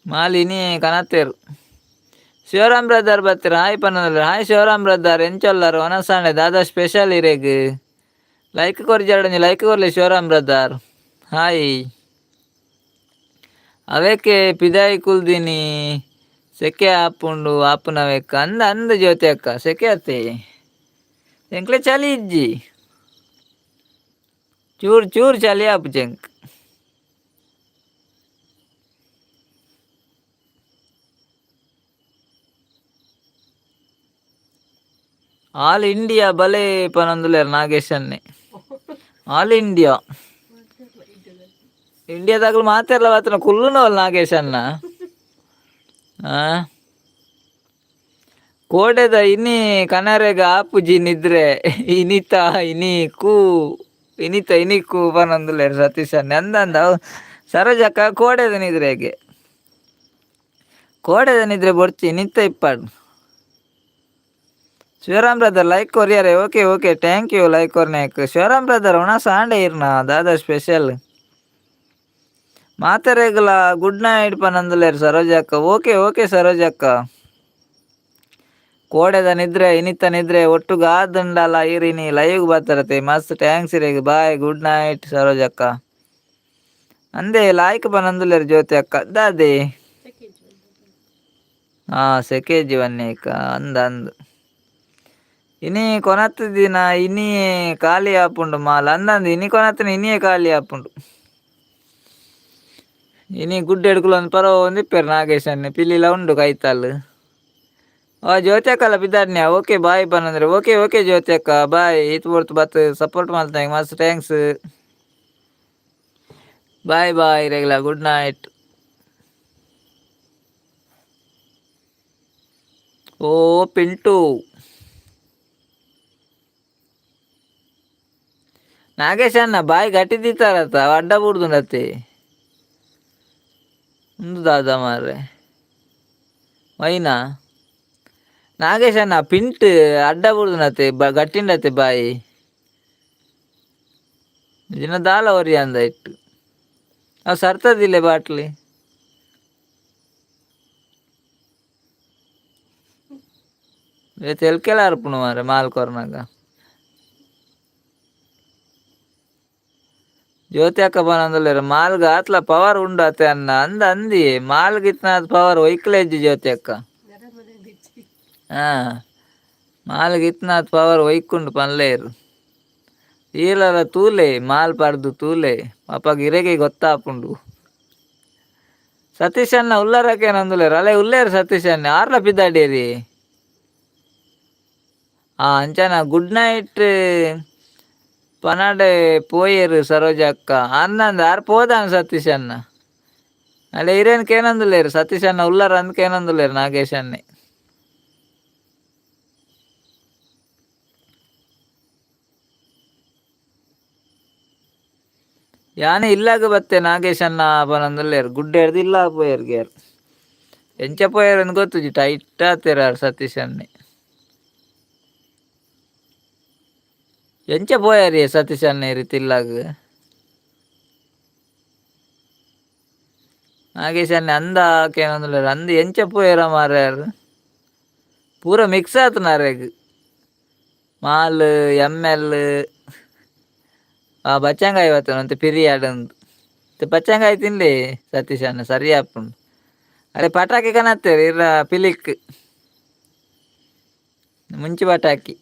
ಮಾಲ್ ಇನಿ ಕನತ್ತೇರು. ಶಿವರಾಮ್ ಬ್ರದರ್ ಬತ್ತೀರ, ಹಾಯ್ ಪನೊಂದುಲ್ಲೆರ್. ಹಾಯ್ ಶಿವರಾಮ್ ಬ್ರದರ್, ಎಂಚೊಲ್ಲರು? ವನಸಾಂಡೆ ದಾದಾ ಸ್ಪೆಷಲ್ ಇರೆಗ್? ಲೈಕ್ ಕೊರ್ಜಾಡಂಜಿ ಲೈಕ್ ಕೊರ್ಲೆ ಶಿವರಾಮ್ ಬ್ರದರ್. ಹಾಯ್. ಅವೇಕೆ ಪಿದಾಯಿ ಕುಲ್ದಿನಿ, ಸೆಕೆ ಆಪುಂಡು ಆಪುನವೇಕ ಅಂದ ಅಂದ ಜ್ಯೋತಿ ಅಕ್ಕ. ಸೆಕೆ ಅತ್ತೆ, ಎಂಕ್ಲೆ ಚಲಿ ಇಜ್ಜಿ, ಚೂರು ಚೂರು ಚಲಿ ಆಪುಜಿ ಎಂಕ್. ಆಲ್ ಇಂಡಿಯಾ ಬಲೆ ಪನೊಂದುಲ್ಲೆರ್ ನಾಗೇಶ್ ಅನ್ನೆ. ಆಲ್ ಇಂಡಿಯಾ ಇಂಡಿಯಾದಾಗಲು ಮಾತೆರ್ಲ ಬತ್ತನ ಕುಲ್ಲುನವಲ್ ನಾಗೇಶ್ ಅಣ್ಣ. ಕೋಡೆದ ಇನಿ ಕನರೆಗ್ ಆಪುಜಿ ನಿದ್ರೆ, ಇನಿತ ಇನಿ ಕೂ ಇನಿತ ಇನಿ ಕೂ ಪನೊಂದುಲ್ಲೆರ್ ಸತೀಶ್ ಅಣ್ಣೆ. ಅಂದಂದ ಅವು ಸರೋಜಕ್ಕ, ಕೋಡೆದ ನಿದ್ರೆಗೆ ಕೋಡೆದ ನಿದ್ರೆ ಬೊಡ್ಚಿ, ಇನಿತ ಇಪ್ಪಡ್. ಶಿವರಾಮ್ ಬ್ರದರ್ ಲೈಕ್ ಕೊರಿಯರೆ. Okay okay, thank you like ಕೊರ್ನೇಕ್. ಶಿವರಾಮ್ ಬ್ರದರ್, ಒಣ ಸಾಂಡೆ ಇರ್ನ ದಾದಾ ಸ್ಪೆಷಲ್? ಮಾತೆರೆಗ್ಲ ಗುಡ್ ನೈಟ್ ಪನೊಂದುಲ್ಲೆರ್ ಸರೋಜಕ್ಕ. ಓಕೆ ಓಕೆ ಸರೋಜಕ್ಕ. ಕೋಡೆದ ನಿದ್ರೆ ಇನಿತ ನಿದ್ರೆ ಒಟ್ಟುಗು ಆದುಂಡಲ ಇರಿನಿ ಲೈವ್ ಬತ್ತರತೆ, ಮಸ್ತ್ thanks ಇರೆಗ್. ಬಾಯ್, ಗುಡ್ ನೈಟ್ ಸರೋಜಕ್ಕ. ಅಂದೆ ಲಾಯ್ಕ್ ಪನೊಂದುಲ್ಲೆರ್ ಜ್ಯೋತಿ ಅಕ್ಕ. ದಾದೆ? ಹಾ, ಸೆಕೆಜಿ ವನ್ನೇಕ ಅಂದ ಅಂದ್. ಇನಿ ಕೊನತ್ ದಿನ ಇನಿ ಖಾಲಿ ಆಪುಂಡು ಮಾಲ್. ಅಂದಂದು ಇನಿ ಕೊನತ್ತಿನ ಇನಿಯೇ ಖಾಲಿ ಆಪುಂಡು. ಇನಿ ಗುಡ್ಡೆ ಎಡ್ಕುಲೊಂದು ಪರ ಒಂದಿಪ್ಪೆರ್ ನಾಗೇಶ್ ಅಣ್ಣೆ. ಪಿಲಿಲ ಉಂಡು ಕೈತಲ್. ಆ ಜ್ಯೋತಿ ಅಕ್ಕಲ ಪಿದಾಡ್ನ್ಯಾ. ಓಕೆ ಬಾಯ್ ಪನಂದ್ರೆ. ಓಕೆ ಓಕೆ ಜ್ಯೋತಿ ಅಕ್ಕ, ಬಾಯ್. ಈತ್ ಪೊರ್ತು ಬತ್ತ್ ಸಪೋರ್ಟ್ ಮಲ್ತಂಗೆ ಮಸ್ತ್ thanks. ಬಾಯ್ ಬಾಯ್ ರೆಗ್ಲ, ಗುಡ್ ನೈಟ್. ಓ ಪಿಂಟು, ನಾಗೇಶ್ ಅಣ್ಣ ಬಾಯಿ ಗಟ್ಟಿ ದೀತಾರತ್ತ, ಅಡ್ಡ ಬೂರ್ದುಂಡತ್ತೆ. ಉಂದು ದಾದ ಮಾರ್ರೆ ವೈನಾ? ನಾಗೇಶ್ ಅಣ್ಣ, ಪಿಂಟ್ ಅಡ್ಡ ಬೂರ್ದುಂಡತ್ತೆ, ಬ ಗಟ್ಟಿಂಡತ್ತೆ ಬಾಯಿ. ದಿನ ದಾಲ ಒರಿ ಅಂದ ಇಟ್ಟು ಅವು ಸರ್ತದಿಲ್ಲ ಬಾಟ್ಲಿ. ತೆಲ್ಕೆಲ ಅರ್ಪುಂಡು ಮಾರ್ರೆ ಮಾಲ್ ಕೊರ್ನಾಗ. ಜ್ಯೋತಿ ಅಕ್ಕ ಪನೊಂದುಲ್ಲೆರ್ ಮಾಲ್ಗ್ ಆತ್ಲ ಪವರ್ ಉಂಡು ಅತ್ತೆ ಅನ್ನ. ಅಂದ ಅಂದಿ, ಮಾಲ್ಗ್ ಇತ್ನಾತ್ ಪವರ್ ಒಯ್ಕ್ಲ ಇಜ್ಜಿ ಜ್ಯೋತಿ ಅಕ್ಕ. ಹಾ, ಮಾಲ್ಗ್ ಇತ್ನಾತ್ ಪವರ್ ಒಯ್ಕುಂಡು ಪನ್ಲೇರ್. ಈಲರ ತೂಲೆ, ಮಾಲ್ ಪಡ್ದು ತೂಲೆ, ಅಪಗ ಇರೆಗೆ ಗೊತ್ತಾಪುಂಡು. ಸತೀಶ್ ಅಣ್ಣ ಉಲ್ಲರಕೇನೊಂದುಲ್ಲೆರ್. ಅಲೆ ಉಲ್ಲೇರ್ ಸತೀಶ್ ಅಣ್ಣ. ಆರ್ಲ ಪಿದಾಡೇರಿ. ಆ ಅಂಚನ ಗುಡ್ ನೈಟ್ ಪನಾಡೆ ಪೋಯೆರ್ ಸರೋಜ ಅಕ್ಕ. ಅಂದಂದ ಆರ್ ಪೋದಾನ ಸತೀಶ್ ಅಣ್ಣ. ಅಲ್ಲ ಇರೇನ್ ಕೇನೊಂದುಲ್ಲೆರ್ ಸತೀಶ್ ಅಣ್ಣ ಉಲ್ಲರ ಅಂದ್ ಕೇನೊಂದುಲ್ಲೆರ್ ನಾಗೇಶ್ ಅಣ್ಣೆ. ಯಾನೆ ಇಲ್ಲಾಗ ಬತ್ತೆ ನಾಗೇಶ್ ಅಣ್ಣ ಪನೊಂದುಲ್ಲೆರ್. ಗುಡ್ಡೆರ್ದ್ ಇಲ್ಲಾಗ ಪೋಯೆರ್ ಗೇರ್. ಎಂಚ ಪೋಯೆರ್ ಅಂದ್ ಗೊತ್ತುಜಿ, ಟೈಟ್ ಆತೆರ್ ಆರ್ ಸತೀಶ್ ಅಣ್ಣೆ. ಎಂಚ ಪೋಯೆರ್ ಸತೀಶ್ ಅಣ್ಣೆ ಇರ್ ಇಲ್ಲಾಗ್? ನಾಗೇಶ್ ಅಣ್ಣೆ ಅಂದ ಕೇನೊಂದುಲ್ಲೆರ್. ಅಂದ್ ಎಂಚ ಪೋಯೆರ ಮಾರ್ರೆ. ಪೂರ ಮಿಕ್ಸ್ ಆತುಂಡು ಅರೆಗ್. ಮಾಲ್ ಎಮ್ ಎಲ್ ಆ ಬಚ್ಚಂಗಾಯಿ ಬತ್ತನ ಒಂತೆ ಪಿರಿಯಾಡಂದು. ಬಚ್ಚಂಗಾಯಿ ತಿನ್ಲೆ ಸತೀಶ್ ಅಣ್ಣ, ಸರಿ ಆಪುಂಡು. ಅರೆ ಪಟಾಕಿ ಕನತ್ತೇರ್ ಇರ ಪಿಲಿಕ್ ಮುಂಚಿ ಪಟಾಕಿ.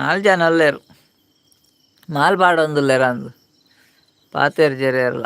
ನಾಲ್ ಜನ ಅಲ್ಲೇರು ಮಾಲ್ ಪಾಡೊಂದುಲ್ಲೆರ್ ಅಂದ್ ಪಾತೆರ್ ಜೆರೆರ್ಲ.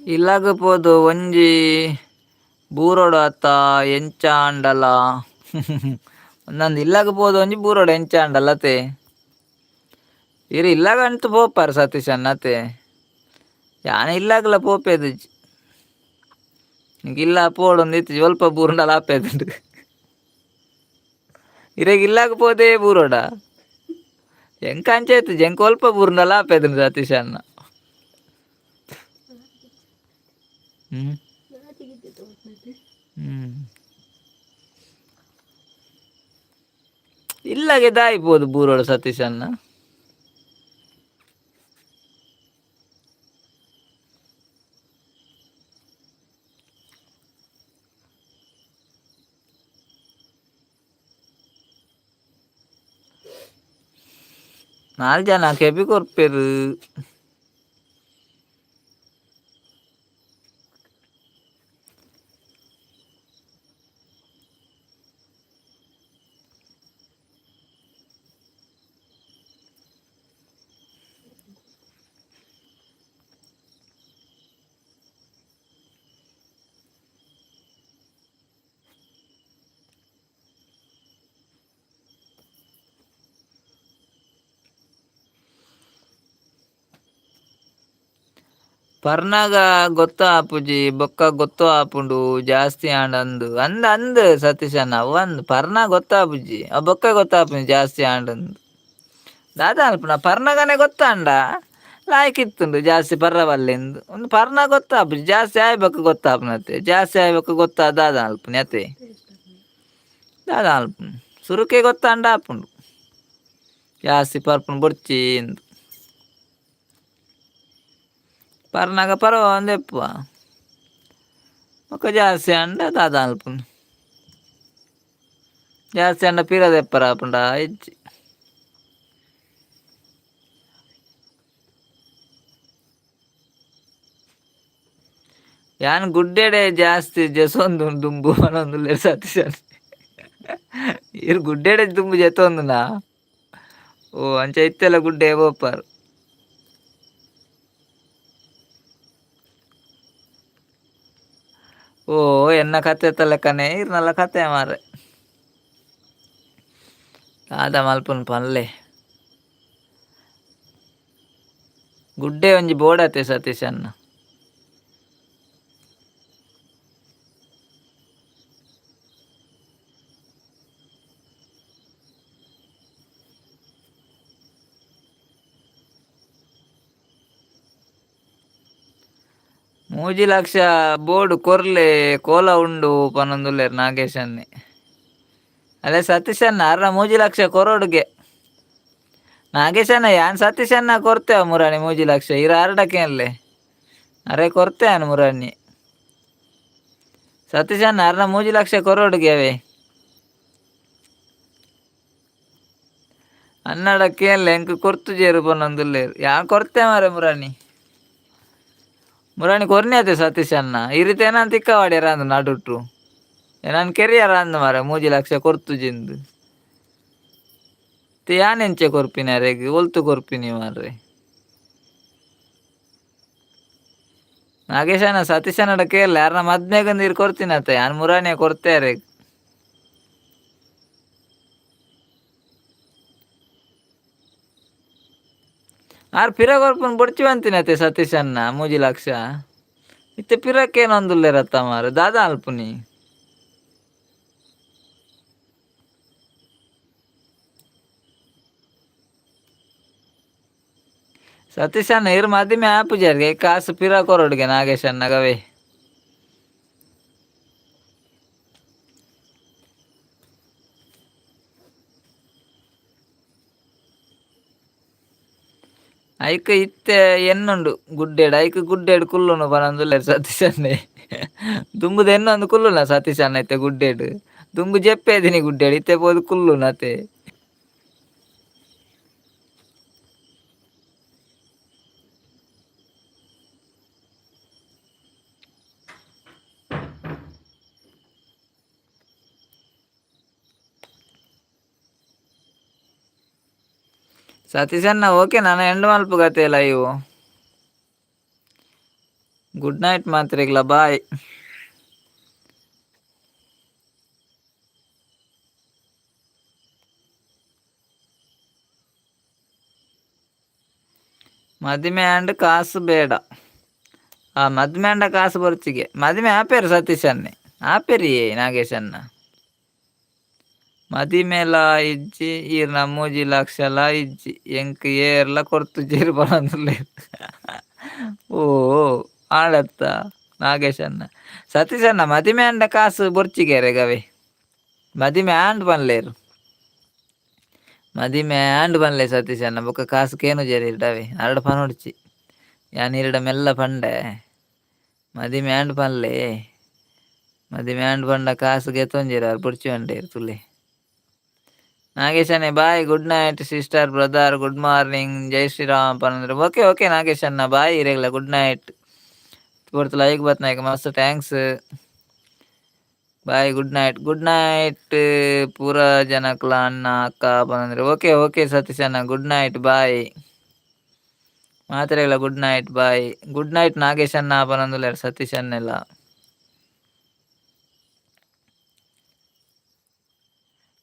ಇಲ್ಲಗ್ ಪೋದು ಒಂಜಿ ಬೂರೊಡು ಅತ್ತ ಎಂಚ ಆಂಡಲ ಒಂದೊಂದು ಇಲ್ಲಗ್ ಪೋದು ಒಂಜಿ ಬೂರೊಡು ಎಂಚ ಆಂಡಲ ಅತೆ ಇರ್ ಇಲ್ಲಗ್ ಅಂತು ಪೋಪಾರ್ ಸತೀಶ್ ಅಣ್ಣ ಅತೆ ಯಾನ್ ಇಲ್ಲಗ್ಲ ಪೋಪೆದಿಜ್ಜಿ ಇಲ್ಲ ಪೋಡೊಂದು ಇತ್ತಿಜಿ ಒಲ್ಪ ಬೂರುಂಡಲ ಆಪೆದುಂಡು ಇರೆಗ್ ಇಲ್ಲಗ್ ಪೋದೇ ಬೂರೊಡ ಎಂಕ ಅಂಚ ಇತ್ತಿಜಿ ಎಂಕ್ ಒಲ್ಪ ಬೂರುಂಡಲ ಆಪೆದುಂಡು ಸತೀಶ್ ಅಣ್ಣ. ಹ್ಮ್ ಹ್ಮ್ ಇಲ್ಲಗೆ ದಾಯಿ ಪೋದು ಬೂರೊಡು ಸತೀಶ್ ಅಣ್ಣ. ನಾಲ್ ಜನ ಕೆಬಿ ಕೊರ್ಪೆರ್. ಪರ್ನಾಗ ಗೊತ್ತ ಆಪುಜಿ ಬೊಕ್ಕ ಗೊತ್ತು ಆಪುಂಡು ಜಾಸ್ತಿ ಆಂಡ ಅಂದ್ ಅಂದ್ ಅಂದ್ ಸತೀಶ್ ಅಣ್ಣ ಅವು ಅಂದ್ ಪರ್ನ ಗೊತ್ತಾಪುಜಿ ಅವು ಬೊಕ್ಕ ಗೊತ್ತಾಪುಜಿ ಜಾಸ್ತಿ ಆಂಡಂದು ದಾದ ಅಲ್ಪುನ ಪರ್ನಗನೆ ಗೊತ್ತಾಂಡ ಲಾಯ್ಕ್ ಇತ್ತುಂಡು ಜಾಸ್ತಿ ಪರ್ರ ಬಲ್ಲೆಂದು ಒಂದು ಪರ್ನ ಗೊತ್ತಾಪುಜಿ ಜಾಸ್ತಿ ಆಯ್ ಬೊಕ್ಕ ಗೊತ್ತಾಪುನತೆ ಜಾಸ್ತಿ ಆಯ್ ಬೊಕ್ಕ ಗೊತ್ತಾ ದಾದ ಅಲ್ಪುನಿ ಅತೆ ದಾದ ಅಲ್ಪುನು ಸುರುಕೆ ಗೊತ್ತಾಂಡ ಆಪುಂಡು ಜಾಸ್ತಿ ಪರ್ಪುನು ಬೊಡ್ಚಿ ಇಂದು ಪರ್ನಾಗ ಪರ್ವ ಒಂದೆಪ್ಪುವ ಬೊಕ್ಕ ಜಾಸ್ತಿ ಆಂಡ ದಾದ ಅಲ್ಪುನು ಜಾಸ್ತಿ ಆಂಡ ಪಿರ ದೆಪ್ಪರ ಆಪುಂಡ ಇಜ್ಜಿ. ಯಾನ್ ಗುಡ್ಡೆಡೆ ಜಾಸ್ತಿ ಜೆಸೊಂದು ದುಂಬು ಪನೊಂದುಲ್ಲೆರ್ ಸತೀಶ್ ಈರ್ ಗುಡ್ಡೆಡೆ ದುಂಬು ಜೆತ್ತೊಂದುನಾ ಓ ಅಂಚ ಇತ್ತೆಲ ಗುಡ್ಡೆ ಪೋಪಾರ್. ಓ ಎನ್ನ ಕತೆ ಲೆಕ್ಕನೆ ಇರ್ನಲ್ಲ ಕತೆ ಮಾರ್ರೆ. ದಾದ ಮಲ್ಪುನು ಪನ್ಲೆ. ಗುಡ್ಡೆ ಒಂಜಿ ಬೋಡತೆ ಸತೀಶ್ ಅಣ್ಣ. ಮೂಜಿ ಲಕ್ಷ ಬೋರ್ಡ್ ಕೊರ್ಲೆ ಕೋಲ ಉಂಡು ಪನೊಂದುಲ್ಲೆರ್ ನಾಗೇಶ್ ಅಣ್ಣೆ. ಅಲ್ಲೇ ಸತೀಶ್ ಅಣ್ಣ ಅರ್ನ ಮೂಜಿ ಲಕ್ಷ ಕೊರೊಡುಗೆ. ನಾಗೇಶ್ ಅಣ್ಣ ಯಾನ್ ಸತೀಶ್ ಅಣ್ಣ ಕೊರ್ತೆ ಮುರಾಣಿ ಮೂಜಿ ಲಕ್ಷ ಇರ ಅರಡಕೇನ್ಲೆ ಅರೆ ಕೊರ್ತೆ ಯಾನ್ ಮುರಾಣಿ. ಸತೀಶ್ ಅಣ್ಣ ಅರ್ನ ಮೂಜಿ ಲಕ್ಷ ಕೊರೊಡುಗೆ ಅವೇ. ಅನ್ನಡ ಕೇನ್ಲೆ ಎಂಕ್ ಕೊರ್ತುಜೆರ್ ಪನೊಂದುಲ್ಲೆರ್ ಯಾನ್ ಕೊರ್ತೆ ಮಾರ್ರೆ ಮುರಾಣಿ. ಮುರಾಣಿ ಕೊರ್ನೆ ಅತೆ ಸತೀಶ್ ಅಣ್ಣ ಈ ರೀತಿ ಎನನ್ ತಿಕ್ಕವಾಡ್ಯರ ಅಂದ್ ನಡುಟು ಎನನ್ ಕೆರಿಯರ ಅಂದ್ ಮಾರ್ರೆ ಮೂಜಿ ಲಕ್ಷ ಕೊರ್ತುಜಿಂದ್. ಯಾನ್ ಎಂಚ ಕೊರ್ಪಿನಿ ಅರೆಗ್ ಒಲ್ತು ಕೊರ್ಪಿನಿ ಮಾರ್ರೆ. ನಾಗೇಶ್ ಅಣ್ಣ ಸತೀಶ್ ಅಣ್ಣಡ ಕೇನ್ಲೆ ಅರ್ನ ಮದ್ಮೆಗ್ ಈರ್ ಕೊರ್ತಿನತೆ ಯಾನ್ ಮುರಾನಿಯೇ ಕೊರ್ತೆ ಅರೆಗ್. ಆರ್ ಪಿರ ಕೊರ್ಪುನು ಬೊಡ್ಚಿ ಪಂತಿನತೆ ಸತೀಶ್ ಅಣ್ಣ ಮೂಜಿ ಲಕ್ಷ. ಇತ್ತೆ ಪಿರಕ್ಕೇನೊಂದುಲ್ಲೆರತ್ತ ಮಾರೆ ದಾದ ಅಲ್ಪುನಿ. ಸತೀಶಣ್ಣ ಇರ್ ಮದಿಮೆ ಆಪುಜಾರ್ಗೆ ಕಾಸು ಪಿರ ಕೊರೊಡುಗೆ ನಾಗೇಶಣ್ಣ ಗವೆ. ಐಕ್ ಇತ್ತೆ ಎನ್ನುಂಡು ಗುಡ್ಡೆಡ್ ಐಕ್ ಗುಡ್ಡೆಡ್ ಕುಲ್ಲುನು ಪನೊಂದುಲ್ಲೆರ್ ಸತೀಶಣ್ಣೆ. ದುಂಬುದ ಎನ್ನೊಂದು ಕುಲ್ಲುನ ಸತೀಶಣ್ಣ ಇತ್ತೆ ಗುಡ್ಡೆಡ್. ದುಂಬು ಜೆಪ್ಪೇದಿನಿ ಗುಡ್ಡೆಡ್ ಇತ್ತೆ ಪೋದು ಕುಲ್ಲುನ ಅತೆ. ಸತೀಶಣ್ಣ ಓಕೆ ನಾನು ಎಂಡ್ ಮಲ್ಪುಗತೆ ಲೈವ್. ಗುಡ್ ನೈಟ್ ಮಾತ್ರೆಗ್ಲ ಬಾಯ್. ಮದಿಮೆ ಆಂಡ್ ಕಾಸು ಬೇಡ. ಆ ಮದಿಮೆ ಆಂಡ ಕಾಸು ಬೊರ್ಚಿಗೆ. ಮದಿಮೆ ಆಪೇರು ಸತೀಶನ್ನೇ ಆಪೇರಿಯೇ ನಾಗೇಶಣ್ಣ. ಮದಿಮೆಲ ಇಜ್ಜಿ ಈರ್ನ ಮೂಜಿ ಲಕ್ಷಲ ಇಜ್ಜಿ ಎಂಕ್ ಏರ್ಲ ಕೊರ್ತುಜೆರ್ ಪನೊಂದುಲ್ಲೆರ್. ಓ ಆಳತ್ತ ನಾಗೇಶಣ್ಣ. ಸತೀಶಣ್ಣ ಮದಿಮೆ ಆಂಡ ಕಾಸು ಬೊರ್ಚಿಗೆರೆ ಗವೆ. ಮದಿಮೆ ಆಂಡ್ ಪನ್ಲೇರ್. ಮದಿಮೆ ಆಂಡ್ ಪನ್ಲೆ ಸತೀಶಣ್ಣ ಬೊಕ್ಕ ಕಾಸು ಕೇನುಜೆರ್ ಇರ್ಡವೆ ಅರಡ ಪನೊಡ್ಚಿ. ಯಾನ್ ಇರ್ಡ ಮೆಲ್ಲ ಪಂಡೆ ಮದಿಮೆ ಆಂಡ್ ಪನ್ಲೆ. ಮದಿಮೆ ಆಂಡ್ ಪಂಡ ಕಾಸು ಗೆತೊಂಜೆರ್ ಆರ್ ಬೊರ್ಚಿ ಪಂಡೇರ್ ತುಲೆ. ನಾಗೇಶಣ್ಣೆ bye good night sister brother good morning Jai Shriram ಪನಂದ್ರೆ okay okay ನಾಗೇಶಣ್ಣ ಬಾಯ್ ಇರೆಗ್ಲ ಗುಡ್ ನೈಟ್. ಪೊರ್ತು ಲೈಕ್ ಬತ್ನಾಯ್ಕ ಮಸ್ತ್ thanks. Bye good night good night ಪೂರ ಜನಕ್ಲ ಅಣ್ಣ ಅಕ್ಕ ಪನಂದ್ರೆ ಓಕೆ ಓಕೆ ಸತೀಶಣ್ಣ ಗುಡ್ ನೈಟ್ ಬಾಯ್. ಮಾತೆರೆಗ್ಲ good night bye. Good night ನಾಗೇಶಣ್ಣ ಪನೊಂದುಲ್ಲೆರ್ ಸತೀಶಣ್ಣೆಲ.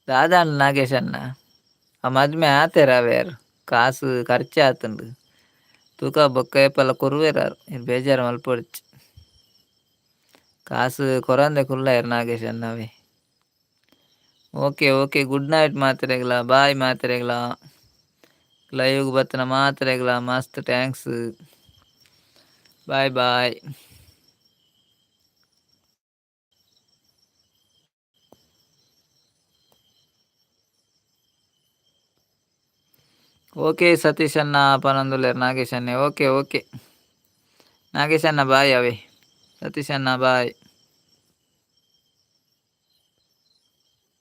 ದಾದಾಂಡ್ ನಾಗೇಶಣ್ಣ ಆ ಮದ್ಮೆ ಆತೆರ್ ಅವೇರ್ ಕಾಸು ಖರ್ಚು ಆತುಂಡು. ತೂಕ ಬೊಕ್ಕ ಏಪಲ ಕೊರುವೆರ್ ಆರ್ ಈರ್ ಬೇಜಾರ್ ಮಲ್ಪೊಡ್ಚಿ. ಕಾಸು ಕೊರಂದೆ ಕುಲ್ಲಾಯೆರ್ ನಾಗೇಶಣ್ಣ ಅವೇ. ಓಕೆ ಓಕೆ ಗುಡ್ ನೈಟ್ ಮಾತೆರೆಗ್ಲ ಬಾಯ್ ಮಾತೆರೆಗ್ಲ. ಲೈವ್ ಬತ್ತಿನ ಮಾತೆರೆಗ್ಲ ಮಸ್ತ್ thanks. Bye bye. ಓಕೆ ಸತೀಶಣ್ಣ ಪನೊಂದುಲ್ಲೆರ್ ನಾಗೇಶಣ್ಣೆ ಓಕೆ ಓಕೆ. ನಾಗೇಶಣ್ಣ ಬಾಯ್ ಅವೇ. ಸತೀಶಣ್ಣ ಬಾಯ್.